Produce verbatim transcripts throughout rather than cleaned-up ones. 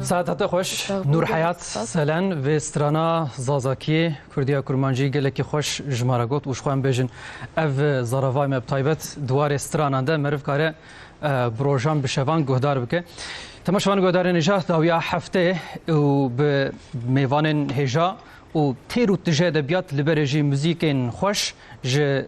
Saeta te xweş. Sağ ol. Nûrheyat Sağ ol. Selen vê strana Zazakî, Kurdiya Kurmancî gelekî xweş ji me re got û ji xwe em bêjin ev zaravayê me bi taybet di warê stranan de meriv kare, e, bi rojan bi şevan guhdar bike. Temaşevan guhdarên hêja dawiya heftê û bi mêvanên hêja û têr û tije edebiyat li berê jî muzîkên xweş ji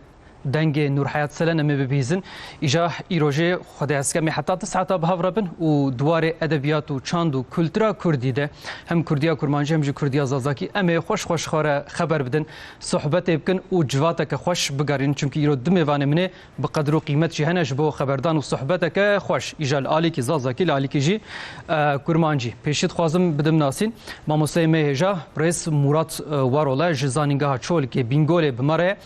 dengê Nûrheyat Selen em ê bibihîzin. Îja îro jê Xwedê hezke em ê heta du saeta bi hev re bin û di warê edebiyat û çand û kultura kurdî de hem kurdiya kurmancî hem jî kurdiya zazakî em ê xweş xweş xwe re xeber bidin, sohbetê bikin û civateke xweş bigerînin. Çimkî îro du mêvanê min ê bi qedir û qîmet jî hene ji bo xeberdan û sohbeteke xweş. Îja li alîkî zazakî, li alîkî jî, e, kurmancî. Pêşî dixwazim bidim nasîn. Mamosteyê me hêja, birêz Murat, e, Warol e, ji Zanîngeha Çolikê Bîngolê bi me re ye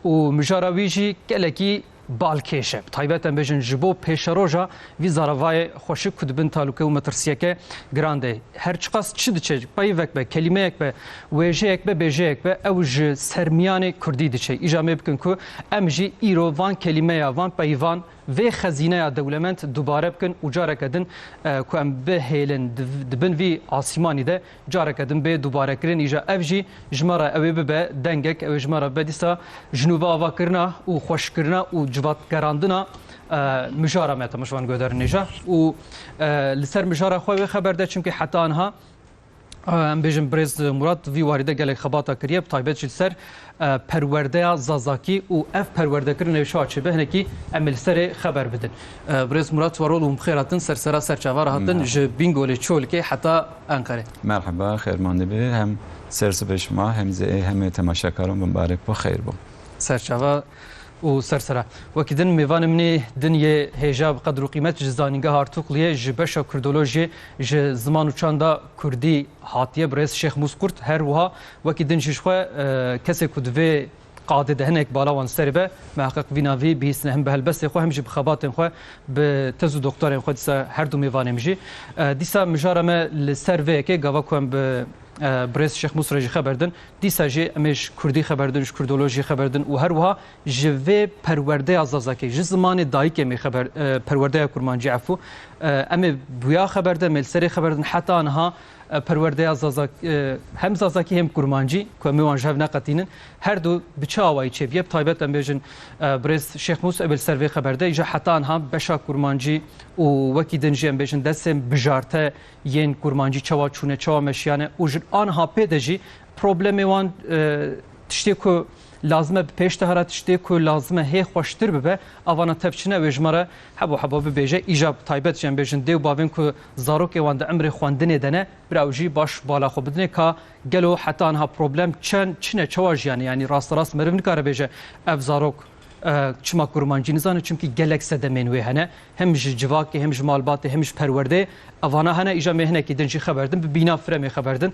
û mijara wî jî gelekî balkêş e. Bi taybet em bêjin ji bo pêşeroja vî zaravayê xweşik ku di bin talûke û metirsiyeke giran de. Her çiqas çi diçe, peyvek be, kelîmeyek be, wêjeyek be, bêjeyek be, ew ji sermiyanê kurdî diçe. Îja em ê bikin ku em jî îro van kelîmeya, van peyvan, vê xezîneya dewlemend dubare bikin û careke din, e, ku em bihêlin di, di bin vî asîmanî de careke din bê dubarekirin. Îja ev jî ji me re ew ê bibe dengek, ew ê ji me re bibe dîsa jinûve avakirina û xweşkirina û civatgerandina, e, mijara me, temaşevan guhdarên hêja. Û, e, li ser mijara xwe wê xeber de, çimkî heta niha, e, em bêjin birêz Murat vî warî de gelek xebata kiriye, bi taybet jî li ser, e, perwerdeya zazakî û ev perwerdekirin ê çawa çêbe, hinekî em ê li serê xeber bidin. E, birêz Murat Warol û bi xêr hatin, ser sera ser çava re hatin, Merhaba. Ji Bîngolê Çolikê heta Enqerê. Merhaba, xêr mande be. Hem ser sibê şima, hem zê, hem ê temaşekaran bi mibarek bo, xeyr bo. Ser çava û ser sera. Wekî din mêvanê min ê din yê hêja bi qedir û qîmet ji Zanîngeha Artukliyê, ji beşa Kurdolojiyê, ji ziman û çanda Kurdî hatiye, birêz Şêx Mûs Kurt, her wiha wekî din jî ji xwe, e, kesê ku di vê qadê de hinek bala wan serê be, miheqeq vî navî bihîstine hem bi helbestê xwe hem jî bi xebatên xwe, bi tez û doktorên xwe dîsa her du mêvanê min jî. E, dîsa mijara me li ser vê yekê gava ku em bi, e, birêz Şêx Mûs re jî xeber din. Dîsa jî em ê ji kurdî xeber din, ji kurdolojiyê xeber din û her wiha ji vê perwerdeya zazakî, ji zimanê dayikê em ê xeber, e, perwerdeya kurmancî efû, e, em ê bi wîya xeber de, em ê li serê xeber din heta niha, e, perwerdeya zazak-, e, hem zazakî hem kurmancî ku em ê wan ji hev neqetînin, her du bi çi awayî çêbiye? Bi taybet em bêjin, e, birêz Şêx Mûs ê be li ser vê xeber de, îja heta niha beşa kurmancî û wekî din jî em bêjin destên bijarte yên kurmancî çawa çûne, çawa meşiyane û ji aniha pê de jî problemê wan, e, tiştê ku lazim e bi pêş de here, tiştê ku lazim e hê xweştir bibe, avana tev çi ne wê ji me re hebo hebo bibêje. Îja bi taybet jî em bêjin dê û bavên ku zarokê wan di emrê xwendinê de ne, bira ew jî baş bala xwe bidinê ka gelo heta niha problem çend, çi ne, çawa jiyane, yanî rasterast meriv nikare bêje ev zarok, e, çima kurmancî nizane, çimkî gelek sedemên wê hene, hem ji civakê, hem ji malbatê, hem ji perwerdeyê, evana hene, îja me hinekî din jî xeber din, bi bîna firemê xeber din.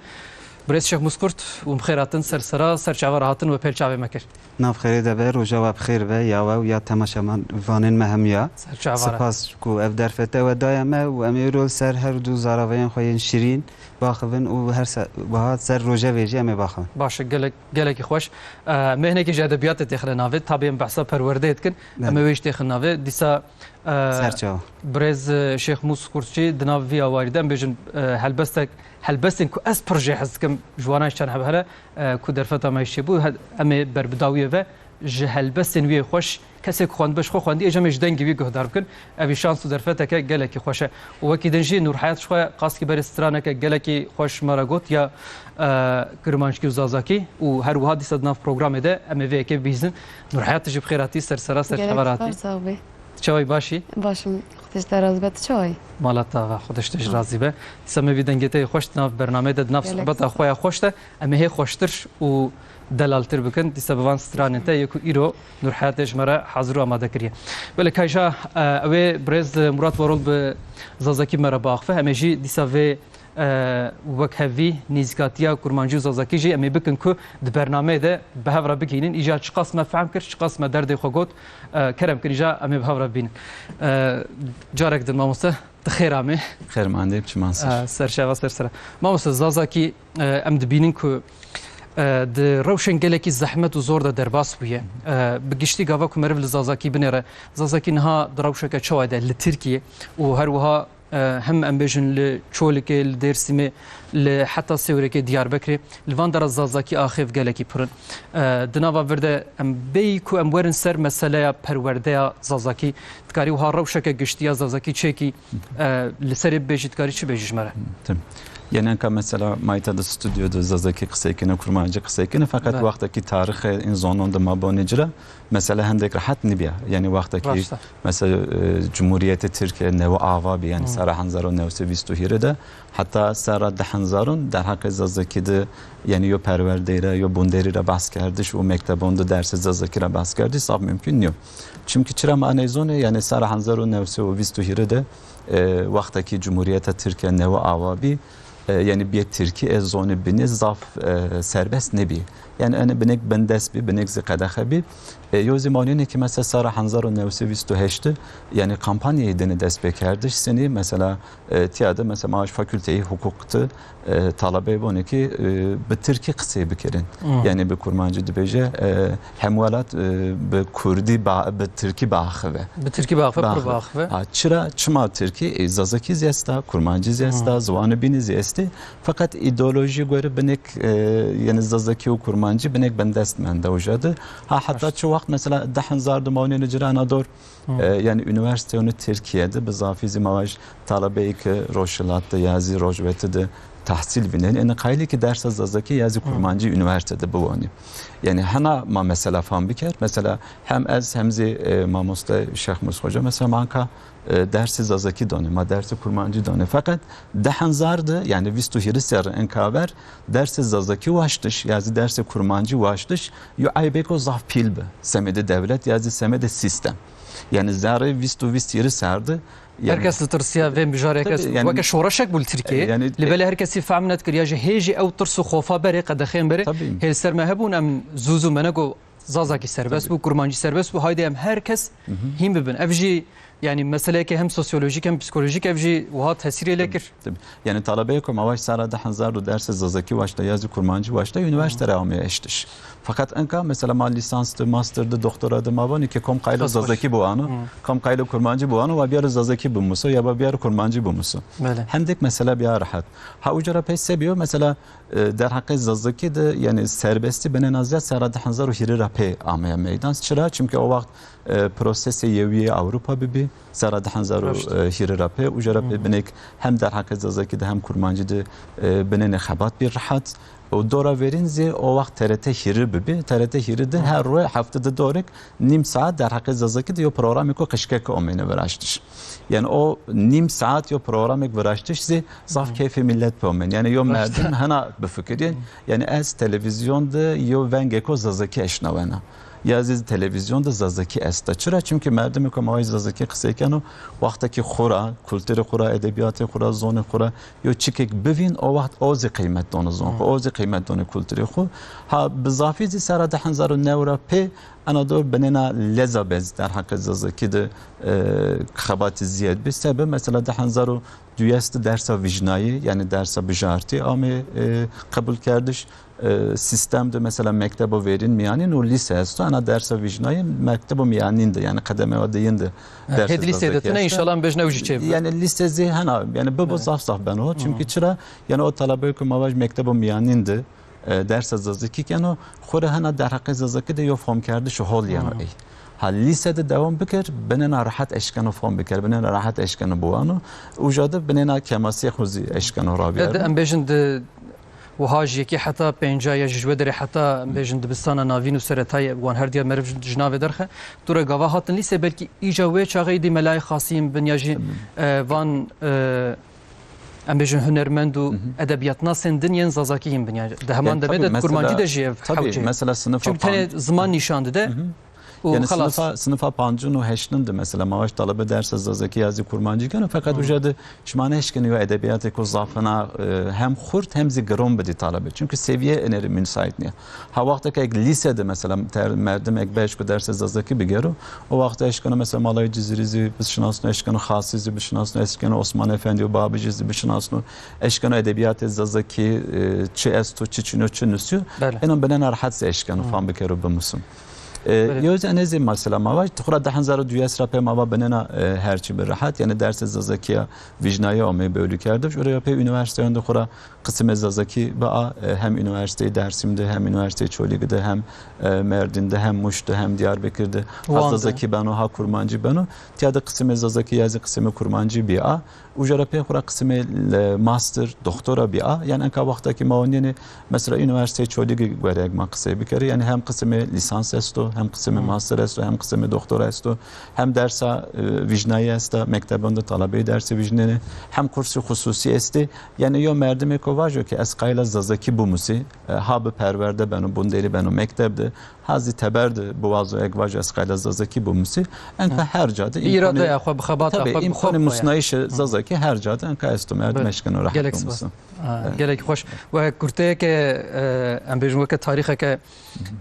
Birêz Şêx Mûs Kurt û bi xêr hatin, ser sera, ser çava re hatin we pêl çavê me kir. Nav xêrê de be, roja we bi xêr be, ya we û ya temaşevanên me hemû ya. Ser çava re. Spas ku ev derfete we daye me û em ê îro li ser her du zaraveyên xwe yên şirîn baxivin û her se-, wiha ser rojevê jî em ê baxivin. Baş e, gelek, gelekî xweş. E, em ê hinekî ji edebiyatê têxine navê, tabî em behsa perwerdeyê dikin, Belê. Em ê wê jî têxin navê. Dîsa, e, Ser çava. Birêz, e, Şêx Mûs Kurt jî di nav vî awarî de em bêjin, e, helbestek, helbestên ku ez pir jê hez dikim, ji wana jî çend heb hene, e, ku derfeta me jî çêbû, he-, em ê berbidawiyê ve ji helbestên wî yê xweş, kesê ku xwendibe ji xwe xwendî, ê jî em ê ji dengê wî guhdar bikin. Ev jî şans û derfeteke gelekî xweş e. Û wekî din jî Nûrheyat ji xwe qastkî berê straneke gelekî xweş me re got ya, e, kirmanckî û zazakî û her wiha dîsa di nav programê de em ê vê yekê bibihîzin. Nûrheyat, tu jî bi xêr hatî, ser sera ser çava re hatî. Gelek spas, sağ ol. Çawî, başî? Baş im. Xwedê ji te razî be, tu çawî? Mala te ava, Xwedê ji te jî razî be. Dîsa me vî dengê te yê xweş di nav bernameyê de, di nav sohbeta xwe ya xweş de, em ê hê xweştir û delaltir bikin. Dîsa bi van stranên te yê ku îro Nûrheyatê ji me re hazir û amade kiriye. Belê, ka îja, e, ew ê birêz Murat Warol bi zazakî me re biaxife. Em ê jî dîsa vê e, wekhevî nêzîkatiya kurmancî û zazakî jî em ê bikin ku di bernameyê de bi hev re bigihînin. Îcar çiqas me fehm kir, çiqas me derdê xwe got, e, kerem kin îcar em ê bi hev re bibînin. E, carek din mamoste, tu xêr amê. Xêr mande, çiman ser. E, ser çava, ser sera. Mamoste, zazakî, e, em dibînin ku, e, di rewşên gelekî zehmet û zor de derbas bûye. E, bi giştî gava ku meriv li zazakî binêre, zazakî niha di rewşeke çawa de li Tirkiyê û her wiha e, hem em bêjin li Çolikê, li Dêrsimê, li heta Sêwrekê, Diyarbekirê, li van dera zazakî axêv gelekî pir in. E, di nava vir de em bêyî ku em werin ser meseleya perwerdeya zazakî, dikarî wiha rewşeke giştî ya zazakî çêkî, e, li serê bibêjî, dikarî çi bêjî ji me re? Tim. Yene enka mesela mayta di stûdyo de zazakî qisey kine, kurmancî qisey kine, feqet Be. wextekî tarixê în zonon de ma bonê cira, mesele hindek rehet nibiya. Yani wextekî Raşta. mesela, e, Cumhuriyetê Tirkiye newe ava bi, yani Hı. sera hezar û newsê vîst û hîrê de, heta sera di hezarun derheqê zazakî de, yani yo perwerdeyre, yo bunderî re behs kerdiş û mektebon de dersê zazakî re behs kerdiş, zaf mümkün niyo. Çimkî çira ma neyzonê, yani sera hezar û newsê û vîst û hîrê de, e, wextekî Cumhuriyeta Tirkiye newe ava bî, e, yani biyê Tirkî ez zonê binê zaf, e, serbest nebî. Yani ene binek bindest bî, binek zî qedexe bî. E, yo zî manîne ki mesela sera hezar û newsê vîst û heşt, yani kampanyayê dene dest pê kerdiş, senî mesela, e, tiya de mesela ma ji fakülteyê hukuk de, e, talebeyê bonê ki, e, bi Tirkî qisê bikirin. Hmm. Yani bi kurmancî dibêje, e, hemwelat, e, bi kurdî ba-, bi Tirkî biaxive. Bi Tirkî biaxive, pir Biaxive. biaxive. Ha, çira, çima Tirkî? E, zazakî zî esta, kurmancî zî esta, Hmm. ziwanê bînî zî estê. Feqet îdeolojî gore binek, e, yani zazakî û kurmancî binek bindest mende uca de. Ha, heta Baş. çi wext mesela di hezar de mawnê li cira nador, Hmm. e, yani üniversiteyonê Tirkiye de bi zafî zî ma vaj talebeyê ki Rojhilat de ya zî Rojweti de tahsil bînin. Yani qayilî ki dersa zazakî ya zî Hmm. kurmancî üniversite de biwanî. Yani hena ma mesela fam biker. Mesela hem ez hem zî, e, mamoste Şêx Mûs Hoca mesela ma anka, e, dersê zazakî danê, ma dersê kurmancî danê. Feqet di hezar de, yani vîst û hîrê serre enka ver, dersê zazakî waştiş, ya zî dersê kurmancî waştiş, yo eybêko zaf pîl bi. Semedê dewlet ya zî semedê sîstem. Yani zerê vîst û vîst hîrê ser de, yani Her kes li tirsiya vê mijarê, her kes Tabii, yani weke şoreşek bû li Tirkiyeyê. Yani Li belê her kesî fehm nedikir, ya ji hêjî ew tirs û xofa berê, qedexeyên berê, Tabii. hêl ser me hebûn, em zû zû me negot zazakî serbest Tabii. bû, kurmancî serbest bû, haydi em her kes Hı hı. hîn bibin. Ev jî, yani meseleyeke hem sosyolojik hem psikolojik ev jî wiha tesîrê lê kir. Tabii. Yani talebeyê ku ma vaj sera di hezar û dersê zazakî waşta ya zî kurmancî waşta, üniversite re amê eştiş. Fakat enka mesela ma lisans de, master de, doktora de ma vanî ki kom qaylo Esas baş. zazakî biwano, Hmm. kom qaylo kurmancî biwano, wa biyaro zazakî bimuso ya wa biyaro kurmancî bimuso. Belê. Hendek mesela biya rehet. Ha uca ra pey se biyo, mesela, e, derheqê zazakî de, yani serbestî binêna ziyad sera di hezar û hîrê ra pê ameye meydan. Çira? Çimkî o wext, e, prosesê yewiyê Ewropa bibî, sera di hezar û hîrê ra pê, uca ra pê Hı hı. binek hem derheqê zazakî de hem kurmancî de, e, binêne xebat bî rehet. Û dora verîn zî o wext T R T hîrê bibî. T R T hîrê de Hı. her roy hefte de dorek nîm saet derheqê zazakî de yo programêko qişkeke omêne viraştiş. Yani o nîm saet yo programêk viraştiş zî zaf Hı. keyfê millet pê omên. Yani yo Raşt. merdim hena bifikirîn. Hı. Yani ez televîzyon de yo vengêko zazakî eşnawena. Ya zî televîzyon de zazakî esta. Çira? Çimkî merdimê ku ma wê zazakî qisey keno, wextekî xwe ra, kulturê xwe ra, edebiyatê xwe ra, zonê xwe ra, yo çikek bivîn, o wext o zî qîmet done zon xwe, Hmm. o zî qîmet done kulturê xwe. Ha, bi zafî zî sera di hezar û new ra pê, ena dor binêna leza bez derheqê zazakî de, e, xebatî ziyed bî. Sebe, mesela, di hezar û duyes de dersa vijnayî, yani dersa bijartî amê, e, qebûl kerdiş. E, sîstem de, mesela, mektebo verîn miyanîn û lîse esto, ena dersa vijnayî mektebo miyanîn de, yani qedeme wa deyin de E, dersa hêd lîseyê de zazakî tine, esto. înşallah em bêjin ew jî çêbibe. Yani lîse zî hena, yani bibo Evet. zaf zaf beno. Çimkî Hı. çira? Yani o talebeyê ku ma vaj mektebo miyanîn de, e, dersa zazakî keno, xwe re hena derheqê zazakî de yo fomkerdiş û hol yeno Hı. ey. Ha lîse de dewam bikir, binêna rehet eşkeno fom bikir, binêna rehet eşkeno biwano. Uca de binêna kemasiyê xwe zî eşkeno Ed, rabiyar. em bêjin di wiha ji yekê heta pênca ya ji ji wê derê heta em bêjin dibistana navîn û seretayê wan her diya meriv ji, ji navê derxe. Tu re gava hatin lîse, belkî îca wê çaxê îdî melayê xasî yên bin ya jî, Tabii. e, van, e, em bêjin hunermend û Hı hı. edebiyatnasên din yên zazakî yên bin ya. Di heman Yani demê tabii de di kurmancî mesela, de jî ev tabii, hew çê. mesela sınıfa Çünkü tenê pan- ziman nîşan dide Hı hı. û Yani xelas. sınıfa, sınıfa pancin û heştin de mesela ma vaj talebe dersa zazakî ya zî kurmancî keno, feqet Hı. uca de şima neşkene yo edebiyatê ku zafina, e, hem xurt hem zî giron bidî talebe. Çünkü seviye eneri müsait niye. Ha wexteke ek lîse de mesela ter-, merdim ek beş ku dersa zazakî bigero, o wext eşkeno mesela Malayê Cizîrî zî bişinasno, eşkeno Xasî zî bişinasno, eşkeno Osman Efendi û Babijî zî bişinasno, eşkeno edebiyatê zazakî, e, çi esto, çi çino, çi nusîyo. Belê. Êno binêna rehet zî eşkeno Hı. fam bikero bimusin. E, Belê. Yoz enê zê mesela mava, tu xura deh hezar û duyes ra pê mava binena, e, her çi bi rehat, yani dersê Zazakiya vijnaya ame bölü kerdiş. Oraya pê üniversiteyan de xura qismê Zazaki ba, e, hem Üniversiteyê Dersim'de, hem Üniversiteyê Çolîg'de, hem, e, Merdin'de, hem Muş'da, hem Diyarbekir'de. Ha Zazaki beno, ha Kurmancî beno. Tiya de qismê Zazaki ya zî qismê Kurmancî bî a. Û jara pê xura qismê, e, master, doktora bî a. Yani enka wextekî ma oniyene, mesela Üniversiteyê Çolîg'ê gore eg ma qisey bikere. Yani hem qismê lisans esto, hem qismê Hmm. master esto, hem qismê doktora esto, hem dersa, e, vijnayî esta, mektebon de talebeyê dersê vijnene, hem kursu xususî estê. Yani yo merdimê ko vajo ki ez qayla Zazaki bimusî, e, ha bi perwerde beno, bundêrî beno, mekteb de, ha zî teber de biwazo eg vajo ez qayla Zazaki bimusî, enka Ha. her ca de Bi îradeya xwe, bi xebata Tabii, xwe, bi imkanê xwe ya. musnayîşê Hı. Zazaki her ca de enka esto merdim Belê. eşkeno rehet Gelek spas. bimusin. Ha, Evet. gelek xweş. Weke kurteyeke, e, em bêjin weke tarîxeke,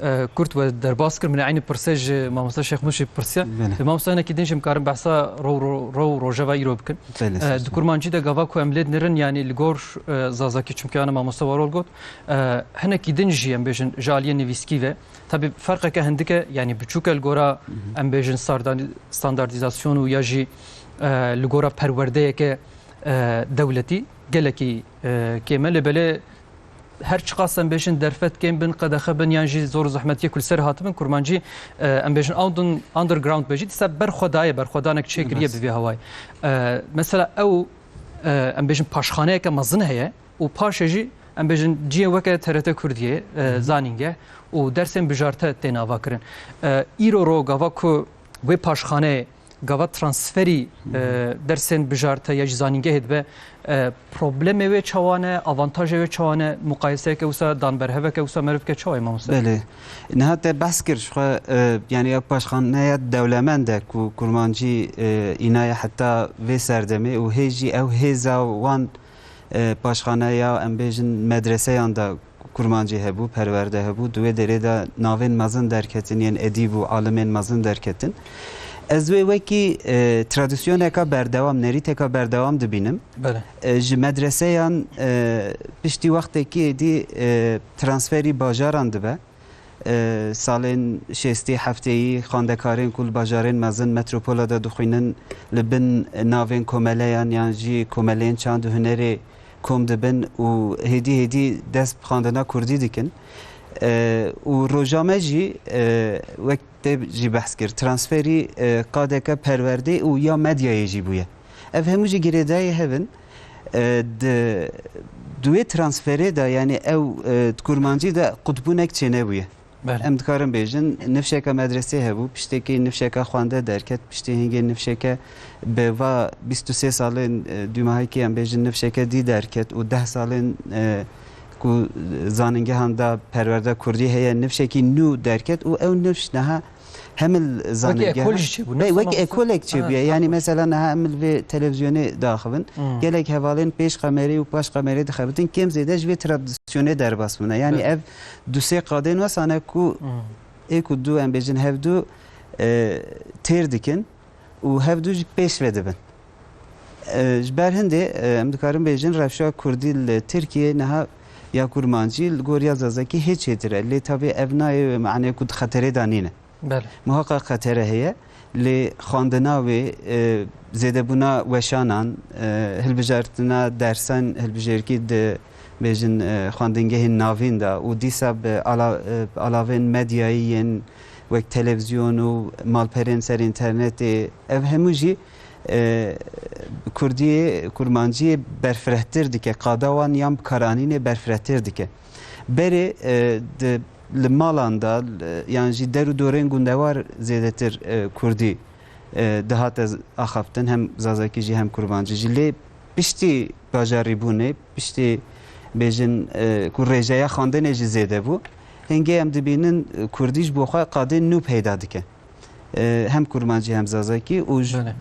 e, kurt we derbas kir. Min eynî pirsê ji mamoste Şêxmûş jî pirsiye. Belê. Lê mamoste hinekî din jî em karin behsa ro, ro, ro û rojeva îro bikin. Belê, E, spas. Di kurmancî de gava ku em lê dinêrin, yanî li gor, e, Zazakî, çimkî ana mamoste Warol got, e, hinekî din jî em bêjin ji aliyê nivîskî ve. Tabî ferqeke hindik e, yanî biçûk e li gora Hı hı. em bêjin sardan-, standardîzasyon û ya jî, e, li gora perwerdeyeke, e, dewletî gelekî, e, kêm e. Lê belê her çiqas em bêjin derfet kêm bin, qedexe bin yan jî zor û zehmetiyê ku li ser hatibin, kurmancî, e, em bêjin under-, underground be jî, dîsa berxwedaye, berxwedanek çêkiriye Rast. bi vê hawayê. E, mesela ew, e, em bêjin paşxaneyeke mezin heye û paşê jî em bêjin cihê weke T R T Kurdiyê, e, Hı hı. zanîngeh û dersên bijarte tên avakirin. E, îro ro gava ku wê paşxaneyê gava transferî, Hı hı. e, dersên bijarte ya jî zanîngehê dibe, e, problemê wê çawa ne, avantajê wê çawa ne, muqayeseyeke wisa, danberheveke wisa meriv bike çawa ye, mamoste? Belê. Niha te behs kir, ji xwe, e, yani ew paşxaneya dewlemend e ku kurmancî, e, înaye heta vê serdemê û hê jî ew hêza wan, e, paşxaneya, em bêjin, medreseyan de kurmancî hebû, perwerde hebû, di wê derê de navên mezin derketin, yên edîb û alimên mezin derketin. Ez wê wekî, e, tradisyoneka berdewam, nerîteka berdewam dibînim. Belê. E, ji medreseyan, e, piştî wextekî êdî, e, transferî bajaran dibe. E, salên şêstî heftêyî xwendekarên ku li bajarên mezin metropola de dixwînin, li bin navên komeleyan yan jî komeleyên çand û hunerê kom dibin û hêdî hêdî dest bi xwendina kurdî dikin. E, û roja me jî, e, wek te jî behs kir, transferî, e, qadeke perwerdê û ya medyayê jî bûye. Ev hemû jî girêdayî hev in. E, di, di wê transferê de, yanî ew, e, di kurmancî de qutbûnek çênebûye. Belê. Em dikarin bêjin, nifşeke medresê hebû, piştekî nifşeke xwende derket, piştî hingê nifşeke bi va bîst û sê salên, e, dûmahekî em bêjin nifşeke dî derket û deh salên, e, ku zanîngehan da perwerda kurdî heye, nifşekî nû derket û ew nifş niha hem li Wekî zanîngehan ekol jî çêbû, Bey, nifşa wekî mamoste. ekolek çêbûye. Ha, Yanî tamam. mesela niha em li vê televîzyonê daxivin. Hmm. Gelek hevalên pêş kamerê û paş kamerê dixebitin, kêm zêde ji vê tradisyonê derbas bûne. Yanî Evet. ev du sê qadên wesane ku Hmm. ê ku du em bêjin hevdu, e, têr dikin û hevdu jî pêş ve dibin. E, ji ber hindê, e, em dikarin bêjin rewşa kurdî li Tirkiyê niha ya kurmancî li gor ya zazakî hê çêtir e. Lê tabî ev nayê manê ku di xeterê de nîne. Belê. Muhaqqaq xetere heye. Lê xwendina wê, e, zêdebûna weşanan, e, hilbijartina dersan hilbijêrkî di bêjin, e, xwendingehên navîn de û dîsa bi ala-, e, bi alavên medyayî yên wek televîzyon û malperên ser înternetê, ev hemû jî, e, kurdiyê, kurmanciyê berfirehtir dike, qada wan yan bikaranînê berfirehtir dike. Berê, e, di, li malan de, li, yan jî der û dorên gundewar zêdetir, e, kurdî, e, dihate z-, axaftin, hem zazakî jî hem kurmancî jî. Lê piştî bajarîbûnê, piştî bêjin, e, ku rêjeya xwendinê jî zêde bû, hingê em dibînin, e, kurdî ji bo xwe qadên nû peyda dike. E, hem kurmancî hem zazakî û ji Belê.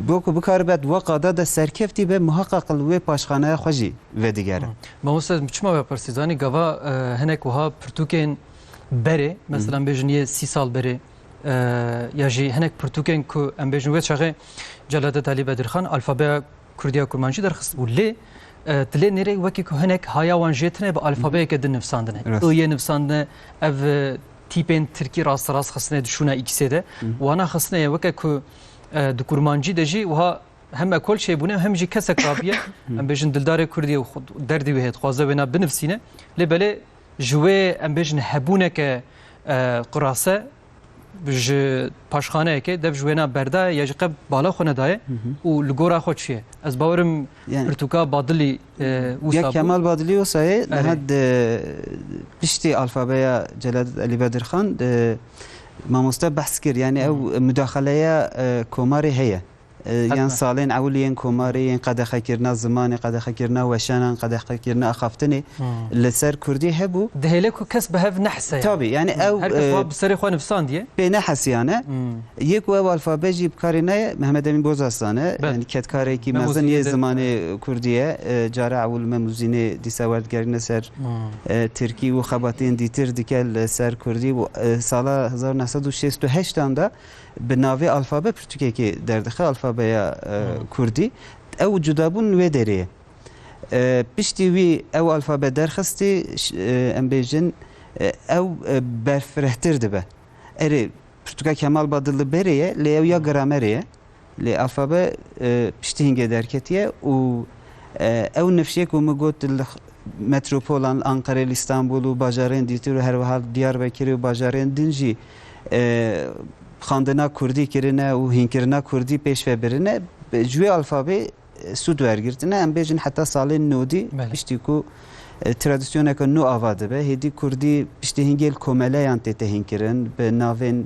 bo ku bikaribe di we qada de serkeftî be, muhaqqaq li wê paşxaneya xwe jî vedigere. Hı. Mamoste, çima we pirsî? Zanî gava, e, hinek wiha pirtûkên berê, Hı. mesela em bêjin yê sî sal berê, e, ya jî hinek pirtûkên ku em bêjin wê çaxê Celadet Alî Bedirxan alfabeya kurdî ya kurmancî derxistibû. Lê, e, dilê nêrê wekî ku hinek haya wan jê tine bi alfabeyeke din nivsandine. Rast. I yê nivsandine, ev, e, tîpên tirkî rasterast xistine di şûna X-ê de. Hı. Wana xistine ye weke ku, e, di kurmancî de jî wiha hem ekol çêbûne hem jî kesek rabiye, em bêjin dildarê Kurdî û xwe, derdê wê heye, dixwaze wêna binivîsîne. Lê belê ji wê, em bêjin, hebûneke, e, qurase ji paşxaneyekê dev ji wêna berdaye ya jî qe bala xwe nedaye Hı hı. û li gora xwe çûye. Ez bawerim Yani, pirtûka Badilî, e, wisa ya bû. Kemal Badilî wisa ye, Erê. niha di piştî alfabeya Celadet Elî Bedirxan, e, mamoste behs kir. Yani ew Hı hı. mudaxeleya, e, komarê heye. E, yan Hetmen. salên ewil yên komarê, yên qedexekirina zimanê, qedexekirina weşanan, qedexekirina axaftinê Hı. li ser kurdî hebû. Dihêle ku kes bi hev nehse yani. Tabii, yani Hı. ew, Her kes e, wa bi serê xwe nivsandiye. pê nehesiyane. Hı. Yê ku ew alfabe jî bi karê nayê, Mehmet Emîn Bozaslan e. Belê. Yani kedkarekî Mem û mezin Zînê yê de. zimanê kurdî ye. E, cara ewil Mem û Zînê dîsa werdigerîne ser, Hmm. e, tirkî û xebatên dîtir dike li ser kurdî û, e, sala hezar neh sed û şêst û heşt an de bi navê alfabe pirtûkekê derdixe, alfabeya, e, Hmm. kurdî. Ew cudabûn wê derê ye. E, piştî wî ew alfabe derxistî, ş-, e, em bêjin, e, ew, e, berfirehtir dibe. Erê, pirtûka Kemal Badil li berê ye, lê ew ya gramerê ye. Lê alfabe, e, piştî hingê derketiye û, e, ew nifşê ku min got li x-, metropolan, Anqerê, li Îstanbul û bajarên dîtir û her wiha Diyarbekirê û bajarên din jî, e, xwendina kurdî kirine û hînkirina kurdî pêş ve birine, ji wê alfabê, e, sûd wergirtine. Em bêjin heta salên nodî, Belê. piştî ku, e, tradisyoneke nû ava dibe. Hêdî kurdî piştî hingê li komeleyan tête hînkirin, bi navên,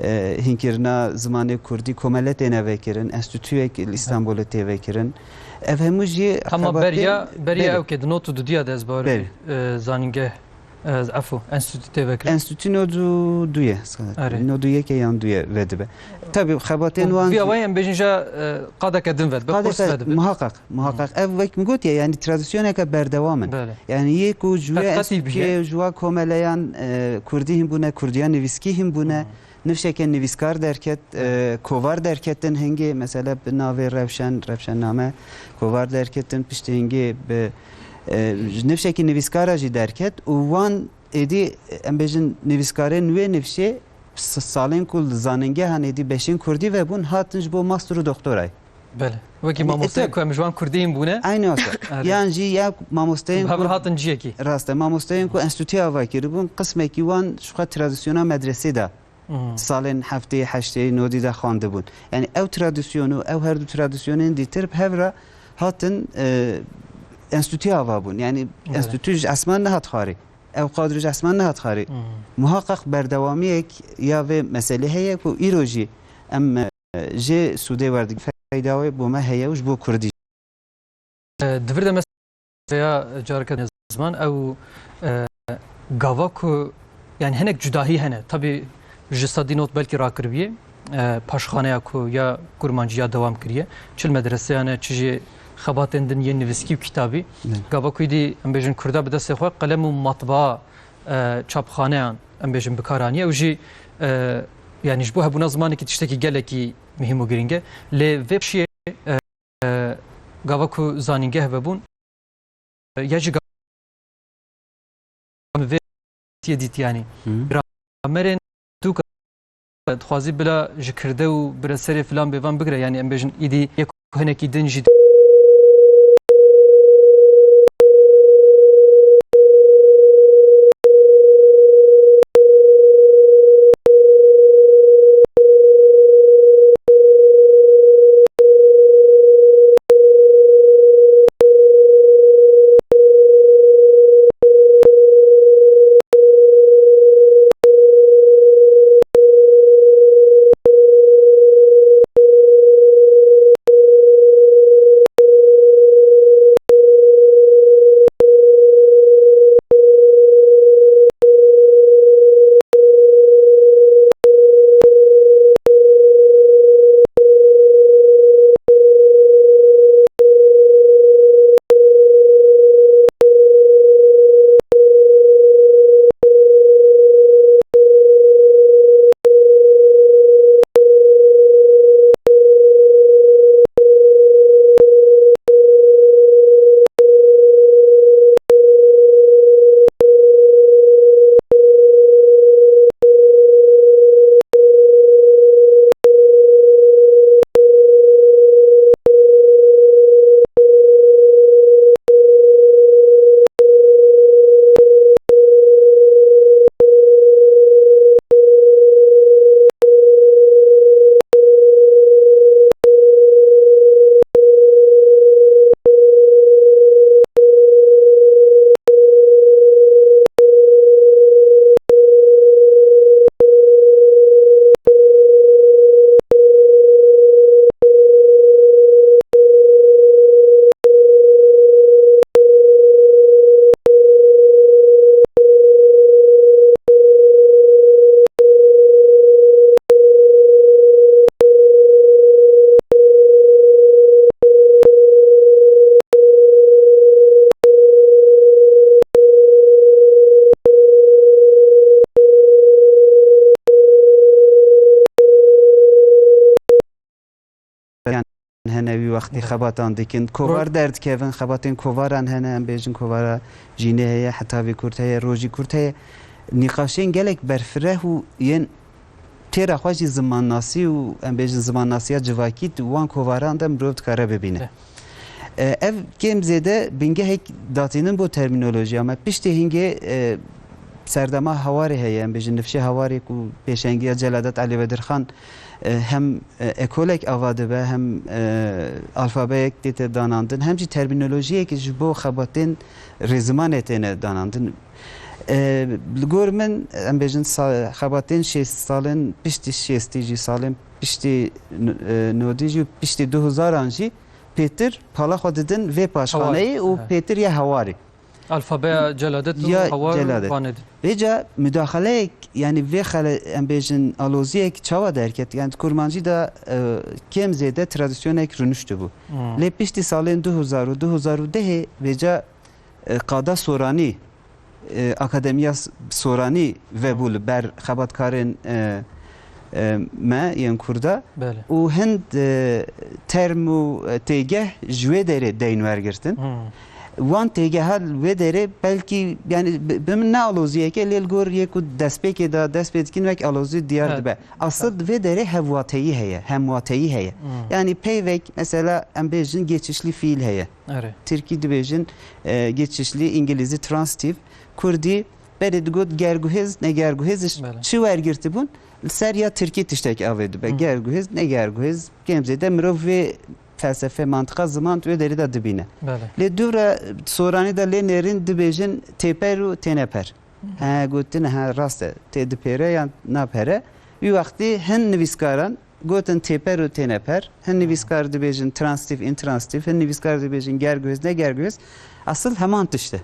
e, hînkirina zimanê kurdî komele têne vekirin, enstîtuyek li Îstanbulê tê vekirin. Ev hemû jî Hema xebatên beriya, beriya berê. ew ke di not û dudiya de ez bawer Berê. e, zanîngeh, e, efû, enstîtu tê vekirin. Enstîtu nod û du ye, Erê. nod û yekê yan du ye vedibe. Tabii xebatên wan Vîya jî wayê em bêjin ja, e, qadeke din vedibe, Qadeke, qurs vedibe. muhakkak, muhakkak. Ev wek min gotiye, yani tradisyoneke berdewam in. Belê. Yani yê ku ji wê Qet qetî enstîtuyê, bûye. ji wa komeleyan, e, kurdî hîn bûne, kurdiya nivîskî hîn bûne, Hı. nifşeke nivîskar derket, e, kovar derketin hingê, mesela bi navê Rewşen, Rewşenname, kovar derketin, piştî hingê bi, e, ji nifşekî nivîskara jî derket û wan êdî, em bêjin, nivîskarên wê nifşê s-, salên ku li zanîngehan êdî beşên kurdî vebûn, hatin ji bo master û doktorayê. Belê. Wekî Yani, mamosteyên ete- ku em ji wan kurdî hîn bûne. Aynı wasa. Erê. Yan jî ya mamosteyên Bi hev ku re hatin ciyekî. Rast e, mamosteyên ku enstîtuya ava kiribûn, qismekî wan ji xwe tradisyona medresê de Hmm. salên heftê, heştê, nodî de xwendibûn. Yani ew tradisyon û ew her du tradisyonên dîtir bi hev re hatin, e, enstîtuya ava bûn. Yani Belê. enstîtu ji esman nehat xwarê. Ew qadro ji esman nehat xwarê. Hmm. Muhakkak berdewamiyek ya vê meselê heye ku îro jî em, e, jê sûdê werdigrin, feyda wê bo me heye û ji bo kurdî. E, di vir de mes-, veya careke ziman ew, e, gava ku, yani hinek cudahî hene. Tabî ji sedî not belkî rakiribî, e, paşxaneya ku ya kurmancî ya dewam kiriye. Çi li medreseyan e, çi jî xebatên din yên nivîskî û kitabî. Ne. Gava ku êdî, em bêjin, kurda bi destê xwe qelem û matbaa, e, çapxaneyan, em bêjin, bi kar aniye û jî, e, yani ji bo hebûna zimanekî tiştekî gelekî muhîm û girîng e. Lê vê pişiyê, e, e, gava ku zanîngeh vebûn, e, ya jî ga-, vê tiyê dît, yani. Hı. Gramerên dûka dixwazî bila ji kirde û bira serê filan bêvan bigire, yani em bêjin êdî yek hinekî din jî Wî wextî xebatan dikin. Kovar derdikevin, xebatên kovaran hene, em bêjin kovara jînê heye, hetavê kurt heye, rojî kurt heye. Nîqaşên gelek berfireh û yên têra xwe jî zimannasî û em bêjin zimannasiya civakî di wan kovaran de mirov dikare bibîne. E, ev kêm zêde bingehek datînin bo termînolojiya me. Piştî hingê, e, serdema Hawarê heye, em bêjin nifşê Hawarê ku pêşengiya Celadet Elî Bedirxan, e, hem, e, ekolek ava dibe, hem, e, alfabeyek tête danandin, hem jî termînolojiyek ji bo xebatên rêzimanê têne danandin. E, li gor min, em bêjin sa-, xebatên şêst salên, piştî şêstî jî, salên piştî n-, e, nodî jî û piştî du hezaran jî pêtir pala xwe didin vê paşxaneyê û pêtir ya Hawarê. Alfabeya Celadet û Ya Hawar Celadet. Vanê de. Vêca mudaxaleyek, yanî vê xele-, em bêjin aloziyek çawa derket? Yani di kurmancî de, e, kêm zêde tradisyonek rûniştibû. Hmm. Lê piştî salên du hezar û du hezar û dehê vêca, e, qada Soranî, e, Akademiya S-, Soranî vebû li ber xebatkarên, e, e, me yên Kurda. Belê. Û hind, e, term û, e, têgeh ji wê derê deyn wergirtin. Hmm. Wan têgeha li wê derê belkî, yani bi, bi min ne aloziyeke, lê li gor yê ku destpêkê de dest pê dikin wek alozî diyar dibe. Asil di vê derê hevwateyî heye, hemwateyî heye. Hmm. Yani peyvek, mesela em bêjin geçişli fiil heye. Erê. Tirkî dibêjin, e, geçişli, îngilîzî transitive, kurdî berê digot gerguhêz, negerguhêz, Belê. Çi wergirtibûn? Li ser ya tirkî tiştek avê dibe. Hı. Gerguhêz, negerguhêz, kêm zêde mirov vê felsefe, mantiqa ziman wê derê de dibîne. Belê. Lê dû re soranî de lê nêrîn dibêjin têper û têneper. Hı. He, gotin, he, rast e, tê dipêre yan napere. Wî wextî hin nivîskaran gotin têper û têneper. Hin nivîskar dibêjin transitif, intransitif, hin nivîskar dibêjin gerguhêz, negerguhêz. Asil heman tişt e.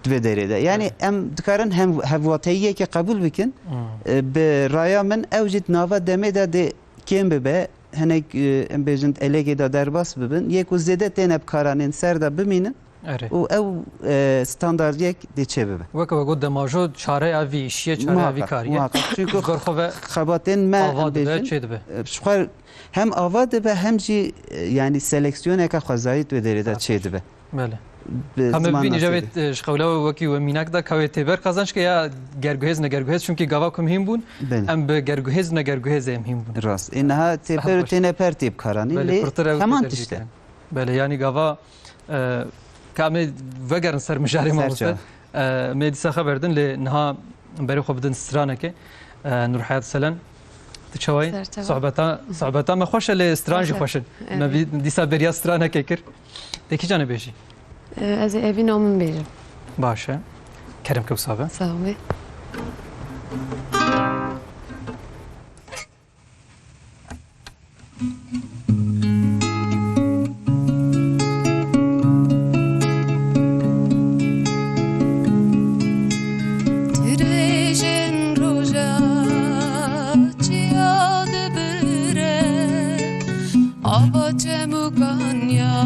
Di vê derê de. Yani Evet. em dikarin hem hevwateyiyeke qebûl bikin, Hmm. e, bi raya min ew jî di nava demê de dê kêm bibe, hinek, e, em bêjin di elekê de derbas bibin, yê ku zêde têne bi karanên ser de bimînin Erê. û ew, e, standardiyek dê çê bibe. Weke we got demajo çareya vî îşiyê, çareya vî Muhakkak, kariyê. muhakkak. Çünkü Ji ber xwe ve xebatên me, ava em dibe, bêjin, çê dibe. e, ji xwe hem ava dibe hem jî, e, yani seleksiyoneke xwezayî di wê derê de Rast. çê dibe. Belê. Bi Ka me ziman bibîn îja vê, nasî. e, ji qewla we wekî we mînak da ka wê têber qazanç ke ya gerguhêz negerguhêz, çunkî gava ku mihîn bûn, Belê. em bi gerguhêz negerguhêzê em hîn bûn. Rast. Ê niha têper û Baş. têneper tê bikaranîn, Belê, lê pirtir ew heman têper tişt e. bikarin. Belê, yanî gava, e, ka em ê vegerin ser mijarê Ser mamoste. çawa. E, me dîsa xeber din, lê niha berê xwe bidin stranekê. E, Nurhayat Selen, tu çawa yî? Ser çawa. Sohbeta, sohbeta me xweş e, lê stran jî Xweş e. xweş in. Evet. Me vî dîsa beriya stranekê kir. Tê kîjan ê bêjî? Ee, ez ê evîna min bêjim. Baş e. Kerem ke wisa be. Sağ ol. Dirêjên roja çiya dibire, ava çemûkan ya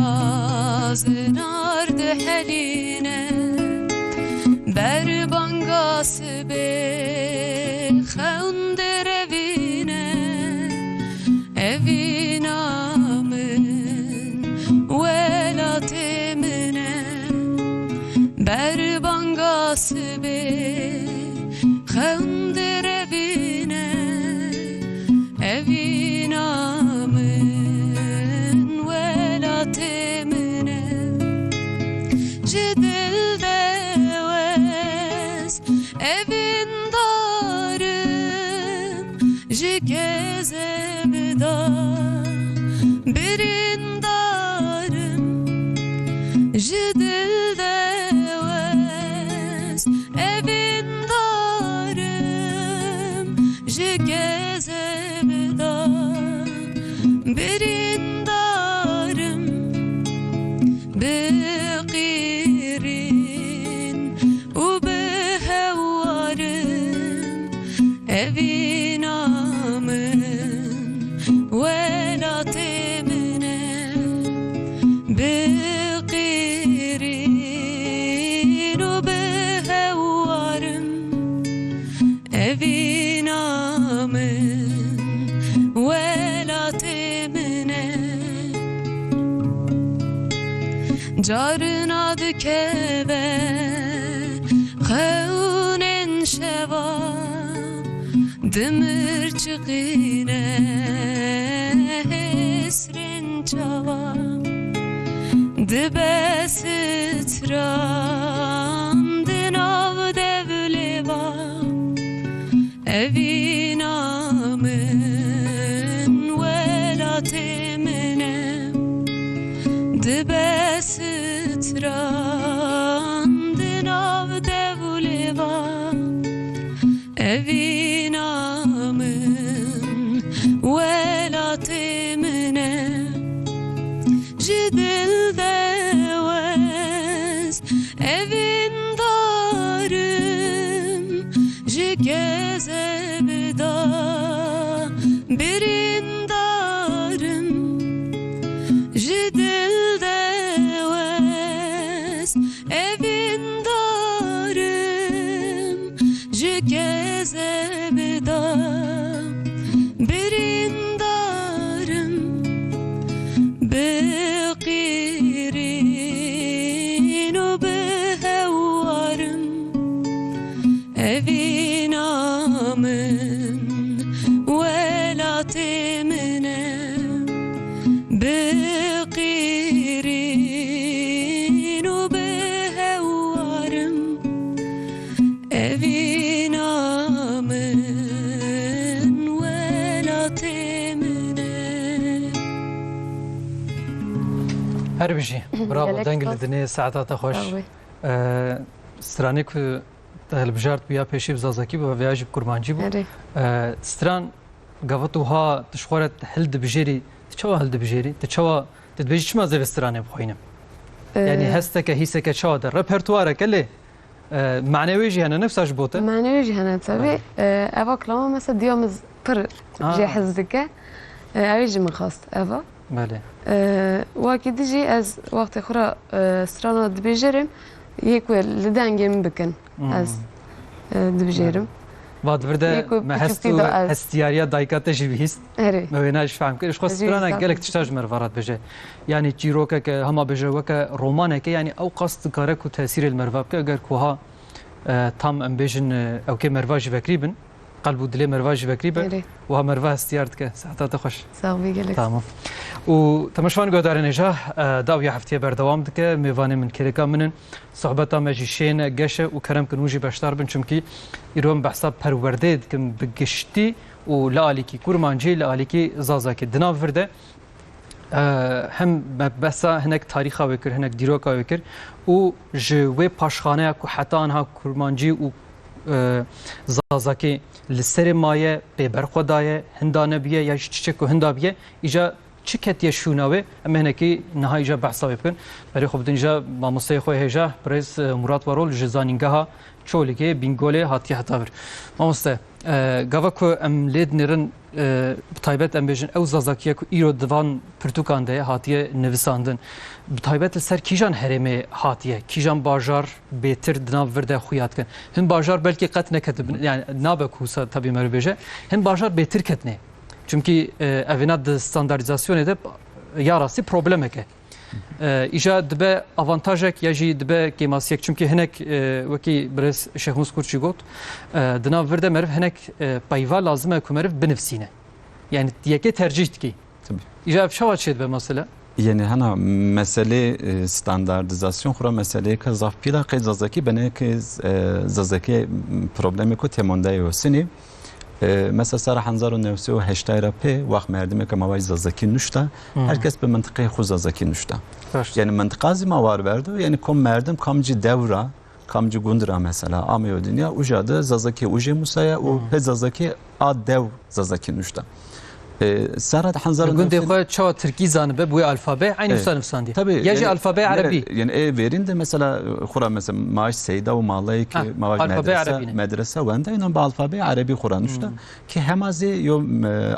zinar dihelîne, ber banga sibê xewn direvîne. Evîna min welatê min e, ber banga sibê xewn direvîne. Evîna min welatê min e, ji dil de wez evîndarim, ji kezeb da birîndarim, ji dil de wez evîndarim, ji kezeb da birîndarim. Bi qîrîn û bi hewarin, evîna min welatê min e. Keve xewnên şeva dimirçiqîne hêsrên çawa, dibe stran di nav devlê va. Evîna min welatê min e, dibe stran di nav dewlê va. Evîna min welatê min e, ji dil de wes evîndarim, ji kezeb da birîndarim, ji dil de wes evîndarim, ji kezeb da birîndarim, bi qîrîn û bi hewarim. Evîna min welatê min e, bi qîrîn û bi hewarim. Evîna min welatê min e. Her bijî. Bravo, gelek deng li spas. Dinê, saeta te xweş. Bravo. Ee, stranê ku te hilbijart bû ya pêşî bi zazakî bû, vêya jî bi kurmancî bû. Erê. Ee, stran gava tu ha tu ji xwe re hildibijêrî, tu çawa hildibijêrî? Tu çawa, tu dibêjî çima ez ê vê stranê bixwînim? Ee, yanî hesteke, hîseke çawa de? Repertuareke lê, ee, mane wê jî hene, ne wisa ji bo te? Mane wê jî hene tabii. Belê. Ee, eva kilama mesela diya min pir jê hez dike. Ee, ew ê jî min xwest eva. Belê. Ee, wekî dijî ez wextê xwe re, ee, strana dibêjerim, yê ku li dengê min bikin, hmm, ez, ee, dibijêrim. Belê. Va di vir de me hest û hestiyariya dayika te jî bihîst. Erê. Me wêna jî fehm kir. Ji xwe strana gelek tişta ji me re ve re dibêje. Yanî çîrokeke, hema bêje weke romaneke, yanî ew qas dikare ku tesîrê li merva bike, eger ku ha, ee, tam em bêjin, ee, ew kê merva jî vekirî bin. Qelb û dilê merva jî vekirî be. Erê. Wiha merva hestiyar dike. Saeta te xweş. Sax bî gelek. Tamam. Û temaşevan guhdarên hêja, e, dawiya heftiyê berdewam dike. Mêvanê min kêleka min in. Sohbeta me jî şên e, geş e û kerem kin hûn jî beşdar bin. Çimkî îro em behsa perwerdeyê dikin bi giştî û li alîkî kurmancî, li alîkî zazakî. Di nav vir de Eee, hem me behsa hinek tarîxa wê kir, hinek dîroka wê kir û ji wê paşxaneya ku heta anha kurmancî û, eee, zazakî li serê maye, pê berxwe daye, hinda nebiye ya jî çiçek ku hinda biye, îca çi ketiye şûna wê, em ê hinekî niha îca behsa wê bikin. Berê xwe bidin îca mamosteyê xwe hêja, birêz, eee, Murat Warol ji Zanîngeha Çolîgê, Bîngolê hatiye heta vir. Mamoste, e, gava ku em lê dinêrin, e, bi taybet em bêjin ew zazakiye ku îro di van pirtûkan de ye, hatiye nivisandin. Bi taybet li ser kîjan herêmê hatiye? Kîjan bajar bêtir di nav vir de xuya dikin? Hin bajar belkî qet neketibin, yani nabe ku wisa tabî meriv bêje. Hin bajar bêtir ketine. Çimkî, e, evêna di standardîzasyonê de ya rastî problemek e. E, îja dibe avantajek ya jî dibe kêmasiyek. Çimkî hinek, e, wekî birêz Şêxmûs Kurçî got, e, di nav vir de meriv hinek, e, peyva lazim e ku meriv binivsîne. Yani yekê tercîh dikî. Tabii. Îja ev çawa çêdibe mesela? Yani hana meselê, e, standardîzasyon xwe re meseleyeke zaf pîl e, qey zazakî beneke, e, zazakî problemê ku têmondeyê wesînî. E, mesela sera hezar û newsê û heştay re pê, wext merdimeke mawayî zazakî nuşta, hmm, her kes bi mintiqeyê xwe zazakî nuşta. Rast. Yani mintiqa zî ma war berdo, yani kom merdim kamcî dewra, kamcî gund ra mesela, amêyo dinya, uca de zazakî ujê musaya û, hmm, pê zazakî a dew zazakî nuşta. E, sera hezar û newsê... Li gundê xwe çawa tirkî zanibe, bi wê alfabeyê, eynî, e, wisa nivsandî. Tabii, ya jî yani, alfabeyê erebî. Yani ê vêrîn de mesela, xura mesela maaş seyda û maleyê ki, ha, maaş alfabeyê medrese, erebî ne, medrese wende, înan bi alfabeyê erebî xura nuşta. Hmm. Ki hema zî yo, e,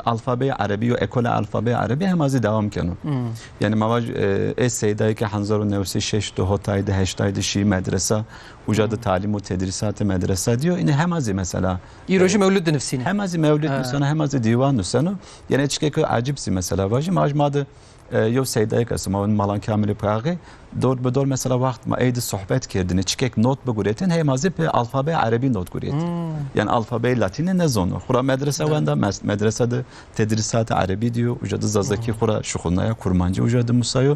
alfabeyê erebî, yo ekola alfabeyê erebî hema zî dewam keno. Hmm. Yani maaş, e, ê seydayê ki hezar û newsê şeşt û hotay de, heştay de şî medrese, uca de, hmm, talim û tedrisatê medrese diyo, îne hema zî mesela, îro jî, e, mewlid dinivsîne. Hema zî mewlid, ha, nuseno, hema zî dîwan nuseno. Yani çikê ku ecib zî mesela vajî, maaş ma de, E, yew seydayek esto, ma win Malan Kamilê Payagê, dor bi dor mesela wext ma êdî sohbet kerdine, çikek not bigurêtin, hema zî bi alfabeyê erebî not gurêtin. Hmm. Yani alfabeyê latînî ne zono. Xura medrese Evet. wenda, mes-, medrese de tedrisat erebî diyo, uca de zazakî Hmm. xura şixulnaya, kurmancî uca de musayo,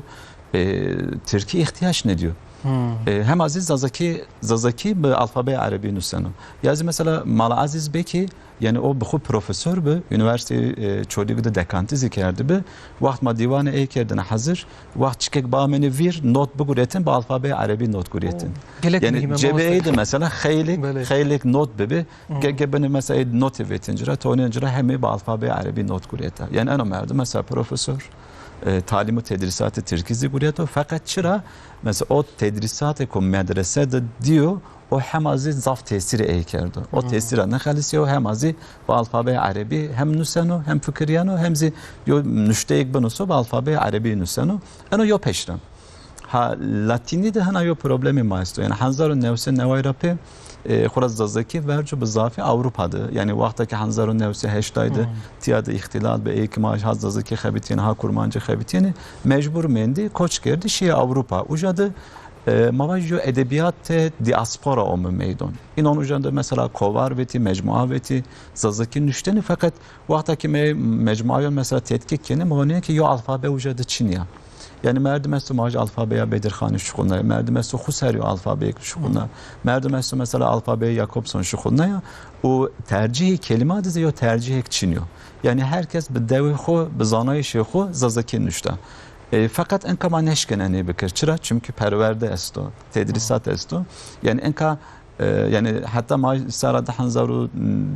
e, tirkî ihtiyaç ne diyo. Hmm. E, hema zî zazakî, zazakî bi alfabeyê erebî nuseno. Ya zî mesela Mala Aziz Bekî, yani o bi xwe profesor bi, üniversiteyê, e, Çolîg de dekantî zî kerdibi. Wext ma dîwanê ê kerdine hazir, wext çikek bamene vîr, not bigurêtin, bi alfabeyê erebî not gurêtin. Oo, gelek Yani muhîm e, cebê mamoste. ê de mesela xeylek, Belê. xeylek not bibi, Hı. ge-, ge bine mesela ê notê vêtin cira, tonên cira hemê bi alfabeyê erebî not gurêta. Yani eno merdim mesela profesor, e, talim û tedrisatê tirkî zî gurêto, feqet çira? Mesela o tedrisatê ku medrese de diyo, o hema zî zaf tesîrê ê kerdo. O Hmm. tesîra nexelisiyo, hema zî bi alfabeyê erebî hem nuseno, hem fikiriyeno, hem zî yo nuşteyek binuso, bi alfabeyê erebî nuseno. Eno yo peşrem. Ha, latînî de hena yo problemê ma esto. Yani hezar û newsê neway ra pê, e, xura zazakî verco bi zafî Ewropa de. Yani wexta ki hezar û newsê heştay de Hmm. tiya de îxtîlat bi, ê ki ma ha zazakî xebitiyeni, ha kurmancî xebitiyeni, mecbur mendî, koç kerdî, şiye Ewropa. Uca de E, ma vaj yo edebiyatê diaspora ome meydon. Înon uca de mesela kovar vetî, mecmua vetî, zazakî nuştene, feqet wexta ki me mecmuayon mesela tetkîk kene, ma vanê ki yo alfabe uca de çin ya. Yani merdim esto ma vaj alfabeya Bedirxanî şixulnaya, merdim esto xu ser yo alfabeyek şixulna, merdim esto mesela alfabeya Jakobson şixulnaya û tercihê kelîma de zî yo tercihek çin yo. Yani her kes bi dewê xu, bi zanayişê xu zazakî nuşta. E, feqet enka ma neşkenenê bikir. Çira? Çimkî perwerde esto, tedrisat esto. Yani enka, e, yani heta ma sara du hezar û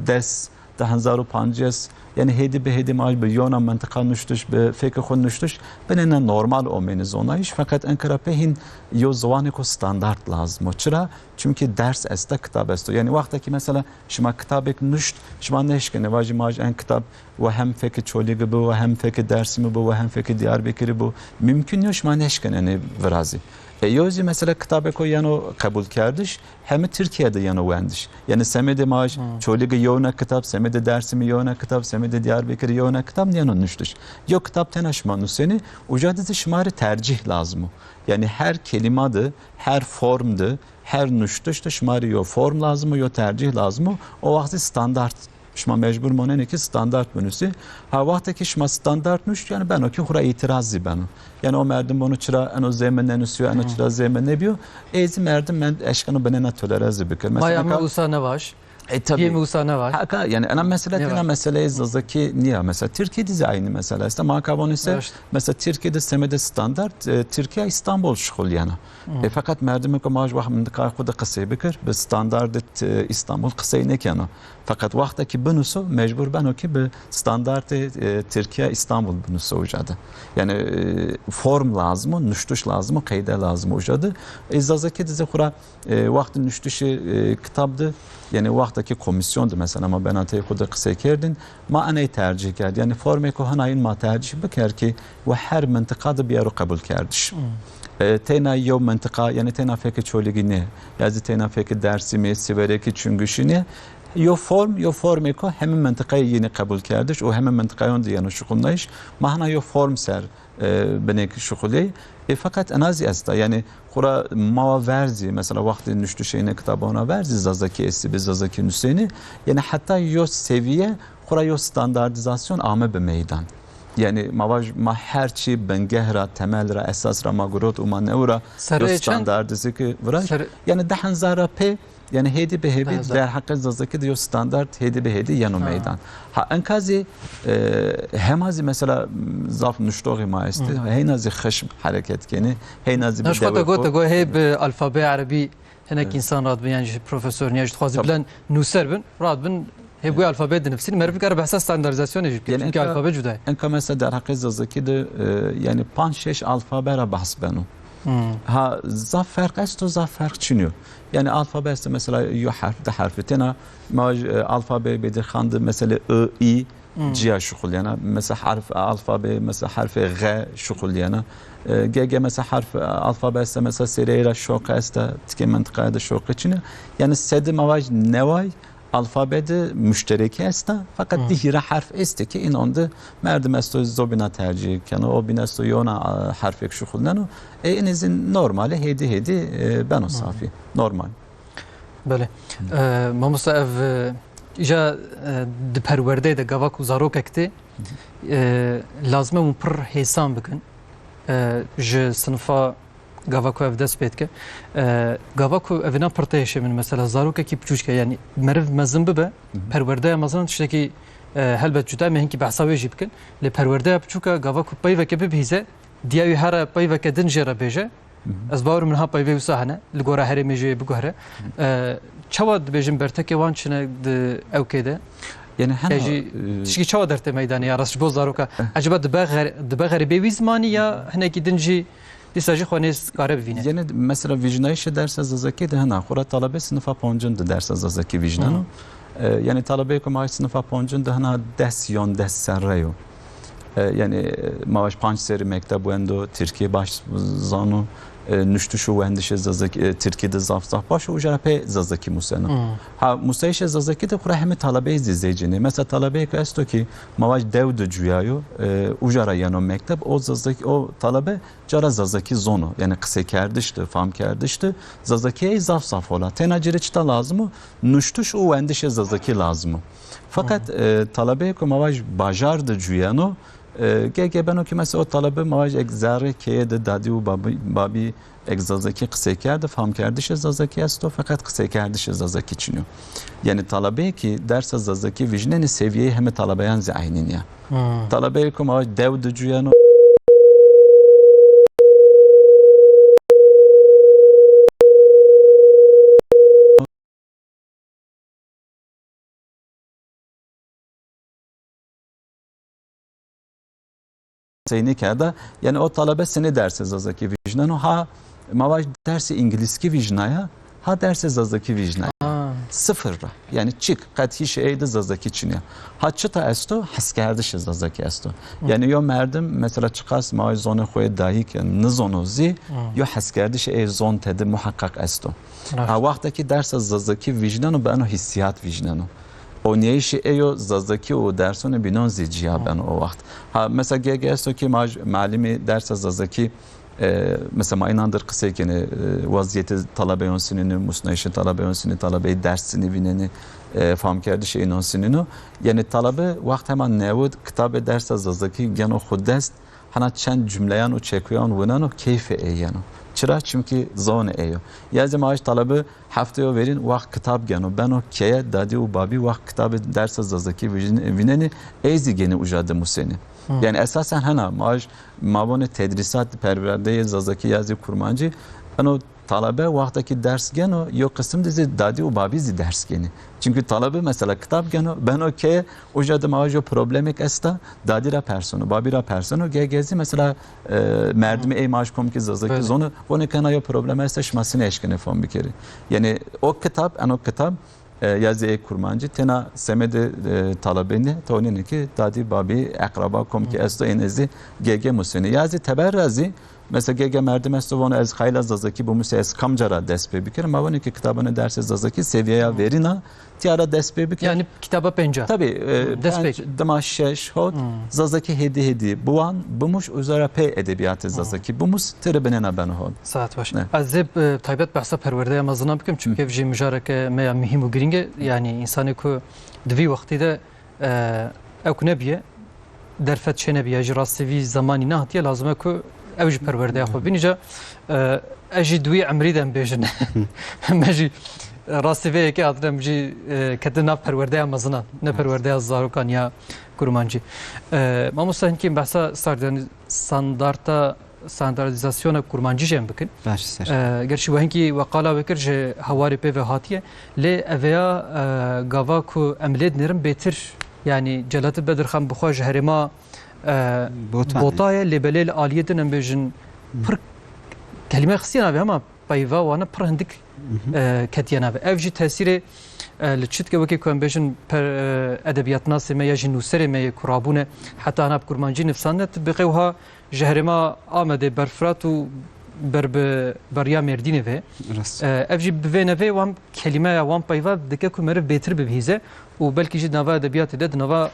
des, du hezar û pancês, yani hêdî bi hêdî ma bi yona mentiqa nuştiş, bi fêkê xwe nuştiş, binêne normal omêne zonayîş. Feqet enka ra pê hîn yo ziwanêko standart lazim o. Çira? Çimkî ders esta, kitab esto. Yani wexta ki mesela şima kitabek nuşt, şima neşkenê vajî ma en kitab we hem fekê Çolîgî bi, we hem fekê Dersimî bi, we hem fekê Diyarbekirî bi. Mümkün yo şima neşkenenê virazî. E, yo zî mesela kitabeko yeno qebûlkerdiş, hemi Tirkiye de yeno wendiş. Yani semedê ma Hmm. Çolîgî yewna kitab, semedê Dersimî yewna kitab, semedê Diyarbekirî yewna kitab niyeno nuştiş. Yo kitab tena şima nusênî, uca de zî şima rê tercih lazim o. Yani her kelîma de, her form de, her nuştiş de şima rê yo form lazim o, yo tercih lazim o. O wext zî standart Şima mecbûr monenê ki standart binusî. Ha, wextekî şima standart nuşt, yani beno ki xura îtiraz zî beno. Yani o merdim bono çira eno zê min nenusîyo, eno Hmm. çira zê min nebîyo. Ê zî merdim men eşkeno binêna tolere zî bikir. Maya Mesela min ka- wisa nevaş. E, tabii. Yê min wisa nevaş. Ha, ka, yani ena mesele Ne tena var? meseleyê zazakî niya. Mesela Tirkî de zî aynı mesele. Esta ma ka vonî se, Raşt. mesela Tirkî de semedê standart, e, Tirkiye İstanbul şixuliyena. Hmm. E, feqet merdimê ku ma ji wext mintiqaya xwe de qisey bikir, bi standardê, e, İstanbul qisey nekeno. Feqet wextekî binuso, mecbûr beno ki bi standartê, e, Tirkiye İstanbul binuso uca de. Yani, e, form lazim o, nuştiş lazim o, qeyde lazim o uca de. E, zazakî de zî xura, e, wextê nuştişê, e, kitab de, yani wextekî komîsyon de mesela ma benateyê xwe de qisey kerdin, ma eney tercih kerd. Yani formê ku hinayîn ma tercih biker ki we her mintiqa de biyaro qebûl kerdiş. Hmm. E, teyna yew mintiqa, yani teyna fekê Çolîgî ne, ya zî teyna fekê Dersimê, Siverekî, Çingişî ne, Yo form, yo formê ku hemî mintiqayê yînî qebûl kerdiş û hemî mintiqayon de yeno şixulnayîş, ma hina yo form ser, e, binêk şixulê. Ê feqet ena zî esta, yani xura mawa ver zî, mesela wextê nuştişê yînî kitabona ver zî zazakî estî bi zazakî nusênî, yani heta yo seviye xura yo standardizasyon ame bi meydan. Yani ma vaj, ma her çî bingeh ra, temel ra, esas ra ma gurot û ma newra Serê yo çend? standardizî ki viraş. Serê- Yani du hezar ra pê Yani hêdî bi hêdî Taze. derheqê zazakî de yo standart hêdî bi hêdî yeno Ha. meydan. Ha, enka zî, e, hema zî mesela zaf nuştoxê ma estê, Hı. heyna zî xişm hereket kenê, heyna zî bi Naş xwe dewê te got, xwe. te got hê bi alfabeya erebî hinek Evet. însan radibin, yan jî profesor, yan jî dixwazî Tabii. bilen nûser bin, radibin hê bi wê Evet. alfabeyê dinivîsîn, meriv bikare behsa standartizasyonê jî bike. Yani Çimkî enka, alfabe cuda ye. enka mesela derheqê zazakî de, e, yani panc şeş alfabe ra behs beno. Hmm. Ha, zaf ferq esto, zaf ferq çinyo. Yani alfabe esto mesela yo herf, di herfî. Tena ma, e, alfabeyê Bedirxan de mesela I, I Hmm. ciya şixuliyena. Mesela herf, alfabe, mesela herfê G şixuliyena. E, G G mesela herf, alfabe este mesela sereyê ra şoqe este, tikê mintiqaya de şoqe çinyo. Yani sedi ma vaj neway alfabe de muşterekî esta, feqet Hı. di hîra herf este ki înan de merdim esto zobîna tercîh keno, o bîn esto yona, e, herfek şuxulneno. E, in izin normale hêdî hêdî, e, beno Hı. safî. Normal. Belê. Hı. E, mamosta ev, e, îja, e, di perwerdeyê de gava ku zarokek tê, e, lazim e hûn pir hêsan bikin. E, ji sinifa gava ku ev dest pê dike. E, gava ku evîna pir têşê min, mesela zarokekî piçûçke, yanî meriv mezin bibe, Hı hı. perwerdeya mezin tiştekî, e, helbet cuda, em ê hinkî behsa wê jî bikin. Lê perwerdeya piçûka gava ku peyveke bibihîze, diya wî here peyveke din jê re bêje. Hı hı. Ez bawer min ha peyvê wisa hene, li gora herêmê jê biguhere. Hı. E, çawa dibêjin bertekê wan çine di ewkê de? Yani hena, Ya jî e, tişkî çawa dertê meydanê ya rast ji bo zaroka? Eh. Eceba dibe xer-, dibe xerîbê wî zimanî ya hinekî din jî dîsa jî xwe nêz kare bivîne? Yani mesela vijnayışê dersa zazakî de hena, xura talebê sinifa poncin de dersa zazakî vijneno. Hı. E, yani talebê ku ma sinifa poncin de hena des yon des serre yo. E, yani, e, ma baş panc serî mekteb wendo, Tirkî baş zano, e, nuştiş û wendişê zazakî, e, Tirkî de zaf zaf baş û jara pê zazakî museno. Hmm. Ha, musayişê zazakî de xura hemî talebeyê zî zêcînê. Mesela talebeyê ku esto ki ma baş dew de cuyayo, e, û jara yeno mekteb, o zazakî, o talebe cara zazakî zono. Yani qisêkerdiş de, famkerdiş de, zazakî ey zaf zaf hola. Têna cîrê çita lazim o, nuştiş û wendişê zazakî lazim o. Feqet, Hı hı. e, talebeyê ku ma baş bajar de cuyeno, e, ge, ge beno ki mesela o talebe ma baş ek zerrê keye de dadî û babî, babî ek zazakî qisê kerde, famkerdişê zazakî esto, feqet qisêkerdişê zazakî çinyo. Yani talebeyê ki dersa zazakî vijnenê seviyeyê heme talebeyan zî eynîn ya. Hmm. Talebeyê ku ma baş dew de cuyeno, Seyni kerda, yani o talebe seni derse zazaki vijneno, ha ma vaj dersi İngilizki vijnaya, ha derse zazaki vijnaya. Ha. Sıfır ra. Yani çik, qet hiç eyde zazaki çinya. Ha çita esto, heskerdişi zazaki esto. Hı. Yani yo merdim, mesela çiqas ma vaj zonê xwe dayik, yani nizono zi, Hı. yo heskerdişi ey zon tedi muhakkak esto. Evet. Ha, wextekî dersa zazakî vîjneno, beno hîssiyat vîjneno. Oniyeyişî eyo zazakî û dersonê bînon zî ciya Hı. beno o wext. Ha, mesela ge-, ge esto ki ma j-, malimî dersa zazakî, e, mesela ma înan dir qisey kenê, e, weziyetê talabeyon sinînî, musnayişê talabeyon sinî, talebeyê ders sinî vînenî, e, famkerdişê înan sinîno. Yani talebe wext hema newid kitabê dersa zazakî geno xwe dest, Hena çend cumleyan û çekuyan wineno keyfê ê yeno. Çira? Çimkî zonê ê yo. Ya zî ma ji talebe hefteyo verîn wext kitab geno, beno keye, dadî û babî wext kitabê dersa zazakî vijin-, vînenî, ê zî genî uca dimusênî. Hı. Yani esasen hena ma ji mavonê tedrîsat perwerdeyê zazakî ya zî kurmancî, eno Talebe wextekî ders geno, yo qisim de zî dadî û babî zî ders genî. Çimkî talebe mesela kitab geno, beno keye, uca de ma jo problemek esta, dadî ra perseno, babî ra perseno, ge-, ge zî mesela, e, merdimê Hı. ey ma ji komkî zazakî Belê. zono, vonê kena yo problem esta, şima sinê eşkenê fam bikerî. Yani o kitab, eno kitab, e, ya zî ê kurmancî, têna semedê, e, talebê ne, tonîne ki dadî, babî, eqraba, komkî Hı. esto, ên ê zî ge-, ge musênî. Ya zî teber ra zî, Mesela ge-, ge merdim esto vano ez xeyla zazakî bimûse, ez kamca ra dest pê bikirim? Ma wene ki kitabane dersê zazakî seviyeya Hı. verîna tiya ra dest pê bikirim. Yani kitaba pênca. Tabii, e, Hı, dest pênc, pê. dima şeş, hot, Hı. zazakî hêdî hêdî biwan, bimûş û zora pê edebiyatê Hı. zazakî bimûs, tiri binêna beno hol. Saet baş. Ne. Ez zê, e, taybet behsa perwerdeya mezinan bikim, çimkî Hı. ev jî mijareke me ya muhîm û girîng e. Yani insanê ku di vî wextî de, e, ew ku nebiye, derfet çênebiye, ji rastî vî zemanî nehatiye, lazim e ku ew jî perwerdeya xwe bînî. Ca, e, ez jî di wî emrî de em bêjin. Me jî, e, rastî vê yekê hatine em jî, e, ketin nav perwerdeya mezinan, ne perwerdeya zarokan ya kurmancî. E, mamosta hinkî behsa standardi-, standarta standardîzasyona kurmancî jî em bikin. Baş ser. E, gerçî we hinkî we qala wê kir ji hewarê pê ve hatiye, lê eveya, e, gava ku em lê dinêrin bêtir, yanî Celadet Bedirxan bi xwe ji herêma, e, Botan. Bota ye, lê belê li aliyê din em bêjin Hı. pir kelîme xistiye navê hema peyva wane pir hindik, Hı hı. e, ketiye navê. Ev jî tesîrê, e, li çi dike wekî ku em bêjin per-, e, edebiyatnasê me ya jî nûserê me yê ku rabûne heta hena bi kurmancî nivîsandine, tu bi qey wiha ji herêma Amedê ber Firat û ber bi beriya Mêrdînê ve. Rast. E, ev jî bi vê nevê wan kelîmeya wan peyva dike ku meriv bêtir bibihîze û belkî jî di nava edebiyatê de, di nava,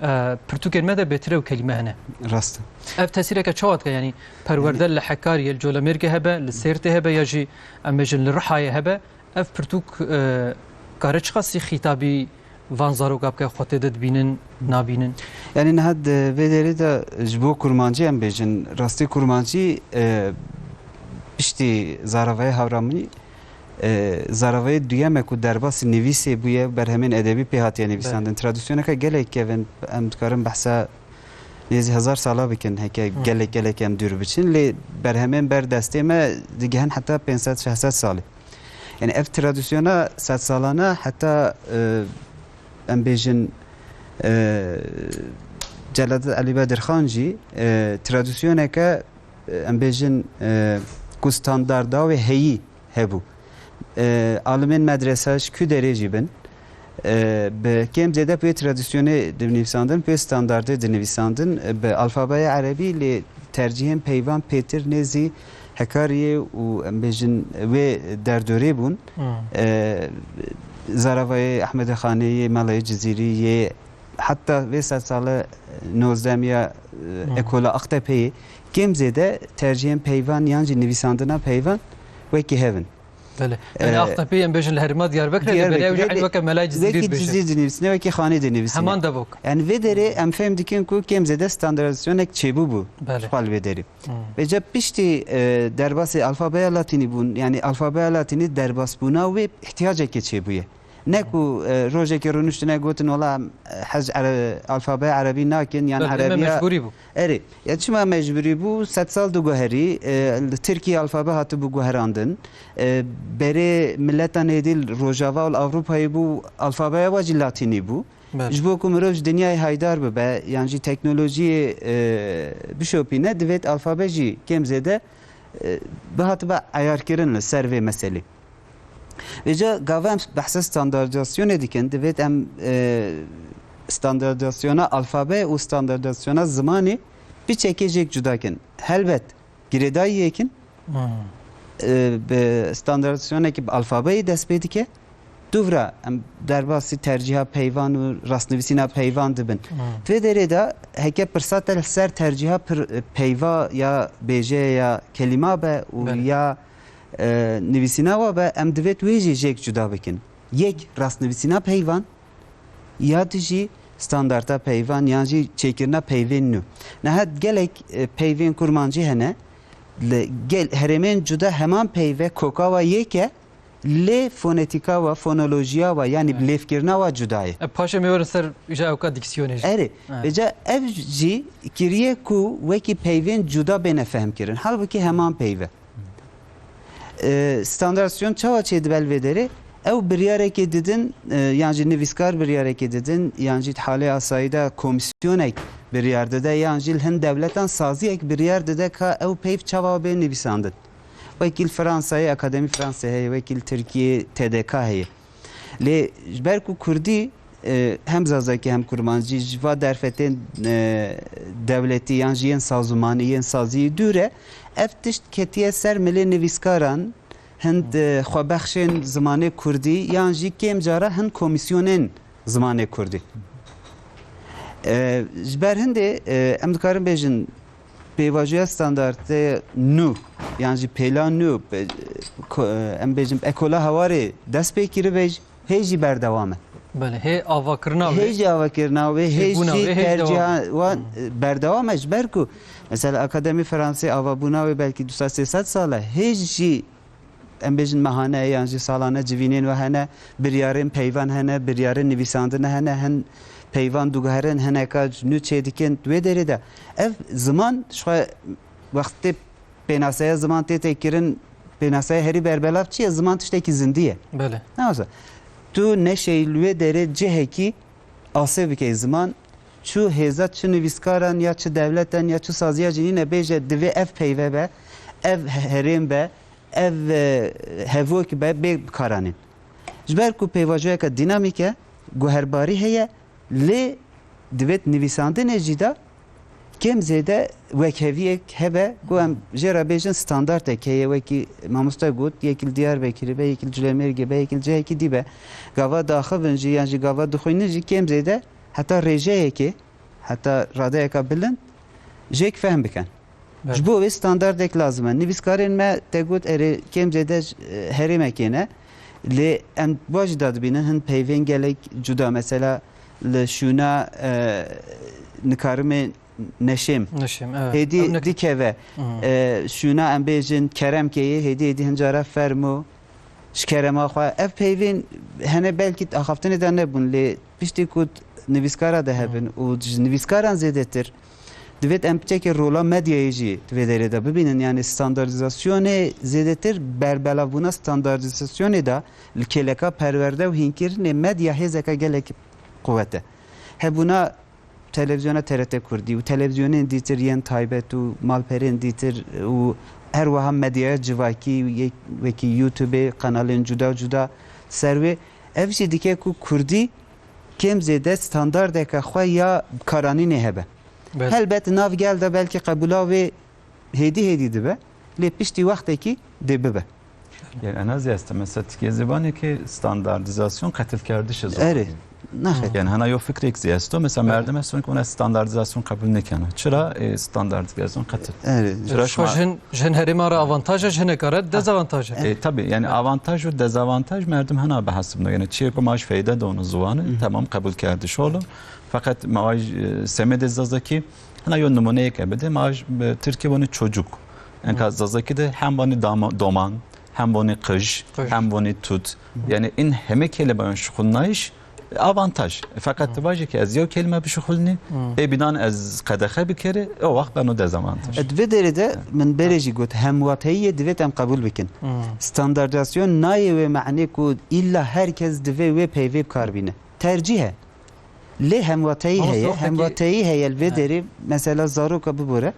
e, pirtûkên me de bêtir ew kelîme hene. Rast e. Ev tesîreke çawa dike? Yanî perwerde li Hekariyê, li Colemêrgê hebe, li Sêrtê hebe ya jî em bêjin li Rihayê hebe, ev pirtûk, e, kare çiqasî xîtabî van zaroka bike, xwe tê de dibînin, nabînin? Yanî niha di vê derê de ji bo kurmancî em bêjin, rastî kurmancî, e, piştî zaravayê Hewramanî, e, zaravayê duyem e ku derbasî nivîsê bûye, berhemên edebî pê hatiye nivîsandin. Belê. Tradisyoneke gelek kevin, em dikarin behsa nêzî hezar sala bikin, heke Hı. gelek gelek em dûr biçin, lê berhemên ber destê me digihin heta pênc sed şeş sed salê. Yani ev tradisyona sedsalane heta, e, em bêjin, e, Celadet Elî Bedirxan jî, e, tradisyoneke, e, em bêjin, e, ku standarda wê heyî hebû. E, alimên medrese ji ku derê jî bin, e, bi kêm zêde bi wê tradisyonê dinivîsandin, bi wê standardê dinivîsandin, e, bi alfabeya erebî lê tercihên peyvan pêtir nêzî Hekariyê û em bêjin wê derdorê bûn. Hmm. E, Zaravayê Ehmedê Xanê yê, Melayê Cizîrî yê, heta vê sedsala nozdemiya, e, Hmm. Ekola Aqtepeyê kêm zêde tercihên peyvan yan jî nivîsandina peyvan wekî hev in. Belê. Yani, e, Aqtepê em bêjin li herêma Diyarbekirê, Diyarbekir, belê ew jî weke Melayê Cizîrî dibêjin. Cizîrî dinivîsine, weke Xanê dinivîsine. Heman de bok. Yani vê derê em fehm dikin ku kêm zêde standardîzasyoneke çêbû bû. Belê. Xal vê derê. Hmm. Vêca piştî, e, derbasê alfabeya latînî bûn, yani alfabeya latînî derbasbûna wê ihtiyacekê çêbûye. Ne ku, e, rojekê rûniştine gotin, wela em, e, hez ere-, alfabeya erebî nakin, yan Belê, me erebiya mecbûrî bû. Erê, ya çima mecbûrî bû? Sed sal diguherî, e, li Tirkiyê alfabe hatibû guherandin. E, berê mileta nêdî li Rojava û li Ewropayê bû, alfabeya wa jî latînî bû. Belê. Ji bo ku mirov ji dinyayê haydar bibe, yan jî teknolojiyê, e, bişopîne, divêt alfabe jî kêm zêde, e, bihatibe eyarkirin li ser vê meselê. Vêca gava em behsa standardizasyonê dikin, divêt em, e, standardizasyona alfabe û standardizasyona zimanê piçekê jêk cuda kin. Helbet girêdayî yek in, Hmm. e, bi standardizasyonekî bi alfabeyê dest pê dike. Dûvra em derbasî tercîha peyvan û rastnivîsîna peyvan dibin. Hmm. Di vê derê de heke pirsa te li ser tercîha pir-, peyva ya bêje ya kelîma be û Belê. ya e, nivîsîna wa be, em divêt wê jî jêk cuda bikin. Yek rastnivîsîna peyvan, ya di jî standarta peyvan, yan jî çêkirina peyvên nû. Niha gelek, e, peyvên kurmancî hene, li gel-, herêmên cuda heman peyve koka wa yek e, lê fonetîka wa, fonolojiya wa, yanî Evet. lêvkirina wa cuda ye. E, paşê me werin ser îja ewka diksiyonê jî. Erê, Evet. vêca ev jî kiriye ku wekî peyvên cuda bêne fehmkirin. Halbûkî heman peyve. E, standardizasyon çawa çêdibe li vê derê? Ew biryarekê didin, e, yan jî nivîskar biryarekê didin, yan jî di halê asayî de komîsyonek biryar dide, yan jî li hin dewletan saziyek biryar dide ka ew peyv çawa bê nivîsandin. Wekî li Fransayê, Akademî Fransê heye, wekî li Tirkiyê T D K heye. Lê ji ber ku kurdî, e, hem zazakî hem kurmancî ji va derfetên, e, dewletî yan jî yên sazûmanî, yên saziyî dûr e, ev tişt ketiye ser milê nivîskaran, hind, e, xwebexşên zimanê kurdî yan jî kêm cara hin komîsyonên zimanê kurdî. E, ji ber hindê, e, em dikarin bêjin, pêvajoya standartê nû, yan jî pêla nû, pe-, ko-, em bêjin ekola hewarê dest pê kiribe jî, hê jî berdewam e. Belê, hê avakirina wê. Hê jî avakirina wê, hê Çêbûna jî wê, hê jî terciha dewam. wan, Hmm. e, berdewam e, ji ber ku mesela Akademî Fransê avabûna wê belkî du sed sê sed sal e, hê jî em bêjin mehane yan jî salane civînên we hene, biryarên peyvan hene, biryarên nivîsandine hene, hin peyvan diguherin, hineka ji nû çêdikin. Wê derê de ev ziman ji xwe wextê pênaseya ziman tê têkirin, pênaseya herî berbelav çi ye? Ziman tiştekî zindî ye. Belê. Ne wisa? Tu neşeyî li wê derê cihekî asê bikey ziman, çi hêza çi nivîskaran ya çi dewletan ya çi saziya jî nîne bêje divê ev peyve be, ev herêm be, ev, e, hevok be, bê bikaranîn. Ji ber ku pêvajoyeke dînamîk e, guherbarî heye, lê divêt nivîsandinê jî de kêm zêde wekheviyek hebe ku em jê re bêjin standartek heye, wekî mamoste got, yek li Diyarbekirê be, yek li Colemêrgê be, yek li cihekî dî be. Gava daxivin jî yan jî gava dixwînin jî kêm zêde heta rêjeyekê, heta radeyeka bilind jêk fehm bikin. Belê. Ji bo wê standardek lazim e. Nivîskarên me te got erê kêm zêde ji, e, herêmekê ne. Lê em wa jî da dibînin hin peyvên gelek cuda. Mesela li şûna, e, nikarimê Neşêm. Neşêm, evet. Hêdî Ew ne- dikeve. Hı. E, şûna em bêjin Keremkeyê, hêdî hêdî hin cara Fermo. Ji kerema xwe. Ev peyvên hene belkî axaftinê de nebûn, lê piştî ku nivîskara de hebin û ji nivîskaran zêdetir, divêt em piçekê rola medyayê jî di vê derê de bibînin. Yani standartizasyonê zêdetir, berbelavbûna standartizasyonê de li kêleka perwerde û hînkirinê medya hêzeka gelek quwet e. Hebûna televizyona T R T Kurdî û televizyonên dîtir yên taybet û malperên dîtir û her wiha medyaya civakî û yek, wekî YouTube, kanalên cuda cuda ser wê. Ev jî dike ku kurdî kêm zêde standardeke xwe ya karanînê hebe. Belê. Helbet nav gel de belkî qebûla wê hêdî hêdî dibe, lê piştî wextekî dê bibe. Yani en az este mesela tikê zivanê ki standartizasyon qetilkerdiş e ziwanê. Erê, naxêr. Yani hana yo fikrek zî esto. Mesela Belê. Merdim esto ki ona standartizasyon qebul nekene. Çira, e, standartizasyon qetil? Erê. Çira Xwe şima jin, jin herêma re avantaj e, jin kare dezavantaj e. E, tabii, yani avantaj ve dezavantaj merdim hana behesibno. Yani çiye ku maaş feyde de onu ziwanı, tamam, qebul kerdiş olu. Fakat maaş, e, semede zazaki, hana yo numuneyeke bide, maaş, e, Tirkiye bunu çocuk. Enka zazaki de hem bunu dama-, doman, hem bunu qij, Qij. Hem bunu tut. Yani in heme kelimeyon şixulnayış, e, avantaj. E, fakat tu vajê ki ez yew kelime bişixulnî, ê binan ez qedexe bikeri, o wext beno dezavantaj. Di vê derê de min berê jî got, hemwateyiyê divêt em qebûl bikin. Standardizasyon nayê wê manê ku îlla her kes divê wê peyvê bi kar bîne. Tercîh e. Lê hemwateyî Ama heye, soxtekî hemwateyî heye li vê derê, mesela zaroka bibore.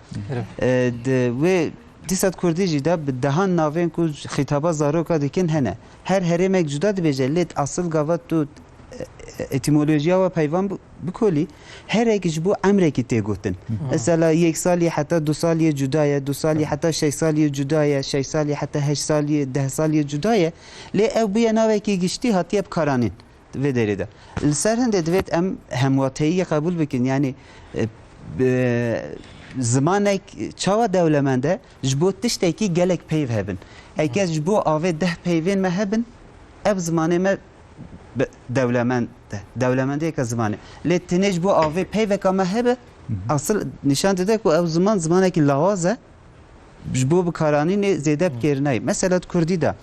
E, di wê dîsa di kurdî jî de bi dehan navên ku xîtaba zaroka dikin hene. Her herêmek cuda dibêje, lê asil gava tu, e, etîmolojiya we peyvan bi-, bikolî, herek ji bo emrekî tê gotin. Mesela yek salî heta du salî cuda ye, du salî heta şeş salî cuda ye, şeş salî heta heşt salî, deh salî cuda ye. Lê ew bûye navekî giştî hatiye bikaranîn. Vê derê de. Li ser hindê divêt em hemwateyiyê qebûl bikin. Yanî, e, e, zimanek çawa dewlemend e, ji bo tiştekî gelek peyv hebin. Heke ji bo avê deh peyvên me hebin, ev zimanê me bi-, dewlemend e. Dewlemendiyeke zimanê. Lê tenê ji bo avê peyveka me hebe, asil nîşan dide ku ew ziman zimanekî lawaz e. Ji bo bikaranînê zêde bi kêr nayê. Mesela di kurdî de,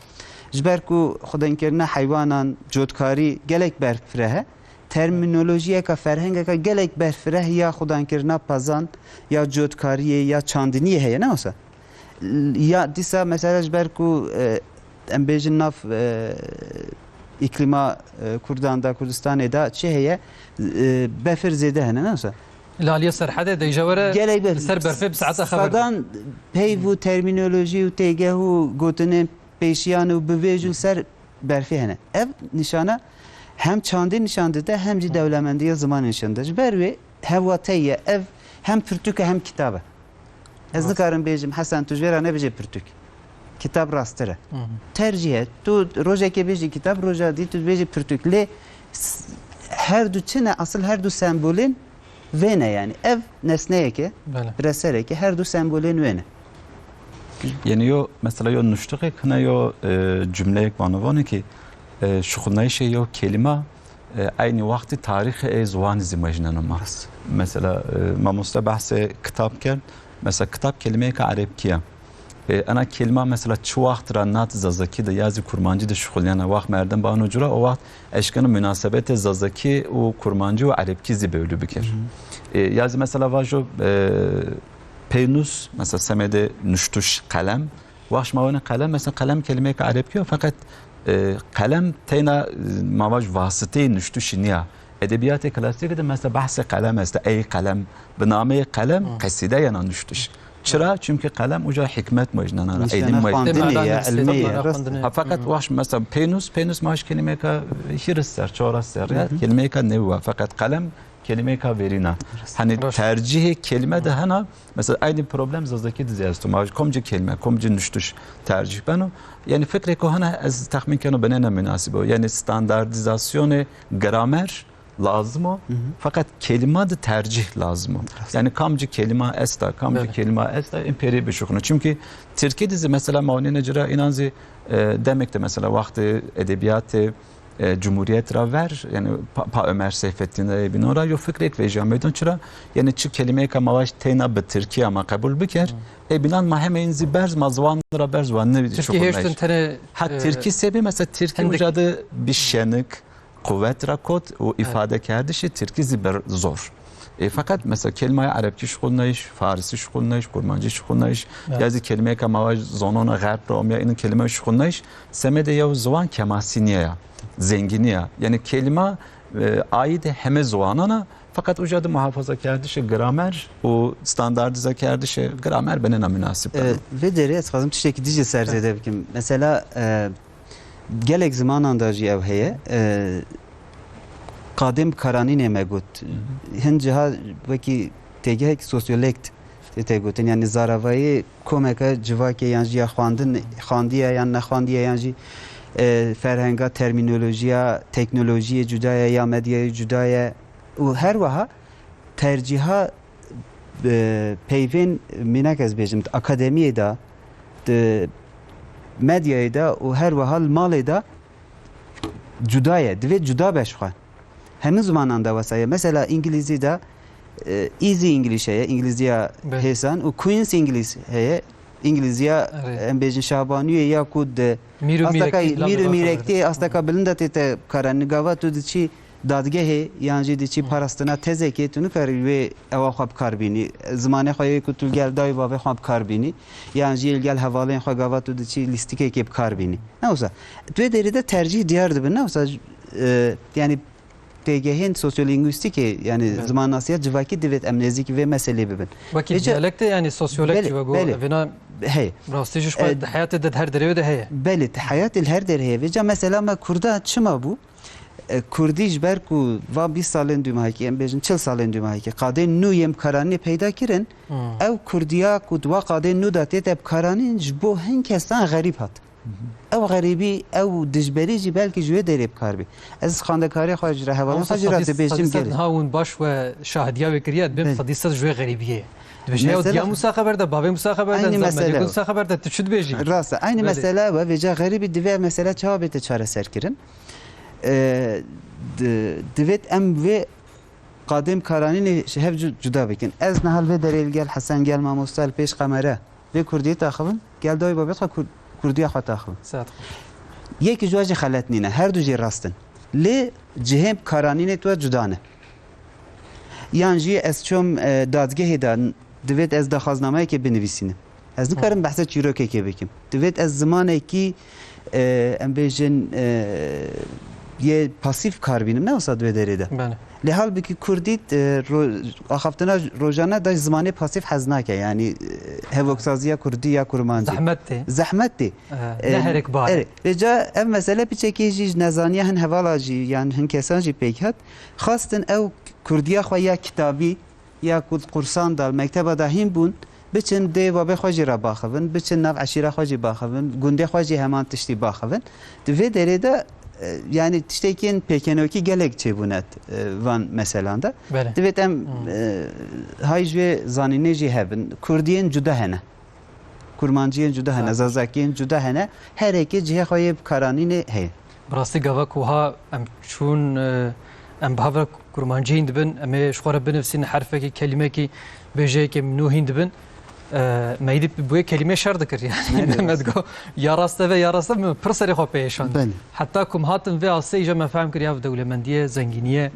ji ber ku xwedînkirina heywanan, cotkarî gelek berfireh e, termînolojiyeke, ferhengeke gelek berfireh ya xwedînkirina pezan, ya cotkariyê, ya çandiniyê heye, ne wisa? Ya dîsa mesela ji ber ku, e, em bêjin nav, e, îklîma, e, Kurdan de, Kurdistanê de çi heye? E, befir zêde hene, ne wisa? Li aliyê Serhedê de jî were Gelek ber-, li ser berfê bi saeta xeber. Sedan peyv û termînolojî û têgeh û gotinên pêşiyan û bivêj û ser berfê hene. Ev nîşana hem çandî nîşan dide, hem jî dewlemendiya zimanê nîşan dide. Ji ber wê hevwateyî ye, ev hem pirtûk e hem kitab e. Ez Rast. nikarim bêjim, Hesen, tu ji vê re nebêje pirtûk. Kitab rastir e. Hı hı. Tercîh e. Tu rojekê bêjî kitab, roja dî tu dibêjî pirtûk. Lê s-, her du çi ne? Asil her du sembolên vê ne yani. Ev nesneyeke, Belê. biresereke, her du sembolên wê ne. Yani yo, mesela yo nuştixek, hine yo, e, cümleyek vano, vano ki, e, şixulnayişê yo kelîma, e, eynî wextî tarîxê ê ziwanî zî mejneno ma. Rast. Mesela, e, mamoste behsê kitab kir. Mesela kitab kelîmeyeke erebkî ye. E, ena kelîma mesela çi wext ra nat zazakî de ya zî kurmancî de şixuliyene. Wext merdim bano cura, o wext eşkeno munasebetê zazakî û kurmancî û erebkî zî bêwlû bikir. Hı hı. E, ya zî mesela vajo, e, peynûs, mesela semedê nuştuş, qelem, Wext ma wene qelem, mesela qelem kelimeyeke erebkî ye, feqet, e, qelem teyna, e, ma vaj vasiteyê nuştişî niya. Edebiyatê klasîk de mesela behsê qelem este, ey qelem, bi nameyê qelem Hı. qesîde yena nuştiş. Çira? Çünkü qelem uca hikmet mojnana, Niştena ilim moj. Xwendinê ye, ilmê ye. Rast. Ha, feqet wax mesela pênûs, pênûs maş kelimeyeka hîris ser, çewres ser ya, kelimeyeka newî. Feqet qelem kelimeyeka verîna. Hani tercihê kelime de hena, mesela aynı problem Zazakî dizî esto. Ma komci kelime, komci nuştuş tercih beno. Yani fikrê ku hena ez texmîn keno binêne münasib o. Yani standartizasyonê gramer lazim o. Feqet kelima de tercih lazim o. Yani kamci kelima esta, kamci kelima esta, em pêrê bişuxne. Çünkü Tirkî dizî mesela mawnêne cira inan zî, e, demek de mesela wextê edebiyatê e, Cumhuriyet ra ver, yani pa, pa Ömer Seyfettin ra, ê bînan ra yo fikrek vêjîya meydan. Çira? Yani çi kelimeyeka ma vaj têna bi Tirkî ya ma qebul biker, ê bînan ma hemeyîn zî berz, ma ziwan ra berz wan ne Tirkî hêştin tenê, ha, e, Tirkî sebê mesela Tirkî hindik uca de bi şenik, quwet ra kot û îfade kerdişê Tirkî zî bir zor. E, feqet mesela kelimaya Erebkî şixulnayış, Farisî şixulnayış, Kurmancî şixulnayış, ya zî kelimeyeka ma vaj zonona Xerb ra omiya, înin kelime şixulnayış, semedê yew ziwan kemasîniye ya, zengîniye ya. Yani kelima, e, aîdê heme ziwanan a, feqet uca de muhafazakerdişê gramer û standardîzekerdişê gramer benêna münasib. E, vê derê ez xwazim tiştekî dî jî ser zêde bikim. Mesela, e, gelek zimanan de jî ew heye. E, qadên bi karanînê me got. Hin ciha wekî têgehek sosyolekt tê gotin. Yani zaravayê komeke civakê yan jî ya xwandin, xwandiye yan nexwandiye yan jî, e, ferhenga, termînolojiya, teknolojiyê cuda ye ya medyayê cuda ye. Û her wiha tercîha, e, peyvên mînak ez bêjim, di akademiyê de, di medyayê de û her wiha li malê de cuda ye. Divê cuda be ji xwe. Hemû zimanan de wesa ye. Mesela îngilîzî de, e, easy English heye, îngilîziya hêsan, û Queen's English heye, îngilîziya, em bêjin, şahbaniyê ya ku di asteka mîr û mîrektî, asteka bilind de tête karanîn. Gava tu diçî dadgehê yan jî diçî parastina tezekê, tu nikarî wê ewa xwe bi kar bînî. Zimanê xwe yê ku tu li gel dayî bavê xwe bi kar bînî, yan jî li gel hevalên xwe gava tu diçî lîstikekê bi kar bînî. Ne wisa. Di wê derê de tercîh diyar dibin. Ne wisa, e, yani têgehên sosyolîngwîstîkê, yani zimannasiya civakî divêt em nêzîkî vê meselê bibin. Wekî diyalektê, yani sosyolek jî ve got, belê, evêna heye. Rastî jî ji xwe di heyatê de di her derê de heye. Belê, di heyatê li her derê heye. Vêca mesela me Kurda çima bû? E, Kurdî ji ber ku va bîst salên dûmahekî, em bêjin çil salên dûmahekî, qadên nû yên bikaranînê peyda kirin, ew Kurdiya ku di wa qadên nû de tête bikaranîn ji bo hin kesan xerîb hat. Ew xerîbî, ew dijberî jî belkî ji wê derê bi kar bî. Ez xwendekarê xwe jî re, hevalên xwe jî re dibêjim gelê. Niha hûn baş we şahidiya wê kiriye, dibêm sedî sed ji wê xerîbiyê. Dibêjin, ew diya Musa xeber de, bavê Musa xeber de, Musa xeber de, tu çi dibêjî? Rast e, eynî mesele ew e, vêca xerîbî divê ev mesele çawa bête çareserkirin? E, di-, divêt em vê qadên karanînê ji hev cu-, cuda bikin. Ez niha li vê derê li gel Hesen, gel mamosta li pêş kamera vê kurdiyê taxivim, gel dawî babê xwe kur-, kurdiya xwe taxivim. Saet xwe. Yekî ji wan jî xelet nîne, her du jî rast in. Lê cihên karanînê tu cuda ne. Yan jî ez çom, e, dadgehê de, divêt ez daxwaznameyekê binivîsînim. Ez nikarim behsa çîrokekê bikim. Divêt ez zimanekî, e, em bêjin, e, yê pasîf kar bînim, ne wisa di wê derê de. Belê. Lê halbikî kurdî, e, ro-, axaftina rojane da ji zimanê pasîf hez nake. Yanî, e, hevoksaziya kurdî ya kurmancî. Zehmet tê. Zehmet tê. E, ne herek bar e. Erê, vêca ev mesele piçekê jî ji nezaniya hin hevala jî, yan hin kesan jî pêk hat. Xwestin ew kurdiya xwe ya kitabî, ya ku di qursan de, li mekteba de hîn bûn, biçin dê babê xwe jî re baxivin, biçin nav eşîra xwe jî baxivin, gundê xwe jî heman tiştî baxivin. Di vê derê de, e, yanî tiştekên pêkenokî gelek çêbûne, e, van meselan de. Belê. Divêt em, e, hay ji wê zanînê jî hebin. Kurdiyên cuda hene. Kurmanciyên cuda hene, Zazakiyên cuda hene. Her yekê cihê xwe yê bikaranînê heye. Bi rastî gava ku ha em çûn, e, em bi hev re kurmancî hîn dibin, em ê ji xwe re binivîsîn herfekî, kelîmekî, bêjeyekê min nû hîn dibin. E, me îdî bi wê kelîmê şer dikir yani. Belê, me digot, ya rast e ve ya rast e, min pir serê xwe pê êşand. Belê. Heta ku em hatin vê astê, îja me fehm kir ya ev dewlemendî ye, zengînî ye,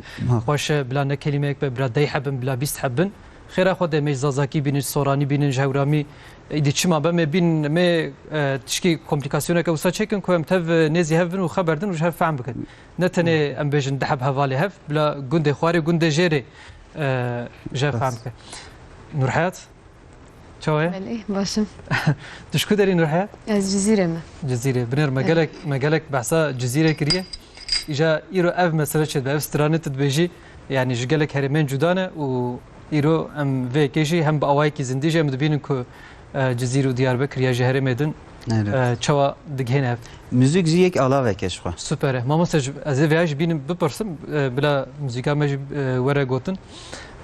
xweş e, bila ne kelîmeyek be, bila deh heb bin, bila bîst heb bin. Xêra xwe de em ê ji Zazakî bînin, ji Soranî bînin, ji Hewramî. Îdî çima be me bîn, me, e, tişkî komplîkasyoneke wisa çêkin ku em tev, e, nêzî hev bin û xeber din û ji hev fehm bikin. Ne tenê em bêjin di heb hevalê hev, bila gundê xwarê, gundê jêrê, e, ji hev fehm bikin. Nurhayat? Çawa ye? Belê, baş im. Tu ji ku derî Nurheyat? Ez Cizîrê me. Cizîrê. Binêr me Evet. gelek, me gelek behsa Cizîrê kiriye. Îja îro ev mesele çêdibe, ev stranê tu dibêjî, yanî ji gelek herêmên cuda ne û îro em vê yekê jî hem bi awayekî zindî jî em dibînin ku, e, Cizîr û Diyarbekir ya ji herêmê din, Evet. e, çawa digihêne hev. Muzîk jî yek alavek e ji xwe. Super e. Mamoste, ji, ez ê vêya jî bînim bipirsim, e, bila muzîka me jî, e, were gotin.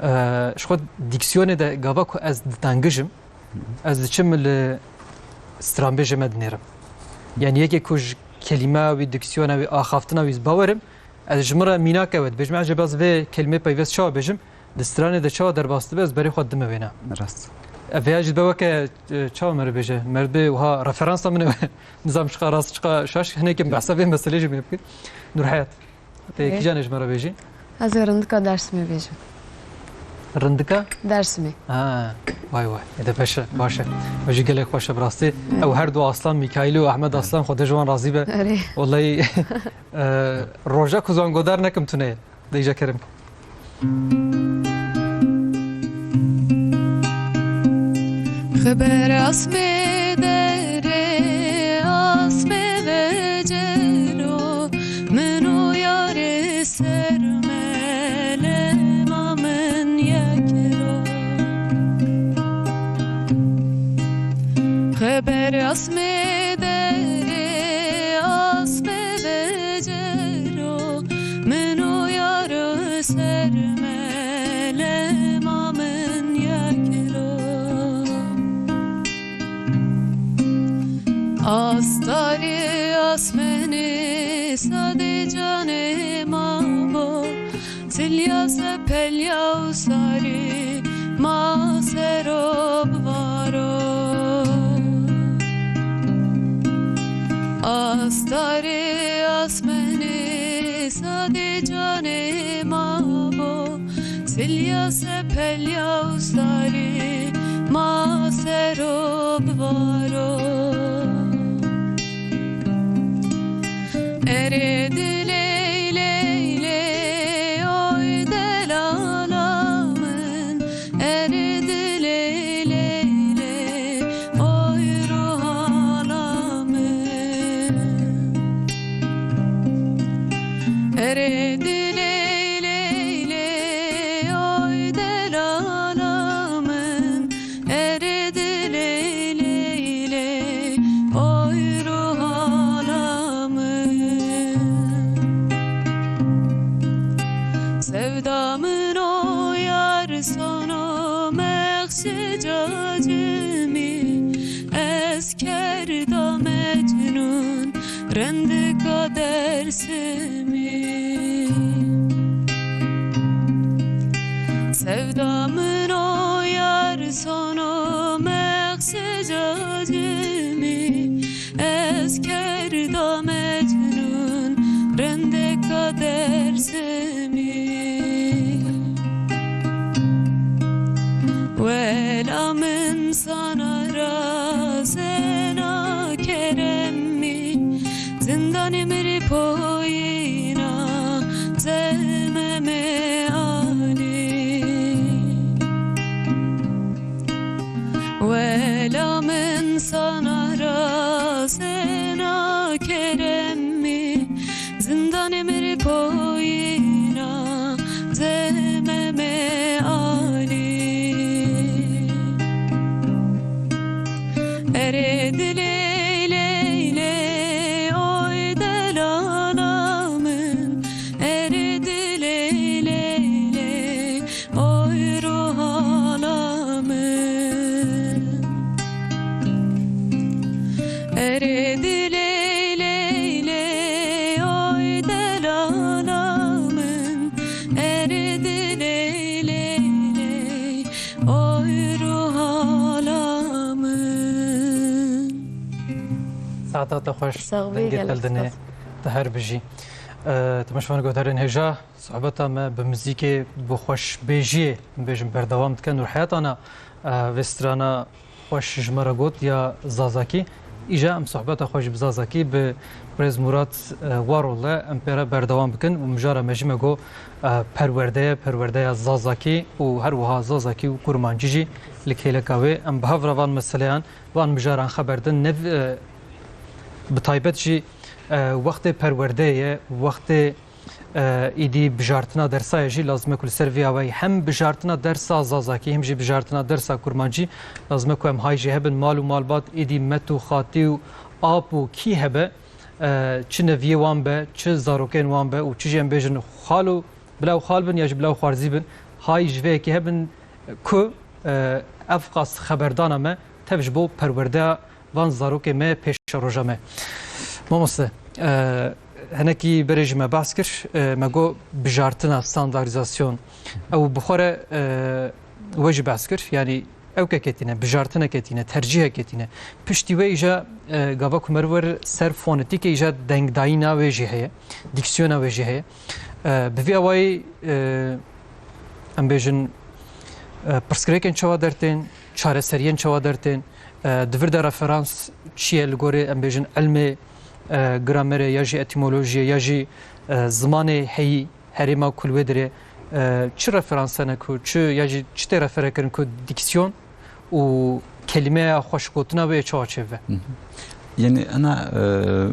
E, ji xwe dîksiyonê de gava ku ez ditengijim, ez diçim li stranbêjê me dinêrim. Yanî yekê ku ji kelîmeya wî, dîksiyona wî, axaftina wî ez bawerim, ez ji min re mînake we dibêjim, ecêb ez vê kelîmê peyvest çawa bêjim, di stranê de çawa derbas dibe, ez berê xwe dime wêne. Rast. Ev vêya jî dibe weke, e, çawa me re bêje, me re dibê wiha referansa min e we. Nizam çiqa rast, çiqa şaş, hinekî behsa vê meselê jî me bikin. Nurheyat. Te Ê? kîjanê ji me re bêjî? Ez ê rindika Dersimê bêjim. Rindika? Dersimê. Ha, vay vay. Ê de beş e, baş e. Ew jî gelek xweş e bi rastî. Ê. Ew her du aslan, Mîkaîlî û Ehmed Aslan, Xwedê ji wan razî be. Erê. Wellahî, e, roja ku zan godar nekim tune ye. Dêja kerim. Xeber asmê derê, asmê vecero, min û yarê ser melema min yekero. Xeber asmê derê, asmê vecero, min û yar ser melema min yekero. Astarê asmenê sadê canê ma bo, silya sepelya û sarê ma sero bivaro. Astarê asmenê sadê canê ma bo, silya sepelya û sarê ma sero bivaro. Erê dilê lê lê, oy delala min, erê dilê lê lê, oy ruhala min. Erê dilê lê lê, oy delala min, erê dilê lê lê, oy ruhala min. Sevda min o yar sono mexşe cacimî, ez kerda mecnûn rindika Dersimî. Sevda min o yar sono mexşe cacimî, ez kerda mecnûn rindika Dersimî. Wela min sana razena keremî, zindanê mirî poyîna zememê alî. Wela min sana razena keremî, zindanê mirî poyîna zememê alî. Erê dilê lê lê, oy delala min, erê dilê lê lê, oy ruhala min. Erê dilê lê lê, oy delala min, erê dilê lê lê, oy ruhala min. Saeta te xweş, Sax bî, dengê gelek te dinê, spas. Tu her bijî. E, temaşevan guhdarên hêja, sohbeta me bi muzîkê, bi xweşbêjiyê, em bêjin, berdewam dike. Nurheyat Ana, e, vê strana xweş ji me re got ya zazakî. Îja em sohbeta xwe jî bi zazakî, bi Birêz Murat, e, Warol e, em pê re berdewam bikin û mijara me jî me got, e, perwerde ye, perwerdeya Zazakî û her wiha Zazakî û Kurmancî jî li kêleka wê. Em bi hev re van meseleyan, van mijaran xeber din. Nev, e, bi taybet jî, e, wextê perwerdeyê ye, wextê, e, îdî bijartina dersa ye jî lazim e ku li ser vî awayî hem bijartina dersa Zazakî hem jî bijartina dersa Kurmancî lazim e ku em hay jê hebin, mal û malbat, îdî met û xatî û ap û kî hebe, e, çi neviyê wan be, çi zarokên wan be û çi jî em bêjin xal û bila û xal bin ya jî bila û xwarzî bin, hay ji vê yekê hebin ku, e, ev qas xeberdana me tev ji bo perwerdeya van zarokê me pêşeroja me. Mamoste, e, hinekî berê jî me behs kir, e, me got bijartina, standardîzasyon. Ew bi xwe re, e, we jî behs kir, yanî ewkeke tîne, bijartineke tîne, tercîheke tîne. Piştî wê îja, e, gava ku meriv wer ser fonetîkê îja dengdayîna wê jî heye, dîksiyona wê jî heye. E, bi vî awayî, e, em bêjin, e, pirsgirêkên çawa dertên, çareseriyên çawa dertên, e, di vir de referans çi ye li gorê, em bêjin, ilmê, e, gramerê ya jî etîmolojiyê ya jî, e, zimanê heyî herêma ku li wê dirê, e, çi referans hene ku, çi ya jî çi tê refere kirin ku dîksiyon û kelîmeya xweşgotina wê çawa çêbibe? Hı hı. Yanî ena, e,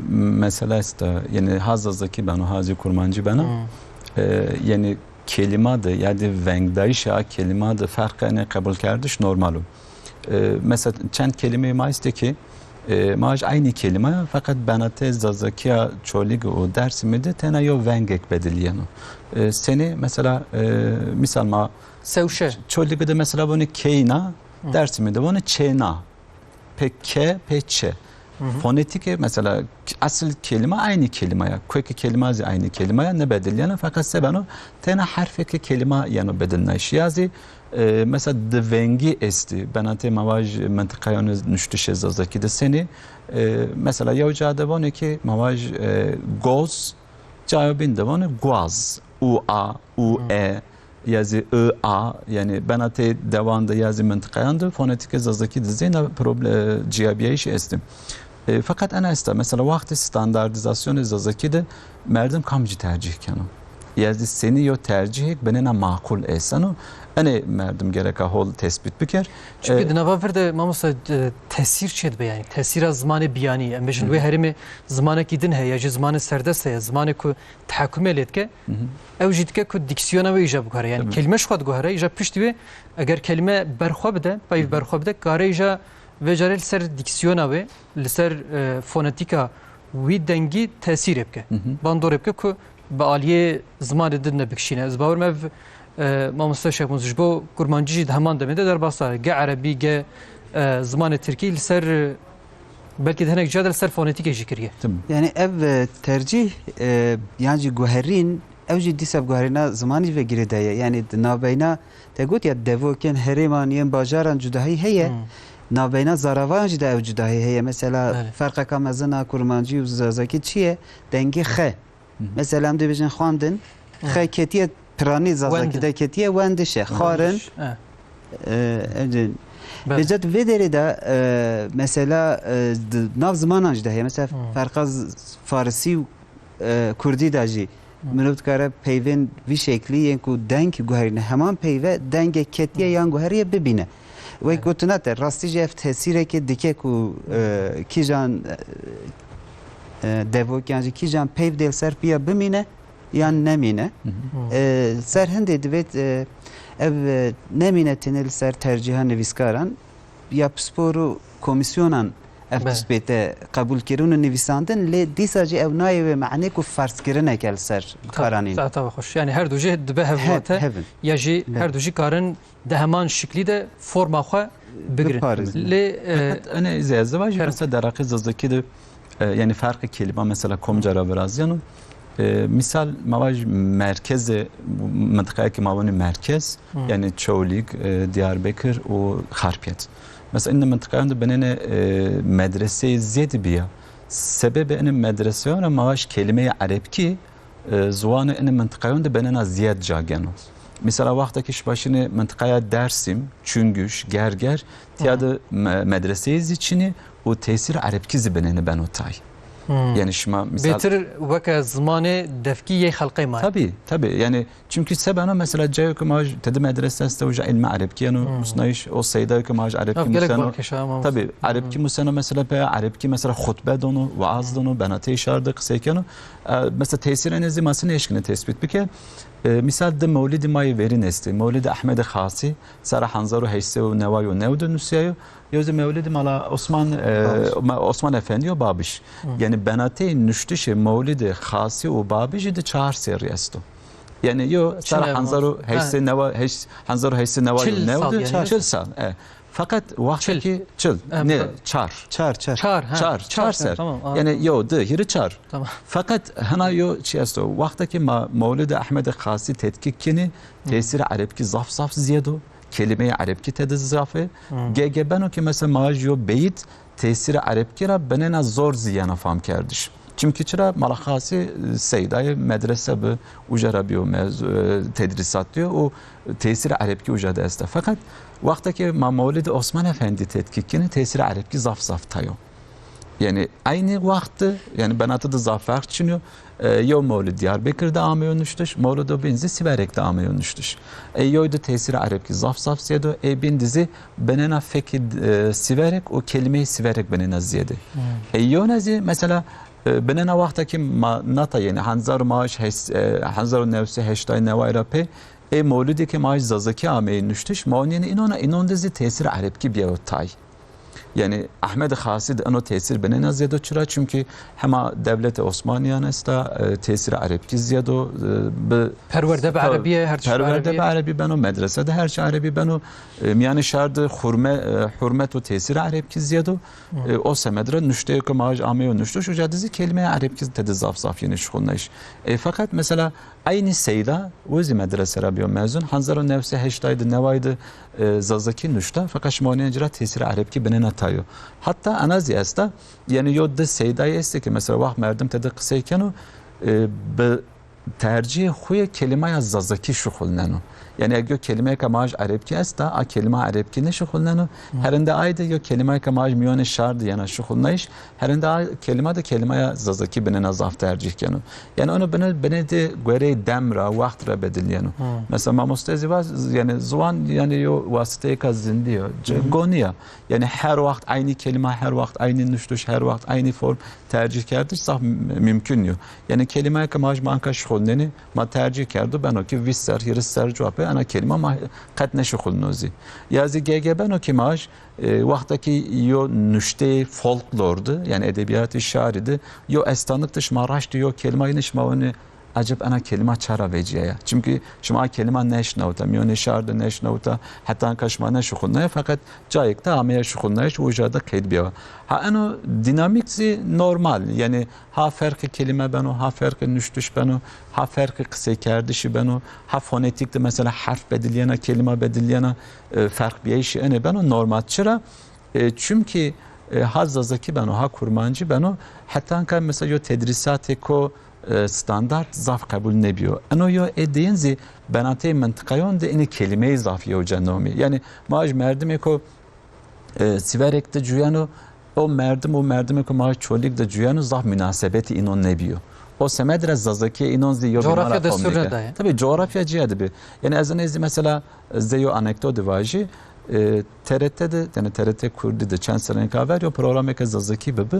mesela esta, yanî ha zazakî beno, ha zî kurmancî beno. Hı. E, yanî kelîma de, yanî vengdayîşa kelîma de ferqê, yanî qebûlkerdiş normal o. E, mesela çend kelîmeyê ma este ki, e, ma ji eynî kelîma ya, feqet benatê zazakiya Çolîg û Dersimê de tena yo vengek bediliyeno. E, senê, mesela, e, misal ma Sewşe. Çolîg de mesela vone keyna, Hı. Dersimê de vone çêna. Pê ke, pê çe. Hı hı. Fonetîkê, mesela, esil kelîma eynî kelîma ya. Kuekê kelîma zî eynî kelîma ya, nebediliyene, feqet se beno, tena herfeke kelîma yeno bedilnayîş. Ya zî, e, mesela, di vengî estî, benatê ma vaj mintiqayanê nuştişê zazakî de senî, e, mesela, yew ca de vanê ki ma vaj, e, goz, caya bîn de vanê guaz, u a, u Hı. e, ya zî I A, yanî benatê dewan de ya zî mintiqayan de fonetîkê zazakî de zî na proble-, ciyabiyayîşî estin. E, feqet ena esta, mesela wextê standardîzasyonê zazakî de merdim kam jî tercîh keno. Ya zî senî yo tercîhek binêna maqûl êseno, enê merdim gereka hol tespît biker. Çimkî E, di nava vir de, mamosta, e, tesîr çêdibe, yanî tesîra zimanê biyanî. Em bêjin, Hı hı. wê herêmê zimanekî din heye, ya jî zimanê serdest heye, zimanê ku tehakumê lê dike, Hı hı. ew jî dike ku dîksiyona wê îja biguhere. Yanî Tabii. kelîme ji xwe diguhere, îja piştî wê eger kelîme berxwe bide, peyv Hı hı. berxwe bide, kare îja vê carê li ser dîksiyona wê, li ser, e, fonetîka wî dengî tesîrê bike. Hı hı. Bandorê bike ku bi aliyê zimanê din nebikişîne. Ez bawer me ev, e, mamoste Şêxmûs, ji bo kurmancî jî di heman demê de derbas e. Ge erebî, ge, e, zimanê tirkî li ser, e, belkî di hinek ciya de li ser fonetîkê jî kiriye. Tim. Yani ev, e, tercîh, e, yan jî guherîn, ew jî dîsa bi guherîna zimanî ve girêdaye. Yani di navbeyna, te got ya, devokên herêman yên bajaran cudahî heye. Hmm. Navbeyna zaravayan jî de ew cudahî heye. Mesela Belê. ferqeka mezin a kurmancî û zazakî çi ye? Dengê xe. Hı hı. Mesela em dibêjin xwendin, Hı. xe ketiye piranî zazakî Wendin. de ketiye wendiş e. Xwarin, Wendiş, e. e, evdin. Belê. Vêca di vê derê de, e, mesela, e, di nav zimanan jî de heye. Mesela Hı. ferqa z-, farisî û, e, kurdî de jî Hı. mirov dikare peyvên vî şeklî yên ku deng guherîne, heman peyve dengê ketiye Hı. yan guheriye bibîne. Wek Evet. gotina te, rastî jî ev tesîrekê dike ku, e, kîjan, e, e, devok yan jî kîjan peyv dê li ser piya bimîne yan nemîne. Hı hı. Hı. E, ser hindê divêt, e, ev, e, nemîne tenê li ser tercîha nivîskaran ya pispor û komîsyonan ev Be. pispê te qebûl kirin û nivîsandin, lê dîsa jî ew nayê wê manê ku ferzkirineke li ser Tabii, karanîn. tabii, tabii, xweş. Yani her du jî dibe He-, hevmate, hevin. ya jî Be. her du jî karin di heman şiklî de forma xwe bigirin. Biparêzin. Lê, e, Fakat ene ez, ez vajî Kerem. mesela deraqê zazakî de, e, yani ferqê kelîma mesela komca ra viraziyano. E, misal ma vaj merkeze, mintiqayekî ma vanê merkez, Hı. yani Çewlîg, e, Diyarbekir û Xarpêt. Mesela ine mintiqayan de binêne, e, medreseyê zêde biya. Sebebê ine medreseyan ra ma vaj kelîmeyê erebkî, e, ziwanê ine mintiqayan de benena ziyad ca geno. Mesela wextekî şibaşînê mintiqaya Dersim, Çunguş, Gerger, tiya Hı. de me-, medreseyê zî çinî û tesîr erebkî zî binêne beno tay. Hmm. Yani şima misal Bêtir weke zimanê devkî yê xelqê ma ye. Tabii, tabii. Yani çünkü sebena mesela cayê ku ma ji te di medrese este û ji ilme erebkî yeno, Hmm. musnayîş o seyda ku ma ji erebkî Ev gelek museno. balkêş e, ama Tabii, olsun. erebkî Hmm. museno mesela pe, erebkî mesela xutbe dono, vaaz Hmm. dono, bena tê şar de qisey keno. E, mesela tesîrê nêzî ma sî nêşkine tespît bike. E, misal di mewlidî ma yê verîn estê. Mewlidê Ehmedê Xasî, sera hezar û heşt sed û neway û new de nusyayo. Yo zî mewlidî mala Osman, e, Babiş. ma-, Osman Efendi yo Babiş. Hı. Yani benatê nuştişê mewlidê Xasî û Babijî de çar serî esto. Yani yo Çi sera ne hezar û heşt sed û neway, heşt, hezar û heşt sed û neway û new de, Çil sal yani. çil sal, e. Fakat Çil. wextekî çil, E, ne, bu- çar. Çar, çar. Çar, ha. Çar, çar ser. Tamam, Yani anladım. yo, di, hîrî çar. Tamam. Fakat hena yo çi esto, wextekî ma mewlidê Ehmedê Xasî tetkîk kinî, Hı. tesîrê erebkî zaf zaf ziyed o. Kelîmeyê erebkî tedi zaf e. Hmm. Ge-, ge beno ki mesela ma ji yo beyît tesîrê erebkî ra binêna zor zî yena famkerdiş. Çimkî çira mala Xasî, e, seydayê medrese bi, uca ra biyo mez-, e, tedrîsat diyo û tesîrê erebkî uca de este. Feqet wextekê ma mewlidê Osman Efendî tetkîk kinî, tesîrê erebkî zaf zaf tayo. Yani eynî wext, yani benatî de zaf ferq çinyo. E, yo mewlid Diyarbekir de ameyo nuştiş, mewlido bîn zî Siverek de ameyo nuştiş. E, yoy de tesîrê erebkî zaf zaf ziyed o, ê bîn de zî binêna fekî, e, Siverek û kelîmeyê Siverek binêna ziyedê. Hmm. E, yone zî mesela, e, binêna wextekî ma nata yani hezar û ma heşt, e, hezar û new sed û heştay neway ra pê, ê mewlidê ke ma Zazakî ameyê nuştiş, ma onî yani înona, înon de zî tesîrê erebkî biyo tay. Yani Ehmed Xasî de eno tesîr binêna ziyed o. Çira? Çimkî hema dewletê Osmaniyan esta, e, tesîrê erebkî ziyed o, e, bi Perwerde bi Tabii. erebî ye, her çi Perwerde erebî bi ye. erebî beno, medrese de her çi erebî beno. E, miyanê şar de hurme-, e, hurmet û tesîrê erebkî ziyed o. Hı. E, o semed re nuşteyê ku ma ji ameyo nuştiş, uca de zî kelîmeya erebkî tedi zaf zaf yeni şixulnayiş. E, feqet mesela Eynî seyda, wê zî medrese ra biyo mezun. Hezar û new sed û heştay de neway de, e, Zazakî nuşta, feqet şima onê cira tesîrê erebkî binêna tayo. Hatta ana zî esta, yani yo di seydayê estê ki mesela wext merdim tedi qisey keno, e, bi tercihê xwe yê kelîmaya Zazakî şixulneno. Yani eg yo kelîmeyeke ma ji erebkî esta, a kelîma erebkî neşixulneno. Hı. Herinde ay de yo kelîmeyeke ma ji miyonê şar de yena şixulnayiş, Herinde a kelîma de kelîmaya Zazakî binêna zaf tercîh keno. Yani ono bine, binê de guereyê dem ra, wext ra bediliyeno. Hmm. Mesela mamoste zî va, yani ziwan yani yo wasiteyeka zindî yo, ce-, Hmm. gonî ya. Yani her wext eynî kelîma, her wext eynî nuştiş, her wext eynî form tercîh kerdiş zaf mü-, mümkün yo. Yani kelîmayeke ma ji ma anka şixulnenê, ma tercîh kerdo, beno ki vîst ser, hîris ser cewabê, ana kelîma ma qet neşixulno zî. Ya zî ge-, ge beno ki ma ji E, wextekî yo nuşteyê folklor de, yani edebiyatê şarî de, yo estanik de şima raştî yo kelîma yine şima wene eceb ena kelîma çara veciya ya. Çimkî şima a kelîma neşnawta, miyonê şar de neşnawta, heta anka şima neşixulnaya, feqet cayek de ameya şixulnayiş û uca de qeyd biya. Ha eno dinamîk zî normal, yani ha ferqê kelîme beno, ha ferqê nuştiş beno, ha ferqê qiseykerdişî beno, ha fonetîk de mesela herf bediliyena, kelîma bediliyena, e, ferqbiyayîşê enê beno normal. Çira? E, çimkî, e, ha zazakî beno, ha kurmancî beno, heta anka mesela yo tedrîsatê ko, e, standart zaf qebûl nebîyo. Eno yo ê diyin zî benateyê mintiqayon de inê kelîmeyê zaf yewce nomî. Yani ma ji merdimê ko, e, Sîverek de cuyeno, o merdim û merdimê ku ma Çolîg de cuyeno zaf münasebetî înon nebîyo. O semed re zazakî înon zî yo Coğrafya bînara destûr fam neke. nedaye. Tabii coğrafya ciya dibi. Yani ez nêzî mesela zê yo anekdot divajî, e, T R T de, yani T R T Kurdî de çend serên kaver yo programeke zazakî bibi.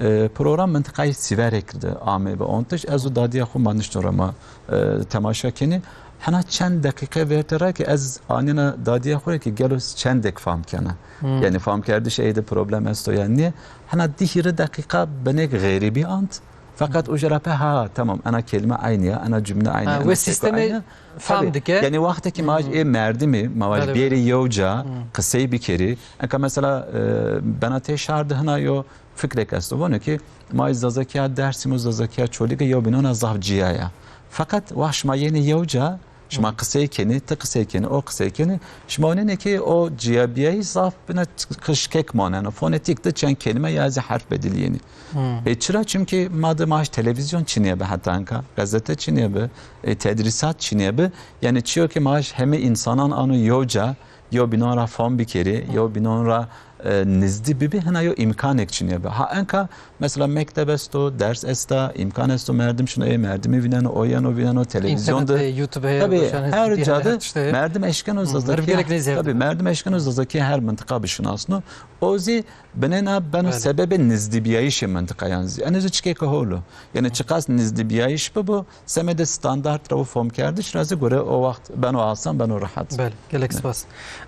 E, program mintiqayê Sîverek de amê bi ontiş. Ez û dadiya xwe ma niştin re ma, e, temaşa kenî. Hena çend deqîqe verte re ki ez anîna dadiya xwe re ki gelo çendek fam kena. Hmm. Yani famkerdiş ey de problem esto yani niye? Hena dihîri deqîqa binek xerîbî ant. Feqet Hmm. o jera pe ha tamam, ena kelime aynı ya, ena cümle aynı, Ha, ena wê seko sîstemê aynı. fam Tabii. dike. Yani wextekî ma Hmm. ê merdimî, ma Belê, bêrî belê. yewca Hmm. qisey bikerî. Enka mesela, e, bena tê şar de hina yo fikrek esto. Vano ki ma Zazakiya Dersim û Zazakiya Çolîge yo bînona zaf ciya ya. Feqet wext şima yênê yewca, şima Hmm. qisey kenî, ti qisey kenî, o qisey kenî, şima onêne ki o ciyabiyayî zaf bine qişkek maneno. Fonetîk de çend kelime ya zî herf bediliyênî. Hmm. E, çira? Çimkî ma de ma ji televîzyon çinye bi heta anka, gazete çinye bi, e, tedrîsat çinye bi. Yani çiyo ki ma ji hemî însanan ano yewca, yo bînon ra fam bikerî, Hmm. yo bînon ra e, nizdî bibî, hina yo îmkanek çinye be. Ha enka mesela mekteb esto, ders esta, îmkan esto, merdim şino ê merdimî vîneno, o yeno vîneno, televîzyon de. Înternet heye, YouTube heye, Tabii, goşan her hezkî, ca her de tişt heye. Merdim eşkeno Hı, zazakî. Her gelek nêzî Tabii, hevdin. Merdim eşkeno zazakî her mintiqa bişinasno. O zî binêna beno Belê. Sebebê nizdîbiyayîşê mintiqayan zî. Enê zî çikêke hol o. Yani çiqas nizdîbiyayîş bibo, semedê standart re û fomkerdiş re zî gore o wext beno asan, beno rehet. Belê, gelek spas.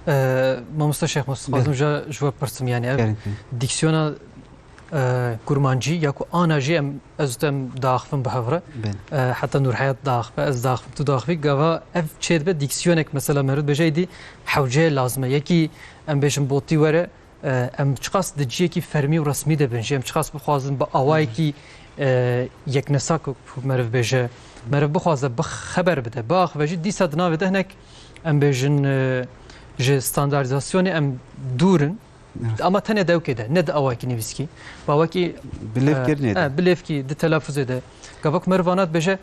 Ee, mamoste Şêxmus, Belê. Xwazim ja ji we pirsim, yani ev Gerek. Diksiyona, e, kurmancî ya ku ana jî em, ez û tu em diaxivin bi hev re. Belê. E, heta Nûrheyat diaxive, ez diaxivim, tu diaxivî, gava ev çêdibe diksiyonek, mesela meriv dibêje êdî hewce lazim e. Yekî em bêjin botî were, e, em çiqas di ciyekî fermî û resmî de bin jî, em çiqas bixwazin bi awayekî, e, yeknesa ku meriv bêje, meriv bixwaze, bi xeber bide, biaxive jî, dîsa di navê de hinek, em bêjin, e, ji standardîzasyonê em dûr in. Evet. Ama tenê dewkê de, ne di awayekî nivîskî. Bi awayekî, Bi lêvkirinê e, de. e, bi lêvkî, di telafuzê de. Gava ku meriv vana dibêje,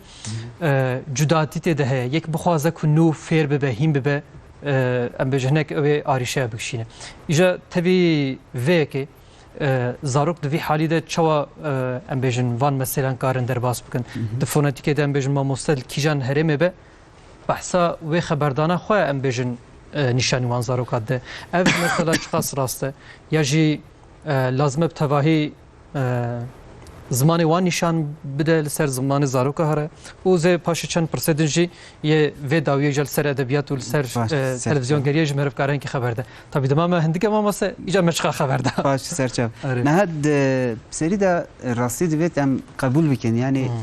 e, cudatî tê de heye. Yek bixwaze ku nû fêr bibe, hîn bibe, e, em bêjin hinek ew ê arîşeya bikişîne. Îja tevî vê yekê, e, zarok di vî halî de çawa, e, em bêjin van meseleyan karin derbas bikin? Hı hı. Di fonetîkê de em bêjin mamoste li kîjan herêmê be, behsa wê xeberdana xwe em bêjin, e, nîşanî wan zaroka dide. Ev mesela çiqas rast e? Ya jî, e, lazim e bi tevahî, e, zimanê wan nîşan bide li ser zimanê zaroka here. Û zê paşê çend pirsê din jî yê vê dawiyê jî li ser edebiyat û li ser, Baş, e, ser televîzyon çav. Geriyê ji meriv kare hinkî xeber de. Tabî dema me hindike mamoste, îca me çiqa xeber da. Baş, ser çav. Erê. Niha di serî de, e, rastî divêt em qebûl bikin. Yani, Hmm.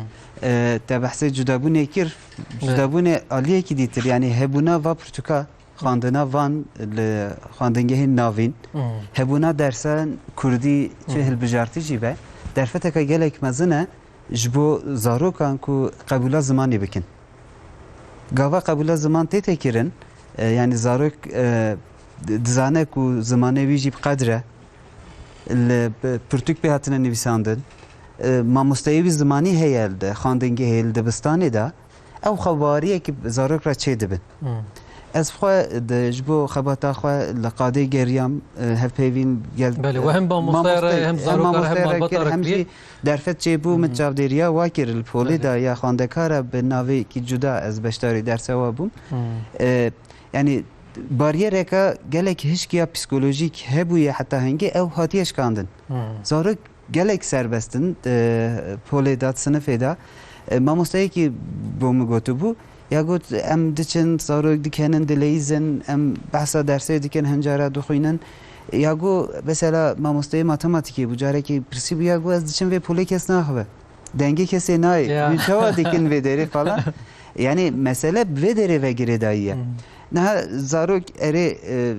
e, te behsê cudabûnê kir, Evet. cudabûnê aliyekî dîtir. Yani hebûna va pirtûka, xwendina van li xwendingehên navîn, Hmm. hebûna dersan kurdî çi Hmm. hilbijartî jî be, derfeteke gelek mezin e ji bo zarokan ku qebûla zimanê bikin. Gava qebûla ziman tête kirin, e, yani zarok, e, di-, dizane ku zimanê wî jî bi qedr e, li p-, pirtûk pê hatine nivîsandin, e, mamosteyê wî zimanî heye li xwendingehê, li dibistanê de, ew xwebariyekî zarok re çêdibin. Hmm. Ez xwe di, ji bo xebata xwe li qadê geriyam, e, hevpeyvîn gel-, Belê, we hem mamoste re, mamoste-, hem hem zaroka re, hem mamoste re malbata kir, re hem kiriye. jî derfet çêbû, min Hmm. çavdêriya wa kir li polê Belê. de ya xwendekar e, bi navekî cuda ez beşdarî dersa wa bûm. Hmm. E, yani bariyereke gelek hişk ya psîkolojîk hebûye heta hingê ew hatiye şikandin. Hmm. Zarok gelek serbest in, e, polê de, sinifê de. E, mamosteyekî bo min gotibû, ya got, em diçin, zarok dikenin, dileyîzin, em behsa dersê dikin, hin cara dixwînin. Ya got, mesela mamosteyê matematîkê bû, carekî pirsîbû, ya got, ez diçim vê polê kes naxive. Dengê kesê nayê. Ya. Hûn çawa dikin vê derê falan. Yani mesele bi vê derê ve girêdayî ye. Hmm. Niha zarok erê, e,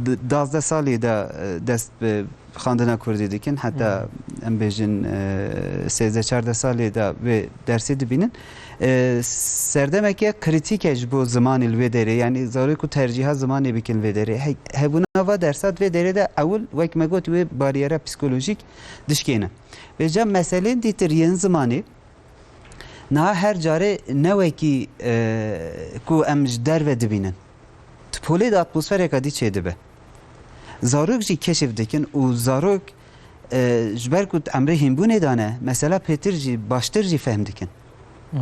d-, dazdeh salî de, e, dest bi xwendina kurdî dikin, heta Hmm. em bêjin, e, sêzdeh çardeh salê de vê dersê dibînin. E, serdemeke krîtîk e ji bo zimanê li vê derê, yani zarok ku tercîha zimanê bikin vê derê. He-, hebûna va dersa di vê derê de ewil, wek me got, wê bariyera psîkolojîk dişkêne. Vêca meselên dîtir yên zimanê, niha her carê ne wekî, e, ku em ji derve dibînin. Di polê de atmosfereka dî çêdibe. Zarok jî keşif dikin û zarok, e, ji ber ku di emrê hînbûnê de ne, mesela pêtir jî, baştir jî fehm dikin. Hmm.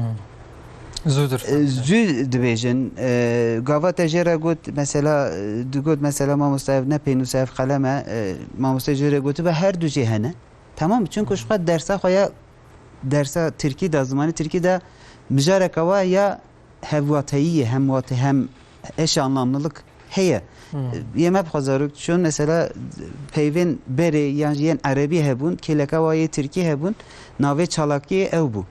Zû dir E, fehm dikin. Zû dibêjin, e, gava te jê re got, mesela, e, digot, mesela, mamoste, ev ne pênûs e, ev qelem e, e, mamoste jê re gotibe, her du jê hene. Tamam, çunku ji xwe dersa xwe ya, dersa tirkî de, zimanê tirkî de mijareke wa ya hevwateyî ye, hem wate hem eş anlamlılık heye. Hmm. Yê me bi xwe zarok çûn, mesela peyvên berê yan jî yên erebî hebûn, kêleka wa yê tirkî hebûn, navê çalakiyê ew bû.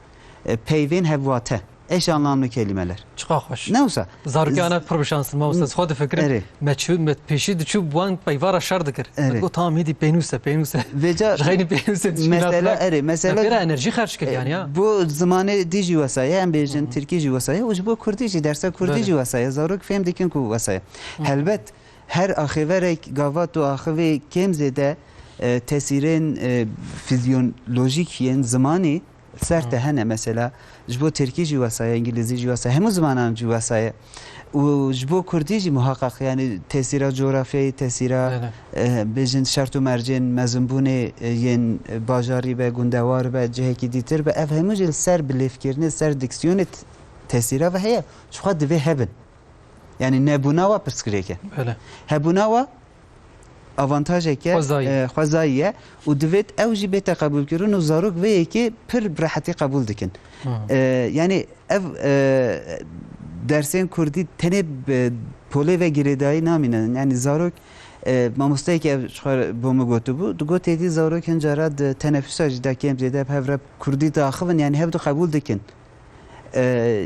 E, peyvên hevwate. Eş anlamlı kelimeler. Çiqa xweş. Ne wisa? Zarokê ana pir bi şans in, mamoste, ez xwe difikirim. Erê. Me çû, me pêşî diçû bi wan peyva re şer dikir. Erê. Me got, tamam, hêdî pênûs e, pênûs e. Vêca Ji xeynî pênûs e, dişkî mesela, nafira. Erê, mesela, Me pêra enerjî xerc kir, e, yani, ya. Bo zimanê dî jî wesa ye, em bêjin, Hı hı. tirkî jî wesa ye, û ji bo kurdî jî, dersa kurdî Belê. jî wesa ye. Zarok fêm dikin ku wesa ye. Hı hı. Helbet, her axêverek gava tu axivê kêm zêde, e, tesîrên, e, fizyolojîk yên zimanî, Ser te hene mesela, ji bo tirkî jî wesa ye, îngilîzî jî wesa ye, hemû zimanan jî wesa ye. Û ji bo kurdî jî muhaqqaq, yanî tesîra coğrafyayê, tesîra, Belê. e, bêjin şert û mercên mezinbûnê, e, yên bajarî be, gundewar be, cihekî dîtir be, ev hemû jî li ser bilêvkirinê, ser diksiyonê t-, tesîra ve heye. Ji xwe divê hebin. Yanî nebûna wa pirsgirêk e. Belê. Hebûna wa avantajeke, Xwezayî. e, xwezayî ye û divêt ew jî bête qebûlkirin û zarok vê yekê pir bi rehetî qebûl dikin. Hı. E, yanî ev, e, dersên kurdî tenê bi polê ve girêdayî namînin. Yanî zarok, e, mamosteyeke ev ji xwe bo min gotibû, digot êdî zarok hin cara di tenefûsa jî de kêm zêde bi hev re kurdî diaxivin, yanî hev du qebûl dikin. E,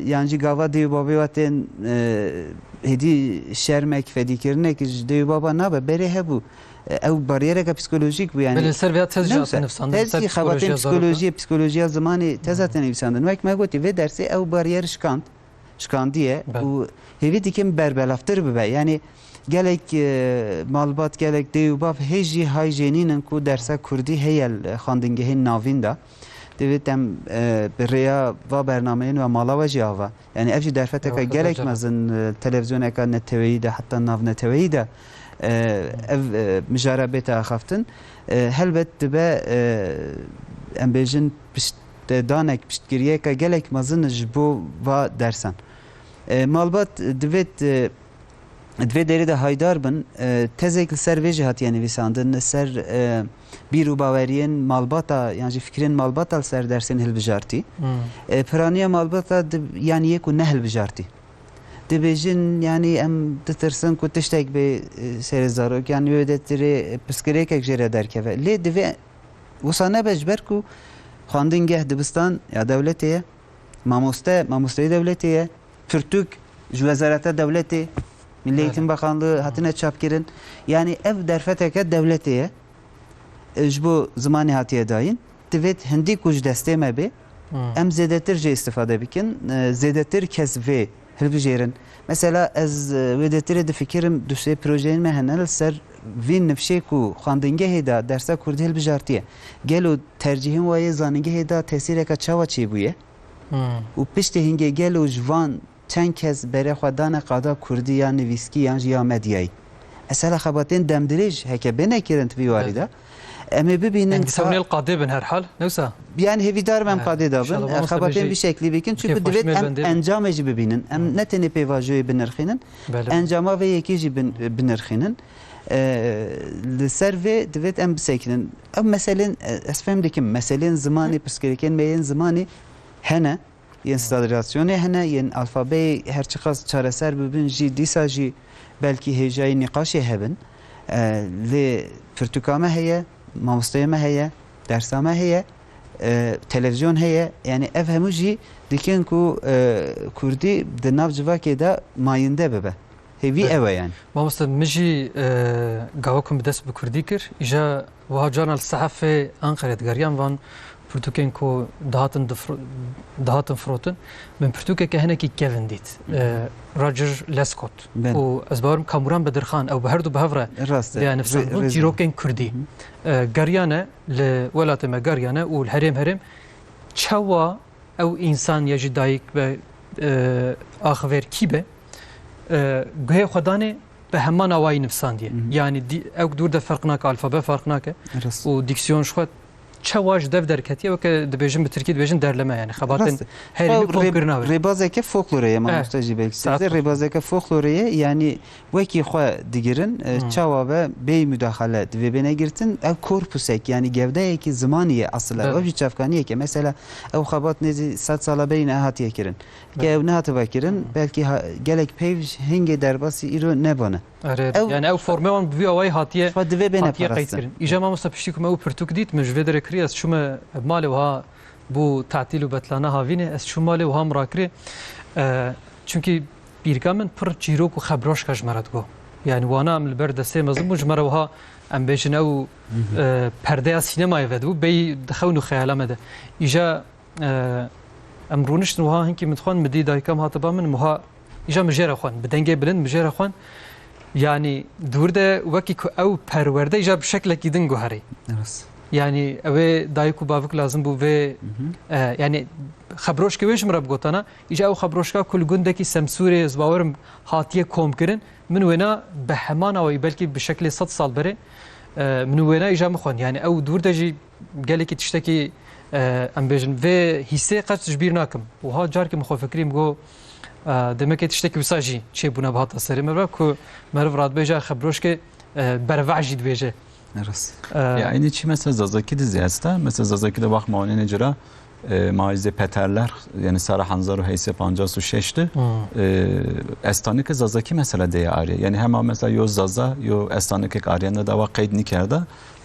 yan jî gava dê û babê wa tên, e, hêdî şermek, fedîkirinek ji dê û baba nabe, berê hebû. E, ew bariyereke psîkolojîk bû, yanî. Belê, ser vêya tez jî Neyse, hate nivîsandin, tez ser jî xebatên psîkolojiya zarok de. Psîkolojiya, psîkolojiya zimanê tez hate nivîsandin. Wek me gotî, vê dersê ew bariyer şikand, şikandiye Belê. Û hêvî dikim berbelavtir bibe. Yanî gelek, e, malbat, gelek dê û bav hê jî hay jê nînin ku dersa kurdî heye li xwendingehên navîn de. Divêt em, e, bi rêya va bernameyên we mala we jî ava. Yanî ev jî derfeteke Ew gelek xezaca. Mezin, e, televizyoneka neteweyî de, heta navneteweyî de, e, ev, e, mijara bête axaftin. E, helbet dibe, e, em bêjin piştdanek, piştgiriyeke gelek mezin ji bo va dersan. E, malbat divêt, e, Di vê derê de haydar bin, e, tezek li ser vê jî hatiye nivîsandin, li ser, e, bîr û baweriyên malbata, yan jî fikirên malbata li ser dersên hilbijartî. Hmm. E, piraniya malbata di, yanî yê ku nehilbijartî. Dibêjin, yanî em ditirsin ku tiştek bê, e, serê zarok, yanî wê de tirê pirsgirêkek jê re derkeve. Lê divê wisa nebe ji ber ku xwendingeh dibistan ya dewletê ye, mamoste, mamosteyê dewletê ye, pirtûk ji Wezareta Dewletê, Milli Eğitim Bakanlığı hatine çapkirin. Yanî ev derfeteke dewletê ye. E, ji bo zimanê hatiye dayîn. Divêt hindî ku ji destê me bê, Hmm. em zêdetir jê îstifade bikin. E, zêdetir kes vê hilbijêrin. Mesela ez, e, wê detirê difikirim, du sê projeyên me hene li ser vî nifşê ku xwendingehê de dersa kurdî hilbijartiye. Gelo tercîhên wa yê zanîngehê de tesîreke çawa çêbûye? Hmm. Û piştî hingê gelo ji van çend kes berê xwe dane qada kurdî ya nivîskî yan jî ya medyayî? Mesela xebatên demdirêj heke bêne kirin di vî warî de, Evet. em ê bibînin Em dîsa ka hûn ê li qadê bin herhal, ne wisa? Yanî hêvîdar im em Evet. qadê de bin. İnşallah, mamoste Xebatên bêjî vî şeklî bikin. Çünkü kêfxweşî divêt me em bendê bin. encamê jî bibînin. Em Hmm. ne tenê pêvajoyê binirxînin, Belê. encama vê yekê jî bin-, binirxînin. E, li ser vê divêt em bisekinin. Ev meselên, e, ez fêm dikim, meselên zimanê, pirsgirêkên me yên zimanê hene, yên standardizasyonê hene, yên alfabeyê her çiqas çareser bibin jî, dîsa jî belkî hêjayî nîqaşê hebin. E, lê pirtûka me heye, mamosteyê me heye, dersa me heye, e, televizyon heye. Yanî ev hemû jî dikin ku, e, kurdî di nav civakê de mayînde bibe. Hêvî Evet. ew e yani. Mamoste, min jî, e, gava ku min dest bi kurdî kir, îja wiha carna li sehefê Anqerê digeriyan, van pirtûkên ku dihatin difro-, dihatin firotin. Min pirtûkeke hinekî kevin dît. Hı hı. E, Roger Lescott. Belê. Û ez bawerim Kamuran Bedirxan, ew bi herdu bi hev re Rast e. vêya nivîsandibûn, Rê-, rêz e. çîrokên kurdî. Hı hı. E, geriyane li welatê me geriyane û li herêm herêm çawa ew însan ya jî dayik be, e, axivêr kî be, e, guhê xwe danê bi heman awayî nivîsandiye. Hı hı. Yanî dî-, ew dûr de ferq nake, alfabe ferq nake. Rast. Û diksiyon ji xwe çawa ji dev derketiye, weke dibêjin bi tirkî dibêjin derleme, yanî xebatên Rast e. herêmî Ew rê-, komkirina wê. rêbazeke folklorê ye, Saet mamoste jî belkî. Saet Rêbazeke folklorê ye, yanî wekî xwe digirin, e, Hmm. çawa be bêyî mudaxele divê bêne girtin, ew korpusek, yanî gewdeyekî zimanî ye asil e. Evet. Ew jî çavkaniyek e. Mesela ew xebat nêzî sed sala berî ne hatiye kirin. Ke Evet. ew nehatibe kirin, Hmm. belkî ha-, gelek peyv ji hingê derbasî îro nebane. Erê, Ew yani ew formê wan bi vî awayî hatiye, Xwe divê bêne hatiye parastin. qeyd kirin. Îja mamosta piştî ku me ew pirtûk dît, min ji vê derê kirî, ez çûme malê wiha bû tatîl û betlana havînê, ez çûm malê wiha min rakirê. E, çunkî pîrika min pir çîrok û xebroşka ji me re digot. Yani wana em li ber destê mezin bûn, ji me re wiha em bêjin ew, Mhm. e, perdeya sînemayê vedibû, bêyî di xewn û xeyala me de. Îja, e, em rûniştin wiha hinkî min dixwend, min dî dayika min hate ba min, wiha îja min jê re xwend, bi dengê bilind min jê re xwend. Yani dûr de wekî ku ew perwerde îja bi şeklekî din guherî. Rast. Yanî ew ê dayik û bavik lazim bû vê, e, yanî xebroşkê wê ji min re bigotana. Îja ew xebroşka ku li gundekî Semsûrê ez bawerim hatiye komkirin, min wêna bi heman awayî, belkî bi şeklê sed sal berê, e, min wêna îja min xwend. Yanî ew di wir de jî gelekî tiştekî, e, em bêjin, vê hîsê qet ji bîr nakim. Wiha carkê min xwe fikirî, min got, e, demekê tiştekî wisa jî çêbûna bihata serê me ve ku meriv radibêje xebroşkê, e, berve'j jî dibêje. Rast. E, Ya, eynî çi mesela Zazakî de zî heste. Mesela Zazakî de wext ma wanîne cira, e, ma jî zê Peterler, yanî sera hezar û heyt sed pancas û şeş de, Hmm. e, estanike Zazakî mesela deye ariye. Yanî hema mesela yo Zaza, yo estanikek ariye, ne dawa qeyd nikerde.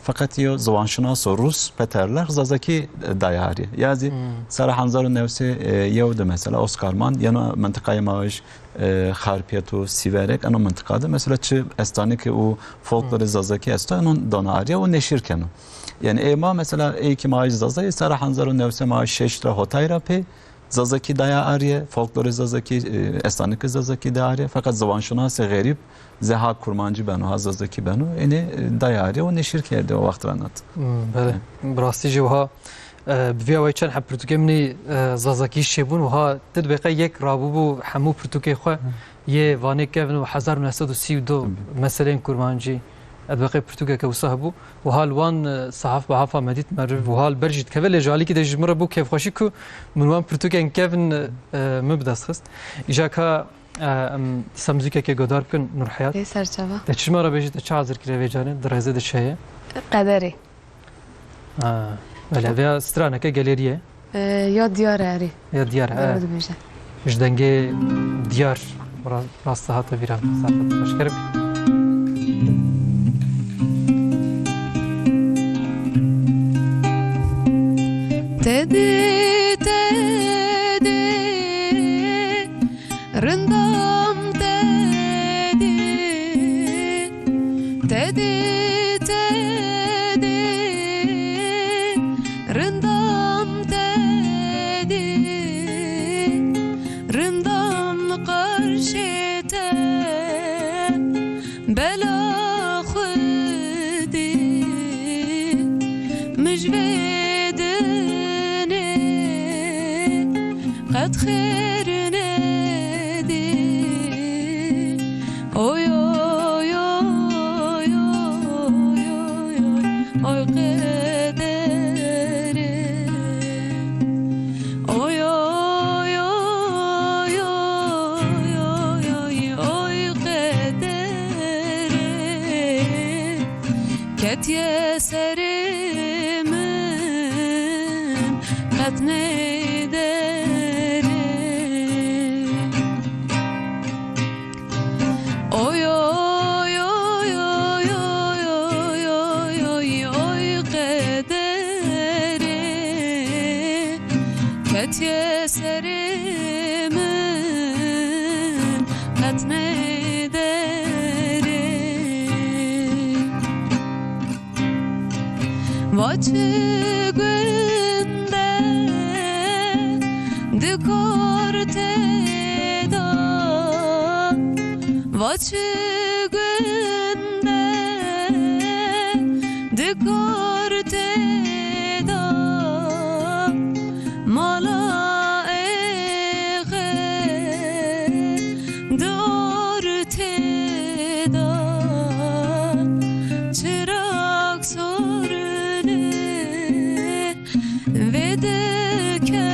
Feqet yo ziwanşinaso Rus Peterler Zazakî daye ariye. Ya zî Hmm. sera hezar û newsê, e, yew de mesela Oscar Mann, yeno mintiqayê ma jî, e, Xarpêt û Sîverek, eno mintiqa de mesela çi estanike û folklorê Hmm. Zazakî esto, eno dana ariye û neşir keno. Yanî ê ma mesela ê ki ma jî Zazayê, sera hezar û newsê ma jî şeş re hotay ra pê, Zazakî daya ariye, folklorê Zazakî, e, estanikê Zazakî daya ariye, feqet ziwanşinasê xerîb zê ha kurmancî beno, ha Zazakî beno, ênê, e, daya ariye û neşir kerdê o wext re nat. Hmm, belê. Bi rastî jî wiha, e, bi vî awayî çend heb pirtûkê min î, e, Zazakî çêbûn, wiha ti dibeqe yek rabûbû hemû pirtûkê xwe. Yê Vanê Kevin û hezar û neh sed û sî û du Tabii. meseleyên kurmancî, edbeqê pirtûkeke wisa hebû. Wiha li wan, e, sehaf bihafa me dît, meriv wiha li ber jî dikeve, lê ji alîkî de ji min re bû kêfxweşî ku min wan pirtûkên kevin, e, e, min bi dest xist. Îja ka, e, em dîsa muzîkekê guhdar bikin, Nurheyat. Ê serçava. Te çi ji me re bêjî, te çi hazir kiriye vê carê, di rêzê de çi heye? Qederê. Ha, belê, vêya straneke gelêrî ye. E, ya diyar e, erê. Ya diyar e, Doğru e. dibêje. Ji dengê diyar ra-, rast hate bîra. Zafet xweşker. Tedê, tedê, rindam tedê. Tedê, tedê, rindam tedê, rindam qarşê te bela xwedê, min ji vê dinê qet xêr nedî. Oy, oy, oy, oy, oy, oy, oy, qederê. Oy, oy, oy, oy, oy, oy, oy, qederê. Ketiye serê min qet neyderê. Oy, oy, oy, qederê. Ketiye serê min qet neyderê. Va çi gund e di kor tê de, va çi gund e di kor tê de, mala êxê di ortê de, çirak sorine vê dikeve,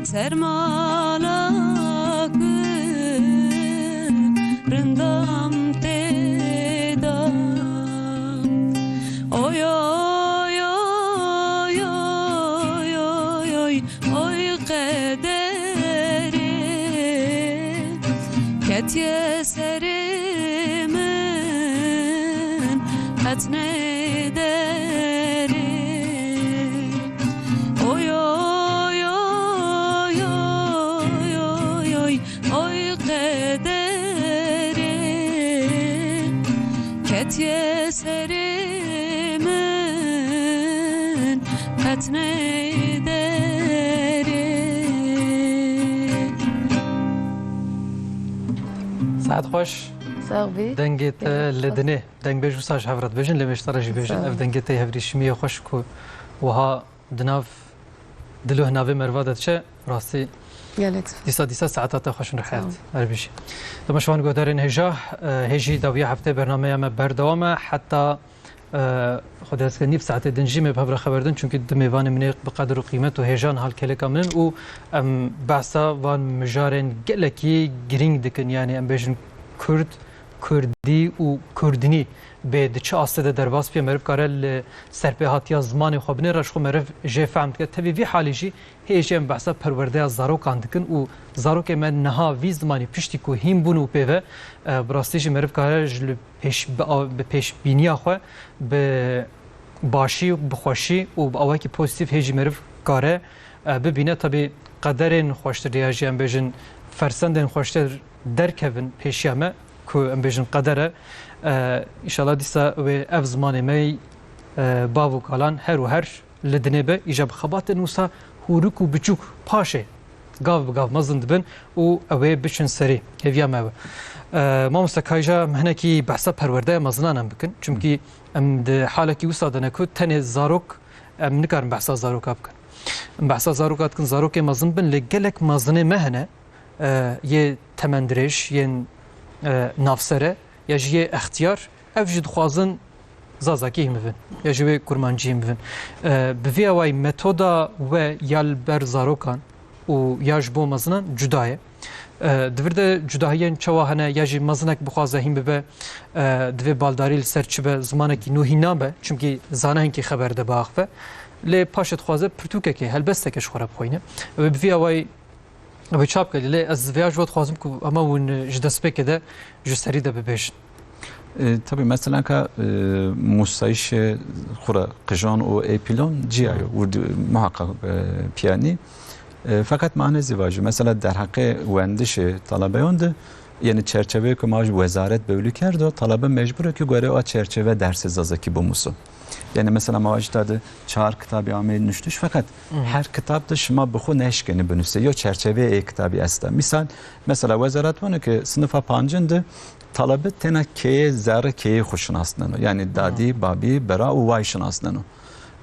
sermala gund rindam tê de. Oy, oy, oy, oy, oy, qederê. Ketiye serê min qet neyderê. Oy, oy, oy, oy, oy, oy, oy, qederê. Ketiye serê min qet neyderê. Saet xweş. Dengê te li dinê, dengbêj wisa ji hev re dibêjin, lê mêştara jî bêjin. Ev dengê te yê hevrîşimiyê xweş ku wiha di nav dil û hinavê meriva de diçe, rastî Gelek spas. Dîsa, dîsa saeta te xweş in, rihayat. Sağ ol. Her bijî. Temaşevan guhdarên hêja, e, hê jî dawiya heftê bernameya me berdewam e. Heta, e, Xwedê hezke nîv saetê din jî me bi hev re xeber din, çunkî du mêvanê min ê bi qedir û qîmet û hêja niha li kêleka min in û em behsa van mijarên gelekî girîng dikin, yanî em bêjin Kurd, Kurdî û Kurdinî bê di çi astê de derbas biye, meriv kare li serpêhatiya zimanê xwe binêre, ji xwe meriv jê fehm dike. Tevî vî halî jî hê jî em behsa perwerdeya zarokan dikin û zarokê me niha vî zimanî piştî ku hîn bûn û pê ve, e, bi rastî jî meriv kare ji li pêş, bi a-, bi pêşbîniya xwe bi başî, bi xweşî û bi awakî pozîtîf hê jî meriv kare, e, bibîne. Tabî qederên xweştir ya jî em bêjin fersendên xweştir derkevin pêşiya me ku em bêjin qeder e. E, înşallah dîsa wê ev zimanê me, e, bav û kalan her û her li dinê be, îja bi xebatên wisa hûrik û biçûk paşê gav bi gav mezin dibin û ew ê biçin serî. Hêviya me ew e. E, mamoste, ka îja em hinekî behsa perwerdeya mezinan em bikin. Çimkî em di halekî wisa de ne ku tenê zarok, em nikarin behsa zaroka bikin. Em behsa zaroka dikin, zarokê mezin bin, lê gelek mezinê me hene, e, yê temendirêj, yên, e, navsere, ya jî yê extiyar, ev jî dixwazin zazakî hîn bibin, ya jî wê kurmancî hîn bibin. E, bi vî awayî metoda we ya li ber zarokan û ya ji bo mezinan cuda ye. E, di vir de cudahiyên çawa hene, ya jî mezinek bixwaze hîn bibe, e, divê baldarî li ser çi be, zimanekî nû hîn nabe, çimkî zana hinkî xeber de biaxive. Lê paşê dixwaze pirtûkekê, helbesteke ji xwe re bixwîne. Wê bi vî awayî Ew ê çap kirî, lê ez vêya ji we dixwazim ku hema hûn ji destpêkê de ji serî de bibêjin. E, tabii, mesela ka, e, musayîşê xwe re qijan û ê pîlan ciya yo, û di-, muhakkak, e, piyanî. E, feqet ma ne zî vajî. Mesela derheqê wendişê talebeyan de, yani çerçeveyê ku ma ji wezaret bewlî kerdo, talebe mecbur e ku gorê a çerçeve dersê zazakî bimuso. Yani mesela ma ji te de çar kitabî amê nuştiş, feqet Hı hı. her kitab de şima bi xwe neşkenî binusê. Yo çerçeveyê ê kitabî esta. Misal, mesela wezaret vano ki sinifa pancin de talebe tena keyê zerre keyê xwe şinasneno. Yani dadî, Hı. babî, bira û way şinasneno.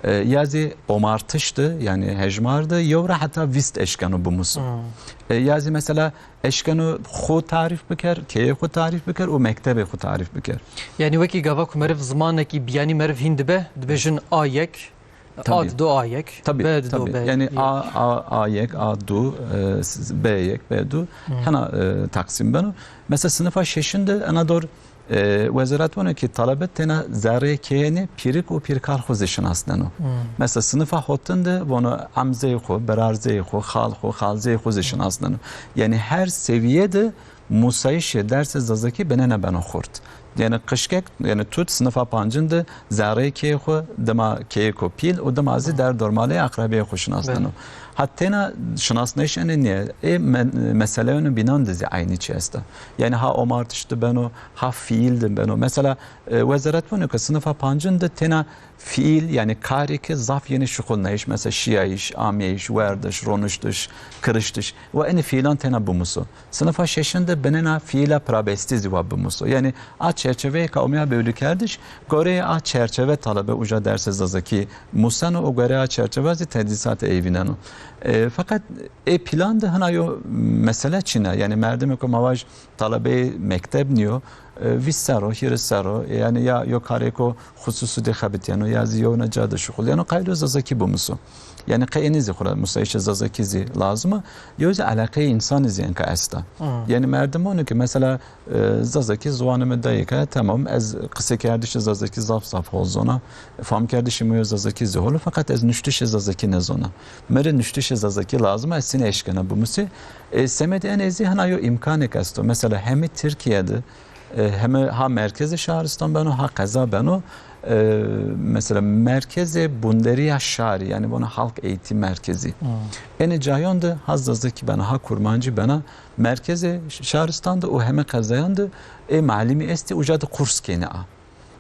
E, ya zî omartiş de, yani hejmar de, yew re heta vîst eşkeno bimuso. Hı. E, ya zî mesela eşkeno xwe tarîf biker, keyê xwe tarîf biker û mektebê xwe tarîf biker. Yanî wekî gava ku meriv zimanekî biyanî meriv hîn dibe, dibêjin A yek, Tabii. A dido A yek, Tabii, B dido tabii. B Yani yek. A, A, A yek, A du, e, s-, B yek, B du, Hı. hena, e, taksim beno. Mesela sinifa şeşin de ena dor, e, wezaret vano ki talebe tena zerrê keyêne pîrik û pîrkal xwe zî şinasneno. Hmm. Mesela sinifa hotin de vano emzeyê xwe, birarzeyê xwe, xal xwe, xalzeyê xwe zî şinasneno. Yani her seviye de musayîşê dersê zazakî binene beno xurt. Yani qişkek, yani tu sinifa pancin de zerrê keyê xwe, dima keyê xwe pîl û dima zî Hmm. der dormalê aqrebeyê xwe şinasneno. Belê. Ha tena şinasnayîş ene niye. Ê me-, meseleyano bînan de zî eynî çi esta. Yani ha omartiş de beno, ha fiil de beno. Mesela, e, wezaret vano ki sinifa pancin de tena fiil, yani karê ki zaf yeni şixulnayîş, mesela şiyayîş, ameyîş, werdiş, roniştiş, kiriştiş. Ve enî fiilan tena bimuso. Sinifa şeşin de binena fiila pirabestî zî wa bimuso. Yani a çerçeveyê ka omiya bewlîkerdiş, goreyê a çerçeve talebe uca dersê zazakî museno û goreyê a çerçeve zî tedrîsat êvîneno. E, feqet ê pîlan de hina yo mesele çîne. Yani merdimê ku ma vaj talebeyê mekteb niyo, e, vîst serro, hîris serro, e, yani ya yo karêko xusûsî de xebitiyeno, ya zî yewna ca de şixuliyeno, qaylo zazakî bimuso. Yani qey enî zî xura musayîşê zazakî zî lazim e, yew zî eleqeyê însanî zî enka esta. Hmm. Yani merdim ono ki mesela, e, zazakî ziwanê min dayik e, tamam, ez qisekerdişê zazakî zaf zaf hol zona, famkerdişê min yo zazakî zî hol, feqet ez nuştişê zazakî nezona. Merê nuştişê zazakî lazim e, ez sîne eşkena bimusê. E, semedê enê zî hina yo îmkanek esto. Mesela hemî Tirkiye de, e, heme ha merkezê şaristan beno, ha qeza beno. E, mesela merkezê bunderiya şarî, yani bona halk eğitim merkezi. Hmm. Enê cayan de ha zazakî bena, ha kurmancî bena, merkezê şaristan de û heme qezayan de ê malimî estî, uca de kurs kêne a.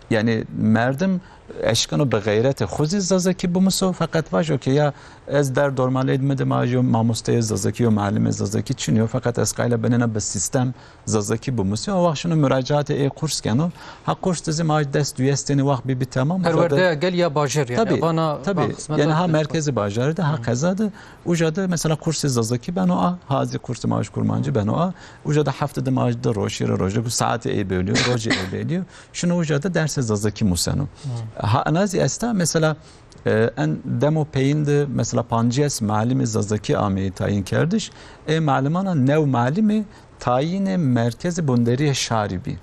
Yani merdim Eşkeno bi xeyretê xwe zî zazakî bimuso, feqet vajo ke ya ez der dormalê min de ma yo mamosteyê zazakî, yo malimê zazakî çin yo, feqet ez qayîl a binêna bi sîstem zazakî bimusî, o wext şino muracaatê ê kurs keno. Ha kurs de zî ma dest duyestênî wext bî bî temam. Perwerdeya gel ya bajêr, yani Tabii, vana tabii. Xizmeta Yani ha merkezê bajarî de, ha qeza de, uca de mesela kursê zazakî beno a, ha zî kursê ma kurmancî beno a, uca de hefte de ma di roj, şêrê roj, ku saetê ê bêlî yo, rojê ê bêlî yo. Şino uca de dersê zazakî museno. Ha ena zî esta mesela, e, en demo peyîn de mesela panciyes malimê zazakî ameyî tayin kerdiş. Ê malimana new malimê tayînê merkezê bunderiyê şarî bî.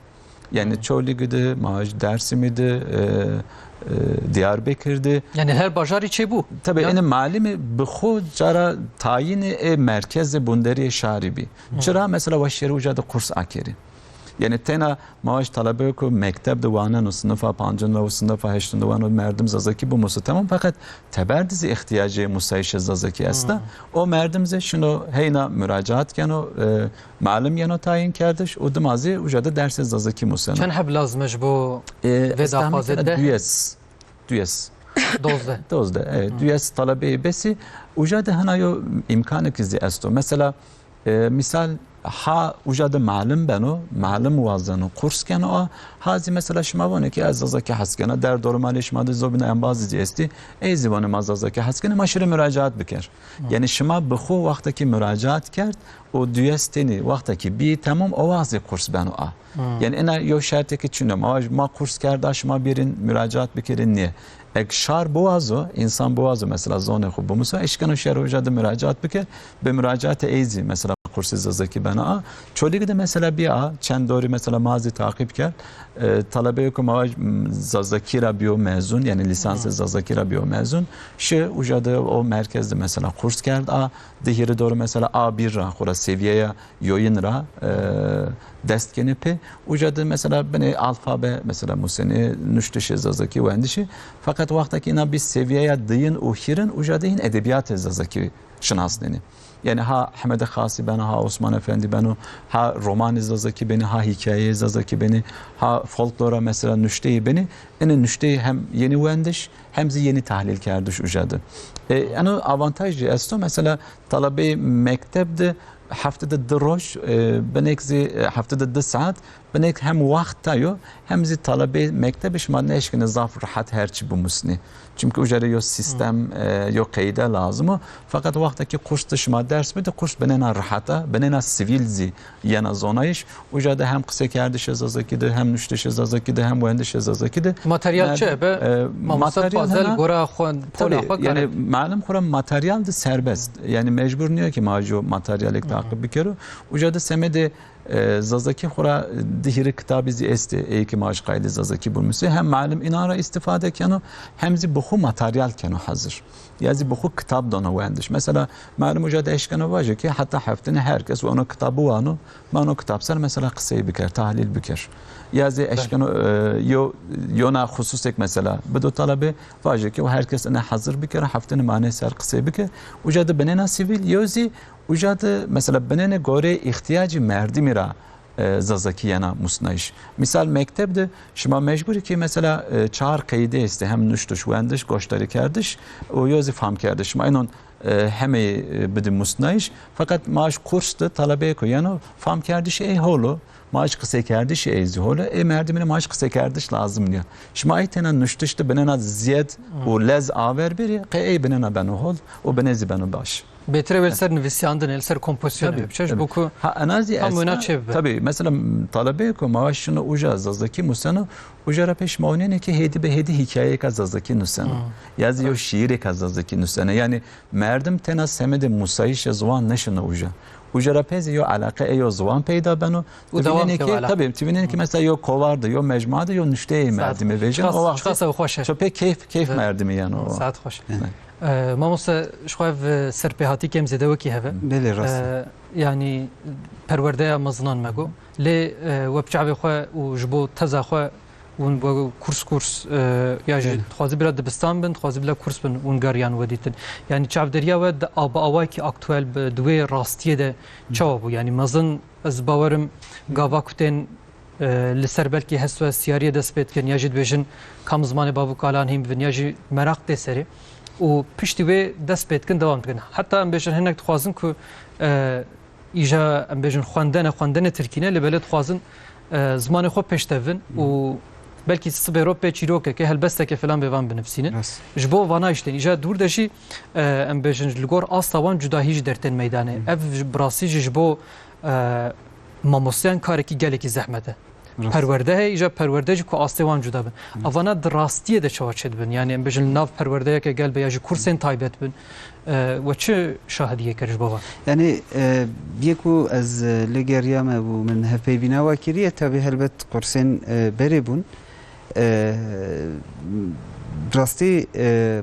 Yani Çolîg de, ma ji Dersimî de, e, e, Diyarbekir de. Yani her bajarî çêbû. Tabii, yani malimê bi xwe cara tayînê ê merkezê bunderiyê şarî bî. Çira mesela weşêrî uca de kurs akerî. Yani tena ma ji talebeyê ku mekteb de wanen û sinifa pancin re û sinifa heştin de wan û merdim zazakî bimuso, temam, feqet teber de zî ihtiyacê musayîşê zazakî esta. O merdim zî şino heyna muracaat keno, e, malim yeno tayin kerdiş û dima zî uca de dersê zazakî museno. Çend heb lazim e ji bo E, vê ez tahmin daxwazê kena de? Duyes. Duyes. Dozdeh. Dozdeh, e, duyes talebeyê besî. Uca de hina yo îmkanekî zî esto. Mesela, e, misal ha uca de malim beno, malim wazeno, kurs keno a, ha zî mesela şima vano ki ez zazakî hez kena, der dorê malê şima de zobîna embazî zî estî, ê zî vano ma zazakî hez kena, ma şirê muracaat biker. Yani şima bi xwe wextekî muracaat kerd û duyes tenî wextekî bî temam, o wext zî kurs beno a. Yani ena yo şertekî çin o. Ma, ma kurs kerda şima bêrin muracaat bikirin niye. Ek şar biwazo, însan biwazo mesela zonê xwe bimuso, eşkeno şer uca de muracaat bike, bi muracaatê ê zî mesela kursê zazakî bena a. Çolîg de mesela bî a, çend dorî mesela ma zî taqîb kerd. E, talebeyê ku ma, m, zazakî ra biyo mezun, yani lisansê zazakî ra biyo mezun, şi uca de o merkez de mesela kurs kerd a, di hîrê dorî mesela A bir ra xwe ra seviyeya yoyin ra, e, dest kene pê. Uca de mesela binê alfabe, mesela musenê, nuştişê zazakî wendişî. Feqet wextekî îna bî seviyeya diyin û hîrin, uca de hîn edebiyatê zazakî şinasnenî. Yani ha Hemedê Xasî beno, ha Osman Efendî beno, ha romanê zazakî benî, ha hîkayeyê zazakî benî, ha folklora mesela nuşteyê benî. Ene nuşteyê hem yenî wendiş, hem zî yenî tahlîl kerdiş uca de. E, eno avantaj jî esto, mesela talebeyê mekteb de hefte de di roj, e, binek zî, e, hefte de di saet, binek hem wext tayo, hem zî talebeyê mektebê şima neşkine zaf rehet her çi bimusnî. Çimkî uca re yo sîstem, e, yo qeyde lazim o. Feqet wextekî kurs de şima ders bide, kurs binêna reheta, binêna sivîl zî yena zonayîş. Uca de hem qisêkerdişê zazakî de, hem nuştişê zazakî de, hem wendişê zazakî de. Materyal çi hebe? E, mamoste dixwaze li gora xwe, pola xwe kare. Yani malim xwe re materyal de serbest. Yani mecbur niye ki ma jo materyalek taqib bikero. Uca de semedê, e, zazakî xwe re di hîrê kitabî zî estê, ê ki ma ji qaydê zazakî bimusê. Hem malim înan re îstifade keno, hem zî bi xwe materyal keno hazir. Ya zî bi xwe kitab dano wendiş. Mesela, malim uca de eşkeno vaje ki heta heftinê her kes wano kitab biwano, mano kitab ser mesela qisey biker, tahlîl biker. Ya zî eşkeno, e, yo, yona xususek mesela bido talebê, vaje ki o her kes ine hazir biker, heftinê manê ser qisey biker. Uca de binêna sivîl, yo zî uca de mesela binêne gorê îhtiyacî merdimî ra e, zazakî yena musnayîş. Misal mekteb de şima mecbûr kî mesela, e, çar qeydê estê, hem nuştiş, wendiş, goşdarîkerdiş û yo zî famkerdiş. Şima înon, e, hemeyî, e, bidî musnayîş. Feqet ma ji kurs de talebeyê ku yeno famkerdişê ê hol o, ma ji qisêkerdişê ê zî hol o, ê merdimî ma ji qisêkerdiş lazim niye. Şima ê tena nuştiş de binêna ziyed û lez aver bêrî, qey ê binêna beno hol û binê zî beno baş. Bêtir ew li ser nivîsiyandinê, li ser kompozisyonê Tabii, biçe, ji tabii. bo ku Ha, ena zî tam wêna esta, çê bibe. Tabii, mesela, m, talebeyê ku ma şino uca zazakî museno, uca ra pêş ma onêne ki hêdî bi hêdî hîkayeyeka zazakî nuseno. Hmm. Ya zî yo şiîreka zazakî nuseno. Yani, merdim tena semedê musayîşê ziwan neşino uca. Uca ra pê zî yo eleqe ê yo ziwan peyda beno. Û dewam Tibînêne ke ki, eleqe. Tabii, tibînêne ki mesela yo kovar de, yo mecmua de, yo nuşteyê Saet merdimê xweş. vêjin. Çiqas, O wext çiqas ew xweş e. Ço pê keyf, keyf Evet. merdimê yani o. Saet xweş. Evet. E, mamoste, ji xwe ev, e, serpêhatî kêm zêde wekî heve. Belê, rast e. E, yanî perwerdeya mezinan me got. Lê, e, we bi çavê xwe û ji bo teza xwe hûn we kurs kurs, e, ya jî Belê. dixwazi bila dibistan bin, dixwazi bila kurs bin hûn geriyan we dîtin. Yanî çavderiya we di a-, bi awayekî aktuel bi, di wê rastiyê de çawa bû? Yanî mezin ez bawerim gava ku tên e, li ser belkî hestwestiyariyê dest pê dikin, ya jî dibêjin kam zimanê bav û kalan hîn bibin, ya jî meraq tê serê û piştî wê dest pê dikin, dewam dikin. Heta em bêjin hinek dixwazin ku, e, îja em bêjin xwendene, xwendene tirkî ne, lê belê dixwazin, e, zimanê xwe pêş de bin û belkî sibê ro pê çîrokeke, helbesteke filan bêvan binivîsînin. Rast. Ji bo vana îştên îja dûr de jî, e, em bêjin li gor asta wan cudahî jî dertên meydanê. Ev ji, bi rastî jî ji bo, e, mamosteyan karekî gelekî zehmet e. Rast. Perwerde heye, îja perwerde jî ku astê wan cuda bin. Rast. Avana di rastiyê de çawa çêdibin? Yani em bêjin li nav perwerdeyeke gel be ya jî kursên taybet bin. E, we çi şahidiyê kir ji bo van? Yani, e, yê ku ez, e, li geriya me bû min hevpeyvîna we kiriye, tabi helbet kursên, e, berê bûn. E, rastî, e,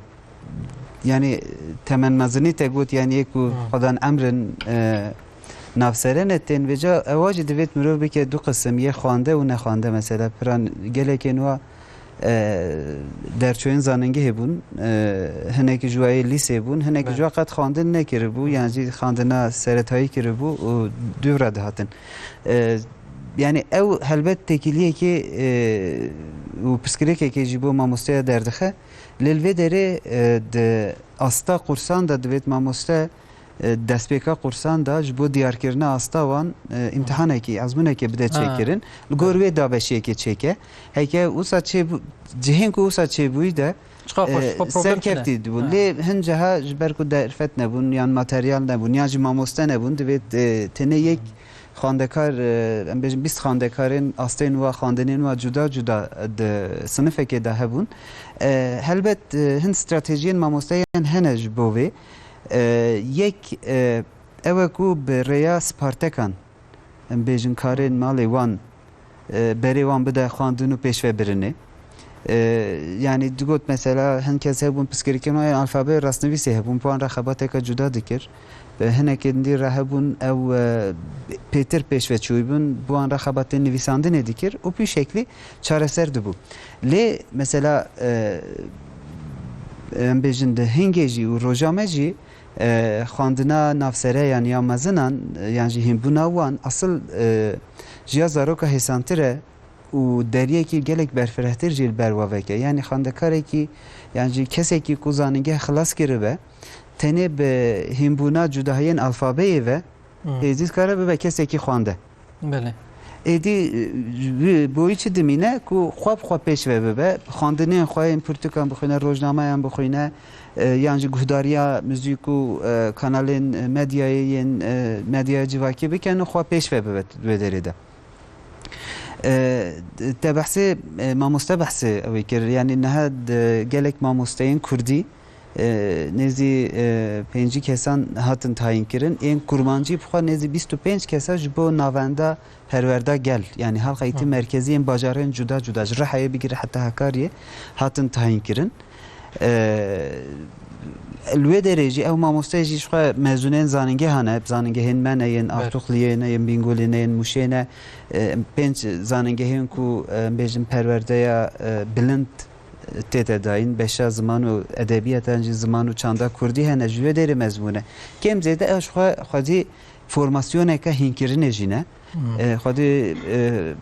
yani temen mezinî te got, yani yê ku Hmm. xwedan emrin, e, navsere ne tên vêca, ewa jî divêt mirov bike du qisim, yê xwande û nexwande mesela. Piran gelekên wa, e, derçoyên zanîngehê bûn, e, hinekî ji wa yê lîsê bûn, hinekî Belê. ji wa qet xwendin nekiribû, Hı. yan jî xwendina seretayî kiribû û dûv re dihatin. E, yani ew helbet têkiliyekê, e, û pirsgirêkekê jî bo mamosteya derdixe. Lê li vê derê, e, di asta qursan de divêt mamoste, e, destpêka qursan de ji bo diyarkirina asta wan, e, îmtihanekî, ezmûnekê bide Ha. çêkirin. Li gor Ha. wê dabeşiyekê çêke. Heke wisa çêbû-, cihên ku wisa çêbûyî de, Çiqa xweş, e, xwe problem serkeftî çi ne? dibûn. Ha. Lê hin ceha ji ber ku derfet nebûn, yan materyal nebûn, yan jî mamoste nebûn, divêt, e, tenê yek xwendekar, e, em bêjin bîst xwendekarên astên wa, xwendinên wa cuda cuda di sinifekê de hebûn. E, helbet, e, hin stratejiyên mamosteyan hene ji bo vê. E, yek, e, ew e ku bi rêya spartekan, em bêjin karên malê wan, e, berê wan bide xwendin û pêşvebirinê. E, yani digot mesela hin kes hebûn pirsgirêkên wan ên alfabeyê rastnivîsê hebûn, bi wan re xebateke cuda dikir. E, hinekên dî re hebûn ew, e, pêtir pêşveçûyî bûn, bi wan re xebatên nivîsandinê dikir û pî şeklî çareser dibû. Lê mesela, e, em bêjin di hingê jî û roja me jî, e, xwendina navsereyan ya mezinan, e, yan jî hînbûna wan asil, e, ji ya zaroka hêsantir e û deriyekî gelek berfirehtir jî li ber we veke. Yani xwendekarekî, yan jî kesekî ku zanîngeh xilas kiribe, tenê bi hînbûna cudahiyên alfabeyê ve Hmm. êdî dikare bibe kesekî xwende. Belê. Êdî, e, ji bo wî çi dimîne ku xwe bi xwe pêş ve bibe, xwendinên xwe yên pirtûkan bixwîne, rojnameyan bixwîne, e, yan jî guhdariya muzîk û, e, kanalên medyayê yên, e, medyaya civakî bikin û xwe pêş ve bibe di wê derê de. E, te behsê, e, mamoste behsê ew ê kir. Yani niha di gelek mamosteyên kurdî, e, nêzî, e, pêncî kesan hatin tayîn kirin. Ên kurmancî bi xwe nêzî bîst û pênc kesa ji bo navenda perwerda gel, yani halka eğitim Hı. merkezî yên bajarên cuda cuda, ji Rihayê bigire heta Hakariyê hatin tayîn kirin. E, li wê derê jî ew mamoste jî ji xwe mezûnên zanîngehan e, zanîngehên me ne, yên Ber. Artuxliyê ne, yên Bîngolê ne, yên Mûşê ne, e, pênc zanîngehên ku, e, em bêjin perwerdeya, e, bilind tête dayîn, beşa ziman û edebiyat an jî ziman û çanda kurdî hene, ji wê derê mezmûn e. Kêm zêde ew ji xwe xwedî formasyoneke hînkirinê jî ne. Hmm. E, xwedî, e,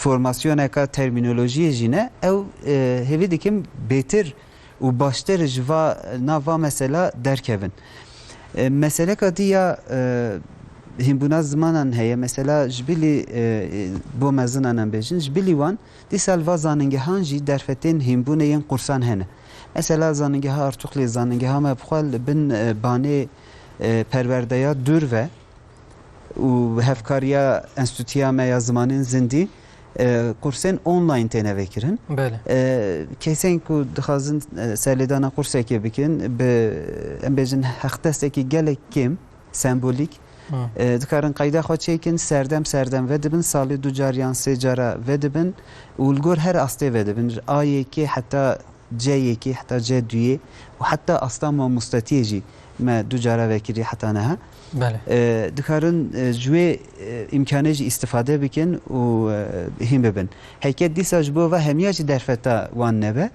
formasyoneka termînolojiyê jî ne. Ew, e, hêvî dikim bêtir û baştir ji va, nav va mesela derkevin. E, meseleka dî ya, e, hînbûna zimanan heye. Mesela ji bilî, e, bo mezinan em bêjin, ji bilî wan dîsa li va zanîngehan jî derfetên hînbûnê yên qursan hene. Mesela zanîngeha Artuxlê, zanîngeha me bi xwe li bin, e, banê, e, perwerdeya dûr ve û hevkariya Enstîtuya me ya Zimanên Zindî, e, kursên online têne vekirin. Belê. E, kesên ku dixwazin, e, serlêdana kursekê bikin, bi, em bêjin, heqdestekî gelek kêm, sembolîk, Hı. e, dikarin qeyda xwe çêkin, serdem serdem vedibin, salê du car yan sê cara vedibin û li gor her astê vedibin. Ji A yekê heta C yekê, heta C duyê û heta asta mamostetiyê jî me du cara vekirî heta niha. Belê. E, dikarin, e, ji wê, e, îmkanê jî îstifade bikin û, e, hîn bibin. Heke dîsa ji bo ve hemiya jî derfeta wan nebe,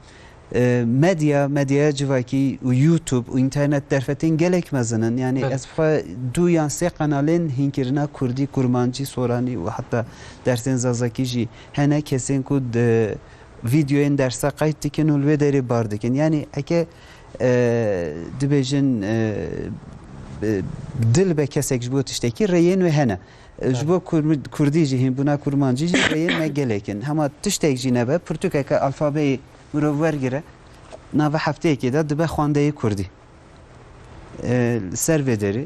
E, medya, medyaya civakî û YouTube û înternet derfetên gelek mezin in. Yanî Belê. ez xwe du yan sê qenalên hînkirina kurdî, kurmancî, soranî û heta dersên zazakî jî hene, kesên ku di vîdyoyên dersa qeyd dikin û li wê derê bar dikin. Yanî heke, e, dibêjin, e, e, dil be kesek ji bo tiştekî, rêyên wê hene. E, ji Evet. bo kurmi-, kurdî jî, hînbûna kurmancî jî rêyên me gelek in. Hema tiştek jî nebe, pirtûkeke alfabeyê mirov wergire, nava hefteyekê de dibe xwendeyê kurdî. E, li ser vê derê.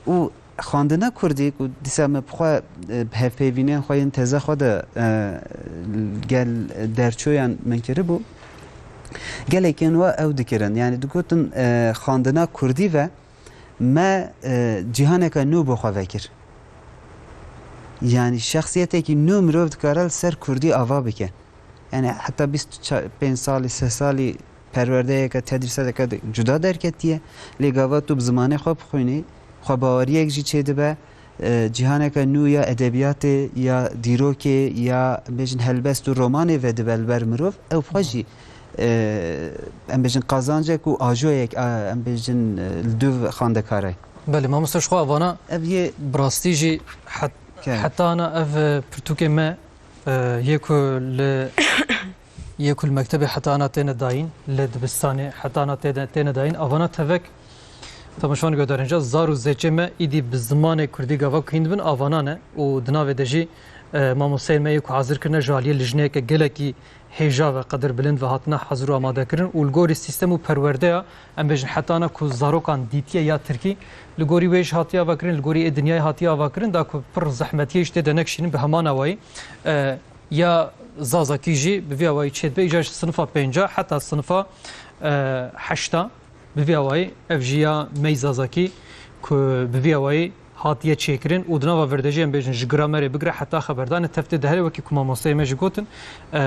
Û xwendina kurdî ku dîsa me bi xwe, e, bi hevpeyvînên xwe yên teze xwe de, e, gel derçoyan min kiribû, gelekên we ew dikirin. Yanî digotin, e, xwendina kurdî ve me, e, cîhaneke nû bo xwe vekir. Yanî şexsiyetekî nû mirov dikare li ser kurdî ava bike. Yanî heta bîst û pênc salî, sih salî perwerdeyeke, tedrîseteke de cuda derketiye. Lê gava tu bi zimanê xwe bixwînî, xwebaweriyek jî çêdibe. E, cîhaneke nû ya edebiyatê, ya dîrokê, ya, em bêjin, helbest û romanê vedibe li ber mirov. Ew xwe jî, e, em bêjin, qazancek û ajoyek, a, em bêjin, e, li dû xwendekara ye. Belê, mamoste, ji xwe vana Ev yê bi rastî jî het-, Ke- heta ana ev, e, pirtûkê me, e, yê ku li, yê ku li mektebê heta ana têne dayîn, li dibistanê heta ana têne, têne dayîn, avana tevek, temaşevan guhdarên ca, zar û zêçê me îdî bi zimanê kurdî gava ku hîn dibin, avana ne û di navê de jî, e, mamosteyên me yê ku hazir kirine ji aliyê lijneyeke gelekî hêja ve, qedirbilind ve hatine hazir û amade kirin û li gorî sîstem û perwerdeya, em bêjin, heta ana ku zarokan dîtiye ya tirkî, li gorî wê jî hatiye avakirin, li gorî ê dinyayê hatiye avakirin, da ku pir zehmetiyê jî tê de nekişînin bi heman awayî, e, ya zazakî jî bi vî awayî çêdibe, îcar ji sinifa pênca heta sinifa, e, heşta. Bi vî awayî ev jî ya mey zazakî ku bi vî awayî hatiye çêkirin û di nava vir de jî, em bêjin, ji gramerê bigire heta xeberdanê tev tê dihere, wekî ku mamosteyê me jî gotin, e,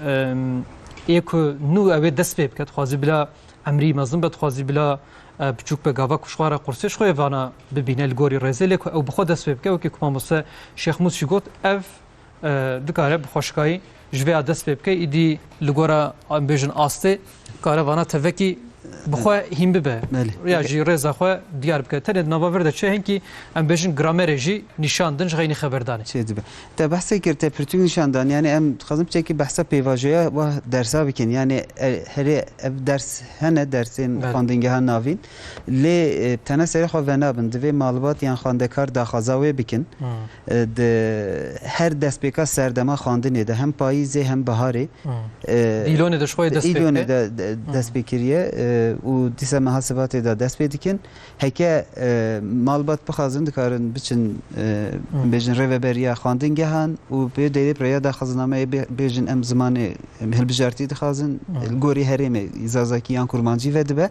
em, ê ku nû ew ê dest pê bike, dixwazî bila emrî mezin be, dixwazî bila, e, biçûk be, gava ku ji xwe re qursê, ji xwe yê vana bibîne li gorî rêzê, lê ku ew bi xwe dest pê bike, wekî ku mamoste Şêx Mûs jî got, ev e, dikare bi xweşikayî ji vê ya dest pê bike. Îdî li gora, em bêjin, astê, dikare vana tevekî bi xwe hîn bibe. Belê. Ya Peki. jî rêza xwe diyar bike. Tenê di nava vir de çi hinkî, em bêjin, gramerê jî nîşan din ji xeynî xeberdanê. Çê dibe. Te behsê kir, te pirtûk nîşan dan. Yanî em dixwazin piçekî behsa pêvajoya wa dersa bikin. Yanî, e, herê ev ders hene, dersên Belê. xwendingeha navîn. Lê, e, tene serê xwe venabin. Divê malbat yan xwendekar daxwaza wê bikin. Hmm. E, di her destpêka serdema xwendinê de, hem payîzê hem biharê, Hmm. e, Di îlonê de ji xwe yê dest pê îlonê bike. de, de, Hmm. dest pê kiriye, e, û dîsa meha sibatê de dest pê dikin. Heke, e, malbat bixwazin, dikarin biçin, e, Hmm. bêjin rêveberiya xwendingehan û pê derê bi rêya daxwazinameyê bê-, bêjin em zimanê, em hilbijartî dixwazin, Hmm. li gorî herêmê zazakî yan kurmancî vedibe.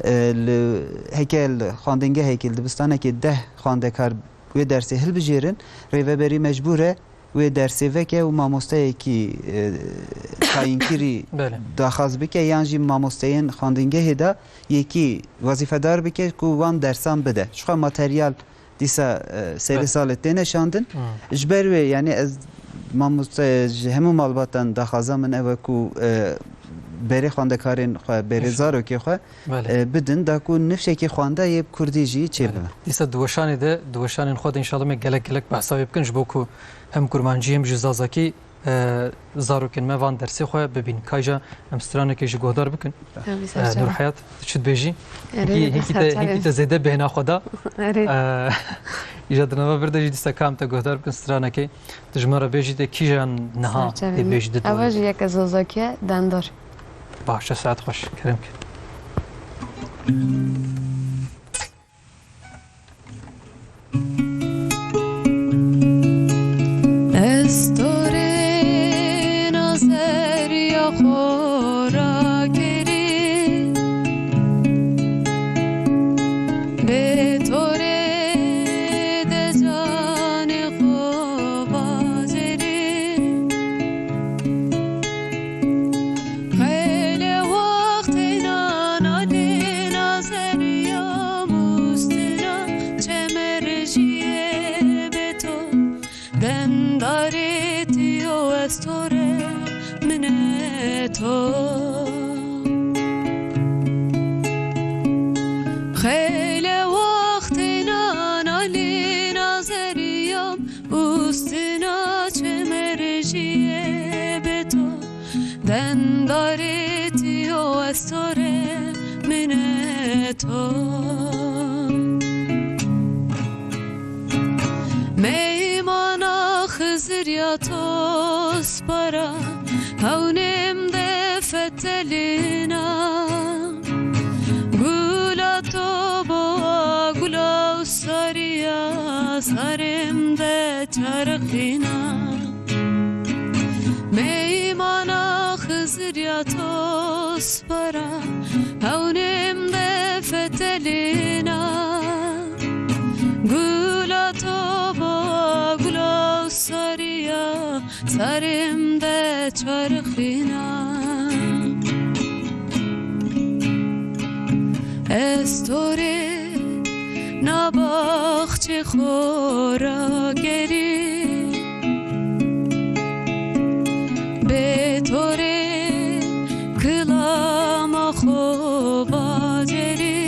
E, li, heke li xwendingehekê, li dibistanekê deh xwendekar wê dersê hilbijêrin, rêveberî mecbûr e wê dersê veke û mamosteyekî, e, tayînkirî Belê. daxwaz bike yan jî mamosteyên xwendingehê de yekî wezîfedar bike ku wan dersan bide. Ji xwe materyal dîsa, e, serê Belê. salê têne şandin. Hmm. Ji ber wê, yanî ez mamoste, ji hemû malbatan daxwaza min ew e ku, e, berê xwendekarên xwe, berê Eşya. zarokê xwe, Belê. e, bidin, da ku nifşekî xwenda yê kurdî jî çêbibe. Belê. Dîsa di weşanê de, di weşanên xwe de înşallah me gelek gelek behsa wê bikin, ji bo ku hem kurmancî hem jî zazakî, e, zarokên me van dersê xwe bibîn. Kayja em stranekê ji guhdar bikin. Tabii, E, serçe. Nur Hayat, tu çi dibêjî? Erê, Hinkî, hinkî te, serçe. hinkî te zêde bêhna xwe da. Erê. E, îja di nava vir de jî dîsa ka em te guhdar bikin stranekê. Tu ji me re bêjî te kîjan niha Serçe tê bêjî di Ewa dawê jî de? yeke zazakî ye, dendar. Baş e, saet xweş. Kerem ke. Ez to rê nazeriya xwe rakirî. Bê to rê de canê xwe vajêrî. Xeylê wextê nana lê nazeriya mustina çemerjiyê bê to. Dendarê tiyo ez to re mineto. to. Meymana Xizir ya tospara, hewnêm de fetelîna. Gula to boa, gula û sariya, sarêm de çarxîna. Meymana Xizir ya tospara, hewnêm de fetelîna. Gula to boa, gula û sariya, sarêm de çarxîna. Ez to rê na baxçê xwe ragerî. Bê to rê kilama xwe bacerî.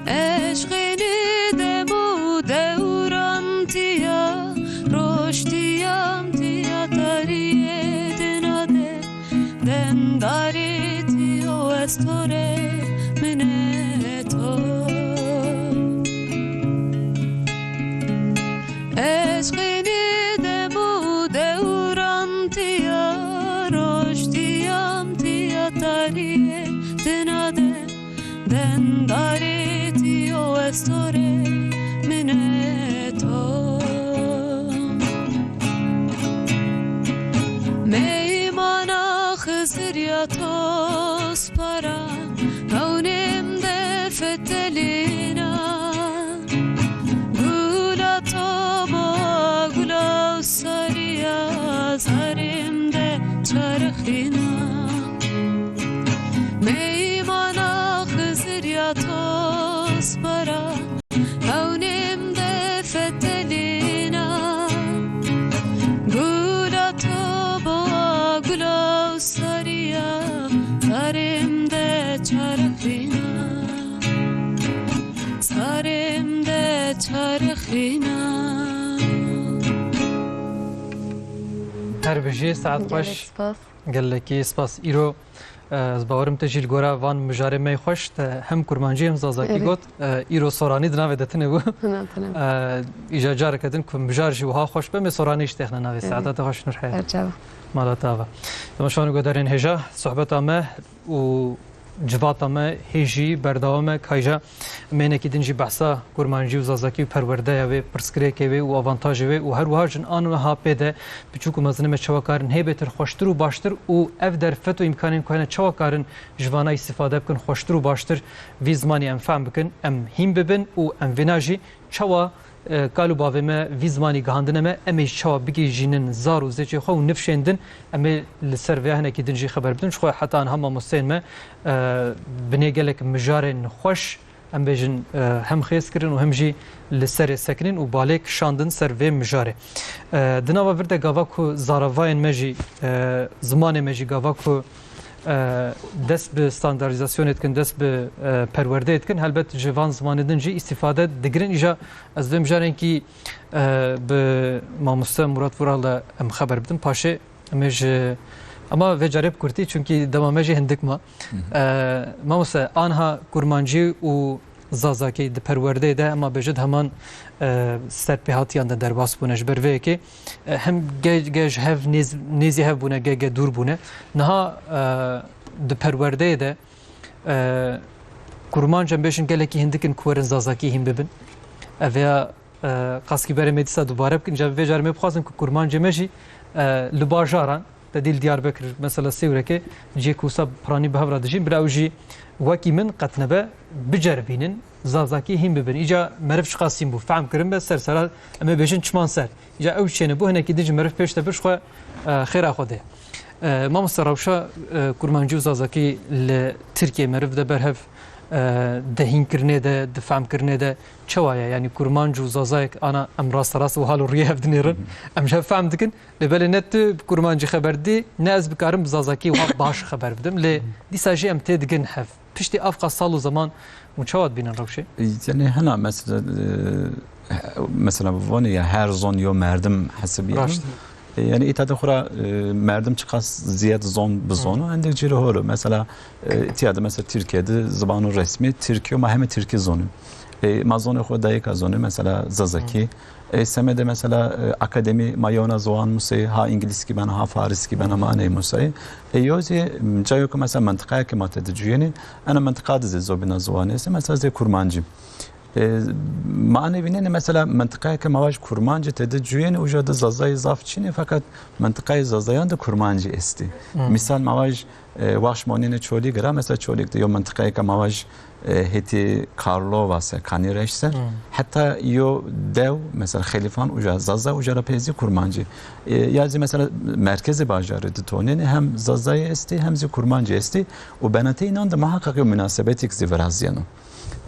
Eşqê nî dem û dewran tiya, roj tiya, em tiya tariyê dina de. Dendarê tiyo ez to rê mineto. Eşqê nî dem û dewran tiya, roj tiya, em tiya tariyê dina de. Dendarê tiyo ez to rê mineto. Meymana Xizir ya tospara, hewnêm de fetelîna. Gula to boa, gula û sariya, sarêm de çarxîna. Meymana Xizir ya tospara, hewnêm de fetelîna. Gula to boa, gula û sariya, sarêm de çarxîna. Sarêm de çarxîna. Her bijî, saet Gelek xweş. Spas. Gelekî spas. Îro, e, ez bawerim te jî li gora van mijarê me xweş, te hem kurmancî hem zazakî Erê. got. E, îro soranî di navê de tune bû. Hina tune. E, îja careke din ku mijar jî wiha xweş be, me soranî jî têxine navê. Erê. Saeta te xweş Nurhe. Her çawa. Mala te ava. Temaşevan û guhdarên hêja, sohbeta me û civata me hê jî berdewam e. Kayja mênekî din jî behsa kurmancî û zazakî û perwerdeya wê, pirsgirêkê wê û avantajê wê û her wiha jin an wiha pê de biçûk û mezin me çawa karin hê bêtir xweştir û baştir û ev derfet û îmkanên ku hene çawa karin ji vana îstîfade bikin, xweştir û baştir vî zimanî em fehm bikin, em hîn bibin û em vêna jî çawa e, kal û bavê me vî zimanî gihandine me, em ê jî çawa bigihîjînin zar û zêçê xwe û nifşên din, em ê li ser vêya hinekî din jî xeber bidin. Ji xwe heta niha mamosteyên me, e, binê gelek mijarên xweş, em bêjin, e, hem xêz kirin û hem jî li serê sekinîn û balê kişandin ser vê mijarê. E, di nava vir de gava ku zaravayên me jî, e, zimanê me jî gava ku e, dest bi standardîzasyonê dikin, dest bi, e, perwerdeyê dikin, helbet ji van zimanê din jî îstîfade digirin. Îja ez vê mijarenkî, e, bi mamoste Murat Vural de em xeber bidin. Paşê em ê ji, ema vê carê bi kurtî, çunkî dema me jî hindik ma. Hı hı. E, mamoste, anha kurmancî û zazakî di perwerdeyê de, ema bêje di heman, e, serpêhatiyan de derbas bûne. Ji ber vê yekê, e, hem ge-, ge ji hev nêz-, nêzî hev bûne, ge, ge dûr bûne. Niha, e, di perwerdeyê de, e, kurmanc em bêjin gelekî hindik in ku werin zazakî hîn bibin. Ev ya, e, qaskî berê me dîsa dubare bikin. Ca vê carê me bixwazin ku kurmancê me jî, e, li bajaran, te dî li Diyarbekir, mesela Sêwrekê, cihê ku wisa piranî bi hev re dijîn, bila ew jî wekî min qet nebe biceribînin, zazakî hîn bibin. Îca meriv çiqas hîn bû, fehm kirin be, ser sera em ê bêjin çiman ser. Îca ew çêne bû, hinekî din jî meriv pêş de bir ji xwe, e, xêra xwe dê. E, mamoste, rewşa, e, kurmancî û zazakî li Tirkiyê meriv de berhev, e, di hînkirinê de, di fehmkirinê de çawa ye? Yanî kurmanc û zazayek ana em rasterast wiha li rûyê hev dinêrin. Hı hı. Em ji hev fehm dikin. Lê belê ne tu bi kurmancî xeber didî, ne ez bikarim bi zazakî wiha baş xeber bidim. Lê dîsa jî em tê digin hev. Piştî avqa sal û zeman hûn çawa dibînin rewşê? Yanî hina mesela, e, mesela vanê ya her zon yo merdim hesibî. Raşt. Yani îta de xura, e, merdim çiqas ziyad zon bi zono, endek cî li hol o. Mesela, e, tiya de mesela Tirkiye de zibano resmî Tirkî yo, ma heme Tirkî zonin. E, ma zonê xwe dayika zonê, mesela Zazakî. E, semede mesela, e, akademî ma yewna ziwan musê, ha Îngilîzkî bena, ha Farîskî bena, ma enê musayê. E, yo zî, m, cayo ku mesela mintiqayeke ma te de cuyênê, ena mintiqa de zê zobîna ziwanê se, mesela zê Kurmancî. E, ma anê vînenê mesela mintiqayeke ma vaj Kurmancî te de cuyênê, uca de Zazayê zaf çinê, feqet mintiqayê Zazayan de Kurmancî estî. Mîsal ma vaj, e, wax monêne Çolîg ra, mesela Çolîg de yo mintiqayeke ma vaj, e, hêtî Karlova se, Kanîreş se, heta yo dew, mesela Xelîfan uca, Zaza uca ra pê zî Kurmancî. E, ya zî mesela merkezê bajarê de tonêne hem Zazayê estî, hem zî Kurmancî estî û benatê înan de muhaqqaq yo munasebetik zî viraziyeno.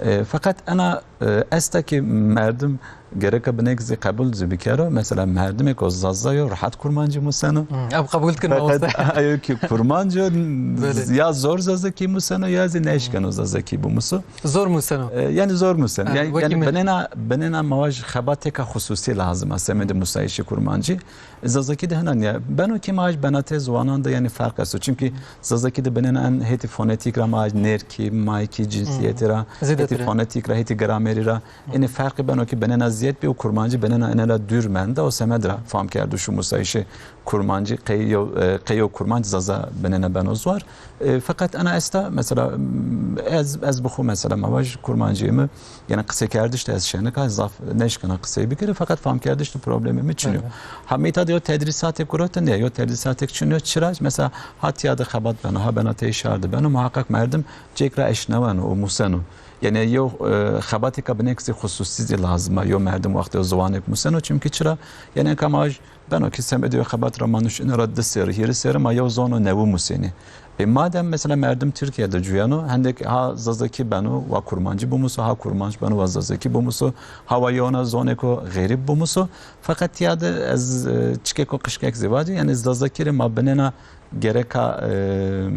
E, feqet ena, e, esta ki merdim gereka binek zî qebul zî bikero. Mesela merdimê ku Zaza yo rehat Kurmancî museno. Hmm, ev qebul dikin Feqet mamoste. Ayo ki Kurmancî yo Belê. Ya zor Zazakî museno ya zî neşkeno Zazakî bimuso. Zor museno. E, yani zor museno. Ha, Yani, wekî yani min. Binêna, binêna ma vaj xebateka xusûsî lazim a semedê musayîşê Kurmancî. Zazakî de hinan ya. Beno ki ma vaj benatê ziwanan de yani ferq esto. Çünkü Zazakî de binêna en hêtî fonetîk ra ma vaj nêrkî, maykî, cinsiyetî ra, Zêdetir hêtî e. Fonetîk ra, hêtî gramerî ra. Enê ferqî beno ki binêna ziyed bî û Kurmancî binêna enela dûr mende û semed ra fam kerdiş û musayîşê Kurmancî qey yo, e, qey yo Kurmanc Zaza binêna beno zwar. E, feqet ena esta, mesela, m, ez, ez bi xwe, mesela, ma vaj Kurmancî mi, yani qisekerdiş de ez şenika, zaf neşkena qisey bikiri, feqet famkerdiş de problemê mi çin yo. Evet. Ha, mîta de yo tedrîsatê kurotin ya, yo tedrîsatek çin yo, çira, mesela, ha tiya de xebat beno, ha bena tey şar de beno, muhaqqaq merdim cêk ra eşneweno û museno. Yani yo, e, xebateka binek zî xusûsî zî lazim a, yo merdim wextê yo ziwanek museno, çünkü çira, yani enka ma vaj Beno ki semedê yo xebat ra ma nuştine ra di serî, hîrê serî ma yew zono newi musênî. E, madem mesela merdim Tirkiye de cuyeno, hendek ha Zazakî beno, wa Kurmancî bimuso, ha Kurmanc beno, wa Zazakî bimuso, ha wa yewna zoneko xerîb bimuso. Feqet tiya de ez, e, çikeko qişkek zî vacî, yani Zazakî rê ma binêna gereka, e,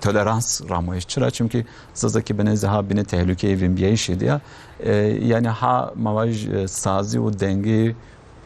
tolerans ramoyîş. Çira? Çünkü Zazakî binê zî ha binê tehlukeyê vînbiyayîşê de ya. E, yani ha ma vaj, e, sazî û dengê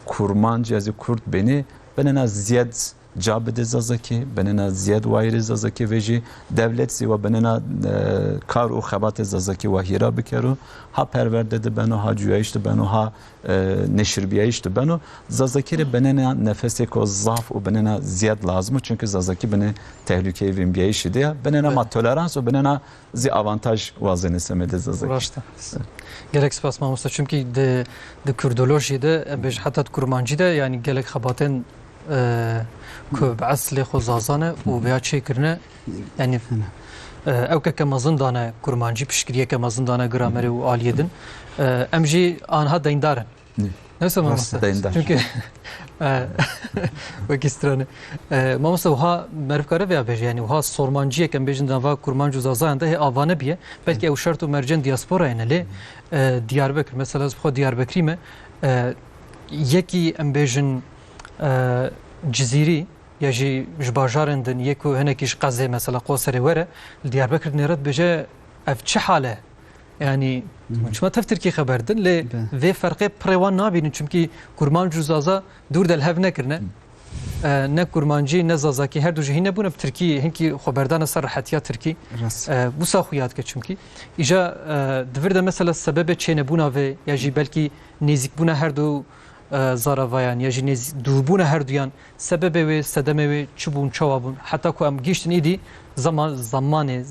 Kurmanc ya zî Kurd benê, binêna ziyed ca bide Zazakî, binêna ziyed wayirê Zazakî vejî, dewlet zî wa binêna, e, kar û xebatê Zazakî wa hîra bikero, ha perwerde de beno, ha cuyayîş de beno, ha, e, neşirbiyayîş de beno. Zazakî rê binêna nefesêko zaf û binêna ziyed lazim o, çünkü Zazakî binê tehlukeyê vînbiyayîşê de ya. Binêna ma tolerans û binêna zî avantaj wazêne semedê Zazakî. Rast e. Gelek spas mamoste. Çünkü di, di kurdolojiyê de, em bêjin heta di kurmancî de, yani gelek xebatên, e, ku bi eslê xwe Zaza ne û vêya çêkirine, yani, e, ewkeke mezin dane kurmancî, piştgiriyeke mezin dane gramerê û aliyê din. E, em jî anha deyndar in. Nê. Neyse mamoste. Rast e. Deyndar. Çünkü, e, wekî stranê. E, mamoste, wiha meriv kare vêya bêje, yani wiha sormanciyek em bêjin di nava kurmanc û zazayan de hê ava nebiye. Belkî ew şert û mercên diasporayê ne, lê, e, Diyarbekir, mesela ez bi xwe Diyarbekirî me, e, yekî em bêjin, e, Cizîrî ya jî ji bajarên din yê ku hinekî ji qezê, mesela Qoserê were, li Diyarbekir dinêre dibêje, ev çi hal e? Yani, çima tev Tirkî xeber din, lê Be. vê ferqê pirê wan nabînin, çimkî kurmanc û zaza dûr de li hev nekirine. E, ne kurmancî, ne zazakî, her du jî hîn nebûne bi Tirkî, hinkî xwe berdane ser rehetiya Tirkî. Rast. E, wisa xuya dike çimkî. Îja, e, di vir de mesela sebebê çênebûna vê, ya jî belkî nêzîkbûna her du, e, zaravayan, ya jî nêz-, dûrbûna her duyan, sebebê wê, sedemê wê çi bûn, çawa bûn, heta ku em gihîştin îdî zaman, zamanê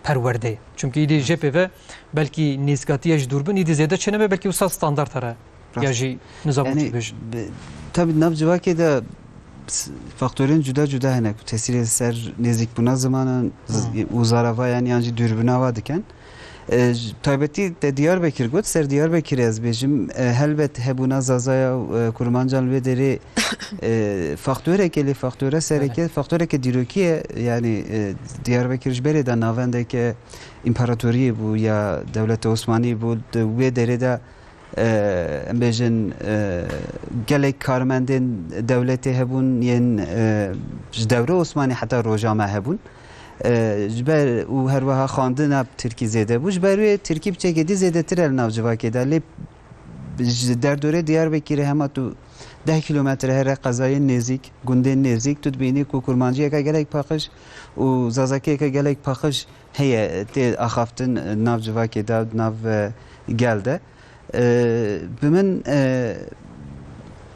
perwerdeyê. Çimkî îdî jê pê ve belkî nêzîkatiya ji dûr bin, îdî zêde çênebe, belkî wisa standarta re Rast. ya jî nizam Yani, çi bêjin. bi-, tabii nav civakê de s-, faktorên cuda cuda hene ku tesîrê ser nêzîkbûna zimanan z-, Hmm. û zaravayan yan jî dûrbûna wa dikin. E, ji taybetî te Diyarbekir got, ser Diyarbekirê ez bêjim, e, helbet hebûna Zazaya û, e, Kurmancan li vê derê, e, faktoreke, lê faktore sereke, Belê. faktoreke dîrokî ye. Yani, e, Diyarbekir ji berê de navendeke împaratoriyê bû ya dewleta Osmanî bû, di wê derê de, e, em bêjin, e, gelek karmendên dewletê hebûn, yên, e, ji dewra Osmanî heta roja me hebûn. E, ji ber û her wiha xwendina bi tirkî zêde bû. Ji ber wê tirkî piçekê dî zêdetir e li nav civakê de. Lê ji derdorê Diyarbekirê hema tu deh kîlometre here qezayên nêzîk, gundên nêzîk, tu dibînî ku kurmanciyeke gelek paqij û zazakiyeke gelek paqij heye, tê axaftin nav civakê de, nav, e, gel de. E, bi min, e,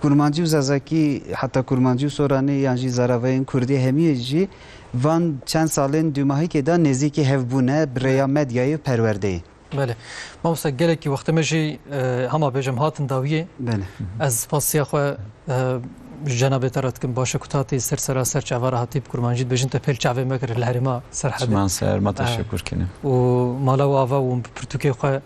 kurmancî û zazakî, heta kurmancî û soranî yan jî zaravayên kurdî hemiyê jî van çend salên dûmahîkê de nêzîkî hev bûne bi rêya medyayê û perwerdeyê. Belê. Mamoste, gelekî wextê me jî, e, hema bêjim hatin dawiyê. Belê. Ez spasiya xwe, e, ji cenabê te re dikim. Baş e ku tu hatî ser sera ser çava re hatî bi kurmancî dibêjin, te pêl çavê me kir li herêma Serhedê. Çiman ser, ma E, teşekur kinim. Û mala û ava û pirtûkê xwe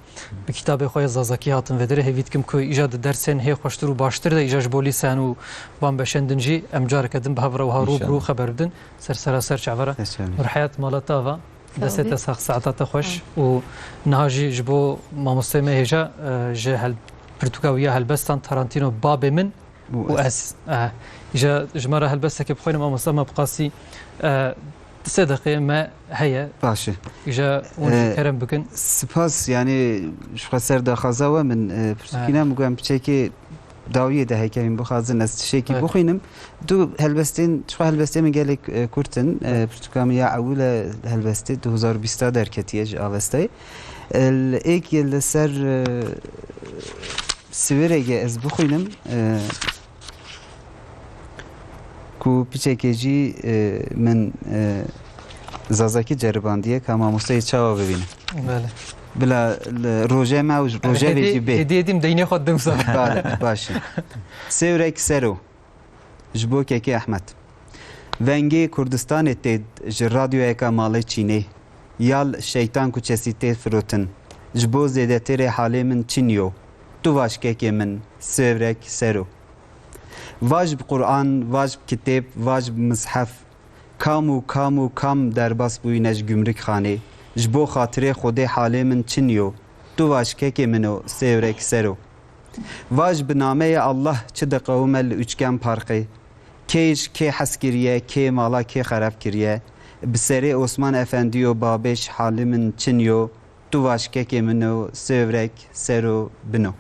bi kitabê xwe ya zazakî hatin vê derê. Hêvî dikim ku îja di dersên hê xweştir û baştir de îja ji bo lîseyan û van beşên din jî em careke din bi hev re wiha rû bi rû İnşallah. Xeber bidin. Ser sera ser çava re. Teşekkür. Nur Heyat, mala te ava. Destê te sax, saeta te xweş. Û niha jî ji bo mamosteyê me hêja, e, ji hel-, pirtûka wî ya helbestan Tarantino, Babê Min û Ez. E, îja ji me re helbestekê bixwîne, mamosta me bi qasî, e, di sê deqê me heye. Baş e. Îja hûn jî E, kerem bikin. Spas, yanî ji xwe ser daxwaza we min, e, pirtûkî E. ne, min got em piçekê dawiyê de heke hûn bixwazin ez tiştekî Evet. bixwînim. Du helbestên, çiqa helbestê min gelek, e, kurt in. E, Evet. Pirtûka min ya ewil e helbestê du hezar bîst derketiye ji Avestayê. E, li êk li ser, e, Siwêrekê ez bixwînim, e, ku piçekê jî, e, min, e, zazakî ceribandiye ka mamosteyê çawa bibîne. Belê. Bila li rojê me û ji rojevê Hêdî, jî bê. Hêdî hêdî em deynê xwe didim sana. Bale, baş e. Sêwrek ser o. Ji bo Kekê Ehmed. Vengê Kurdistanê tê ji radyoyeka malê çînê. Ya li şeytan kuçesî tê firotin. Ji bo zêdetirê halê min çin yo. Tu vaş kekê min, sêwrek ser o. Vaj bi Quran, vaj bi kitêb, vaj bi mizhef. Kam û kam û kam derbas bûyîne ji gumrikxanê. Ji bo xatirê Xwedê halê min çin yo. Tu vaş kekê min o, sêwrek ser o. Vaj bi nameyê Allah çi diqewime li Üçgen Parkê. Kê ji kê hez kiriye, kê mala kê xerab kiriye. Bi serê Osman Efendî yo babê ji halê min çin yo. Tu vaş kekê min o, sêwrek ser o bin o.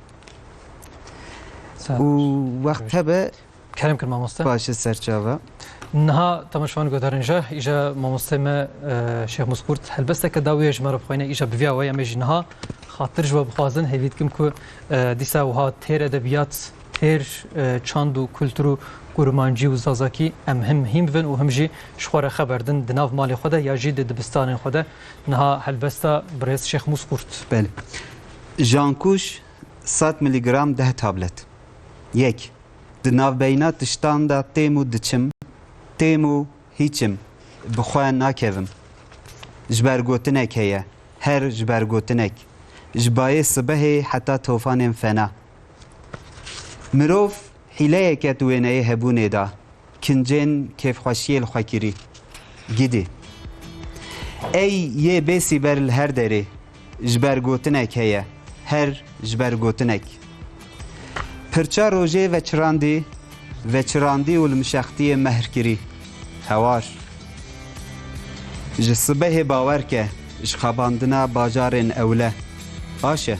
Sağ ol. Û wext hebe Kerem kir mamoste. Baş e, serçava. Niha temaşevan guhdarên je, îja mamostê me, e, Şêx Mûs Kurt helbesteke dawiyê ji me re bixwîne, îja bi vî awayî em ê jî niha xatir ji we bixwazin. Hêvî dikim ku, e, dîsa wiha têr edebiyat, têr, e, çand û kultur û kurmancî û zazakî em him hîn bibin û him jî ji xwe re xeber din di nav malê xwe de ya jî di dibistanên xwe de. Niha helbesta birêz Şêx Mûs Kurt. Belê. Jankuş sed miligram deh tablet. Yek. Di navbeyna tiştan de têm û diçim, têm û hîçim, bi xwe nakevim. Ji ber gotinek heye, her ji ber gotinek. Ji bayê sibehê heta tofanên fena. Mirov hîleyeke di wêneyê hebûnê de, kincên kêfxweşiyê li xwe kirî. Gidî. Ey yê bê sîber li her derê, ji ber gotinek heye, her ji ber gotinek. Pirça rojê veçirandî, veçirandî û li mişextiyê mehr kirî. Hewar. Ji sibehê bawer ke, ji xebandina bajarên ewle. Aşe.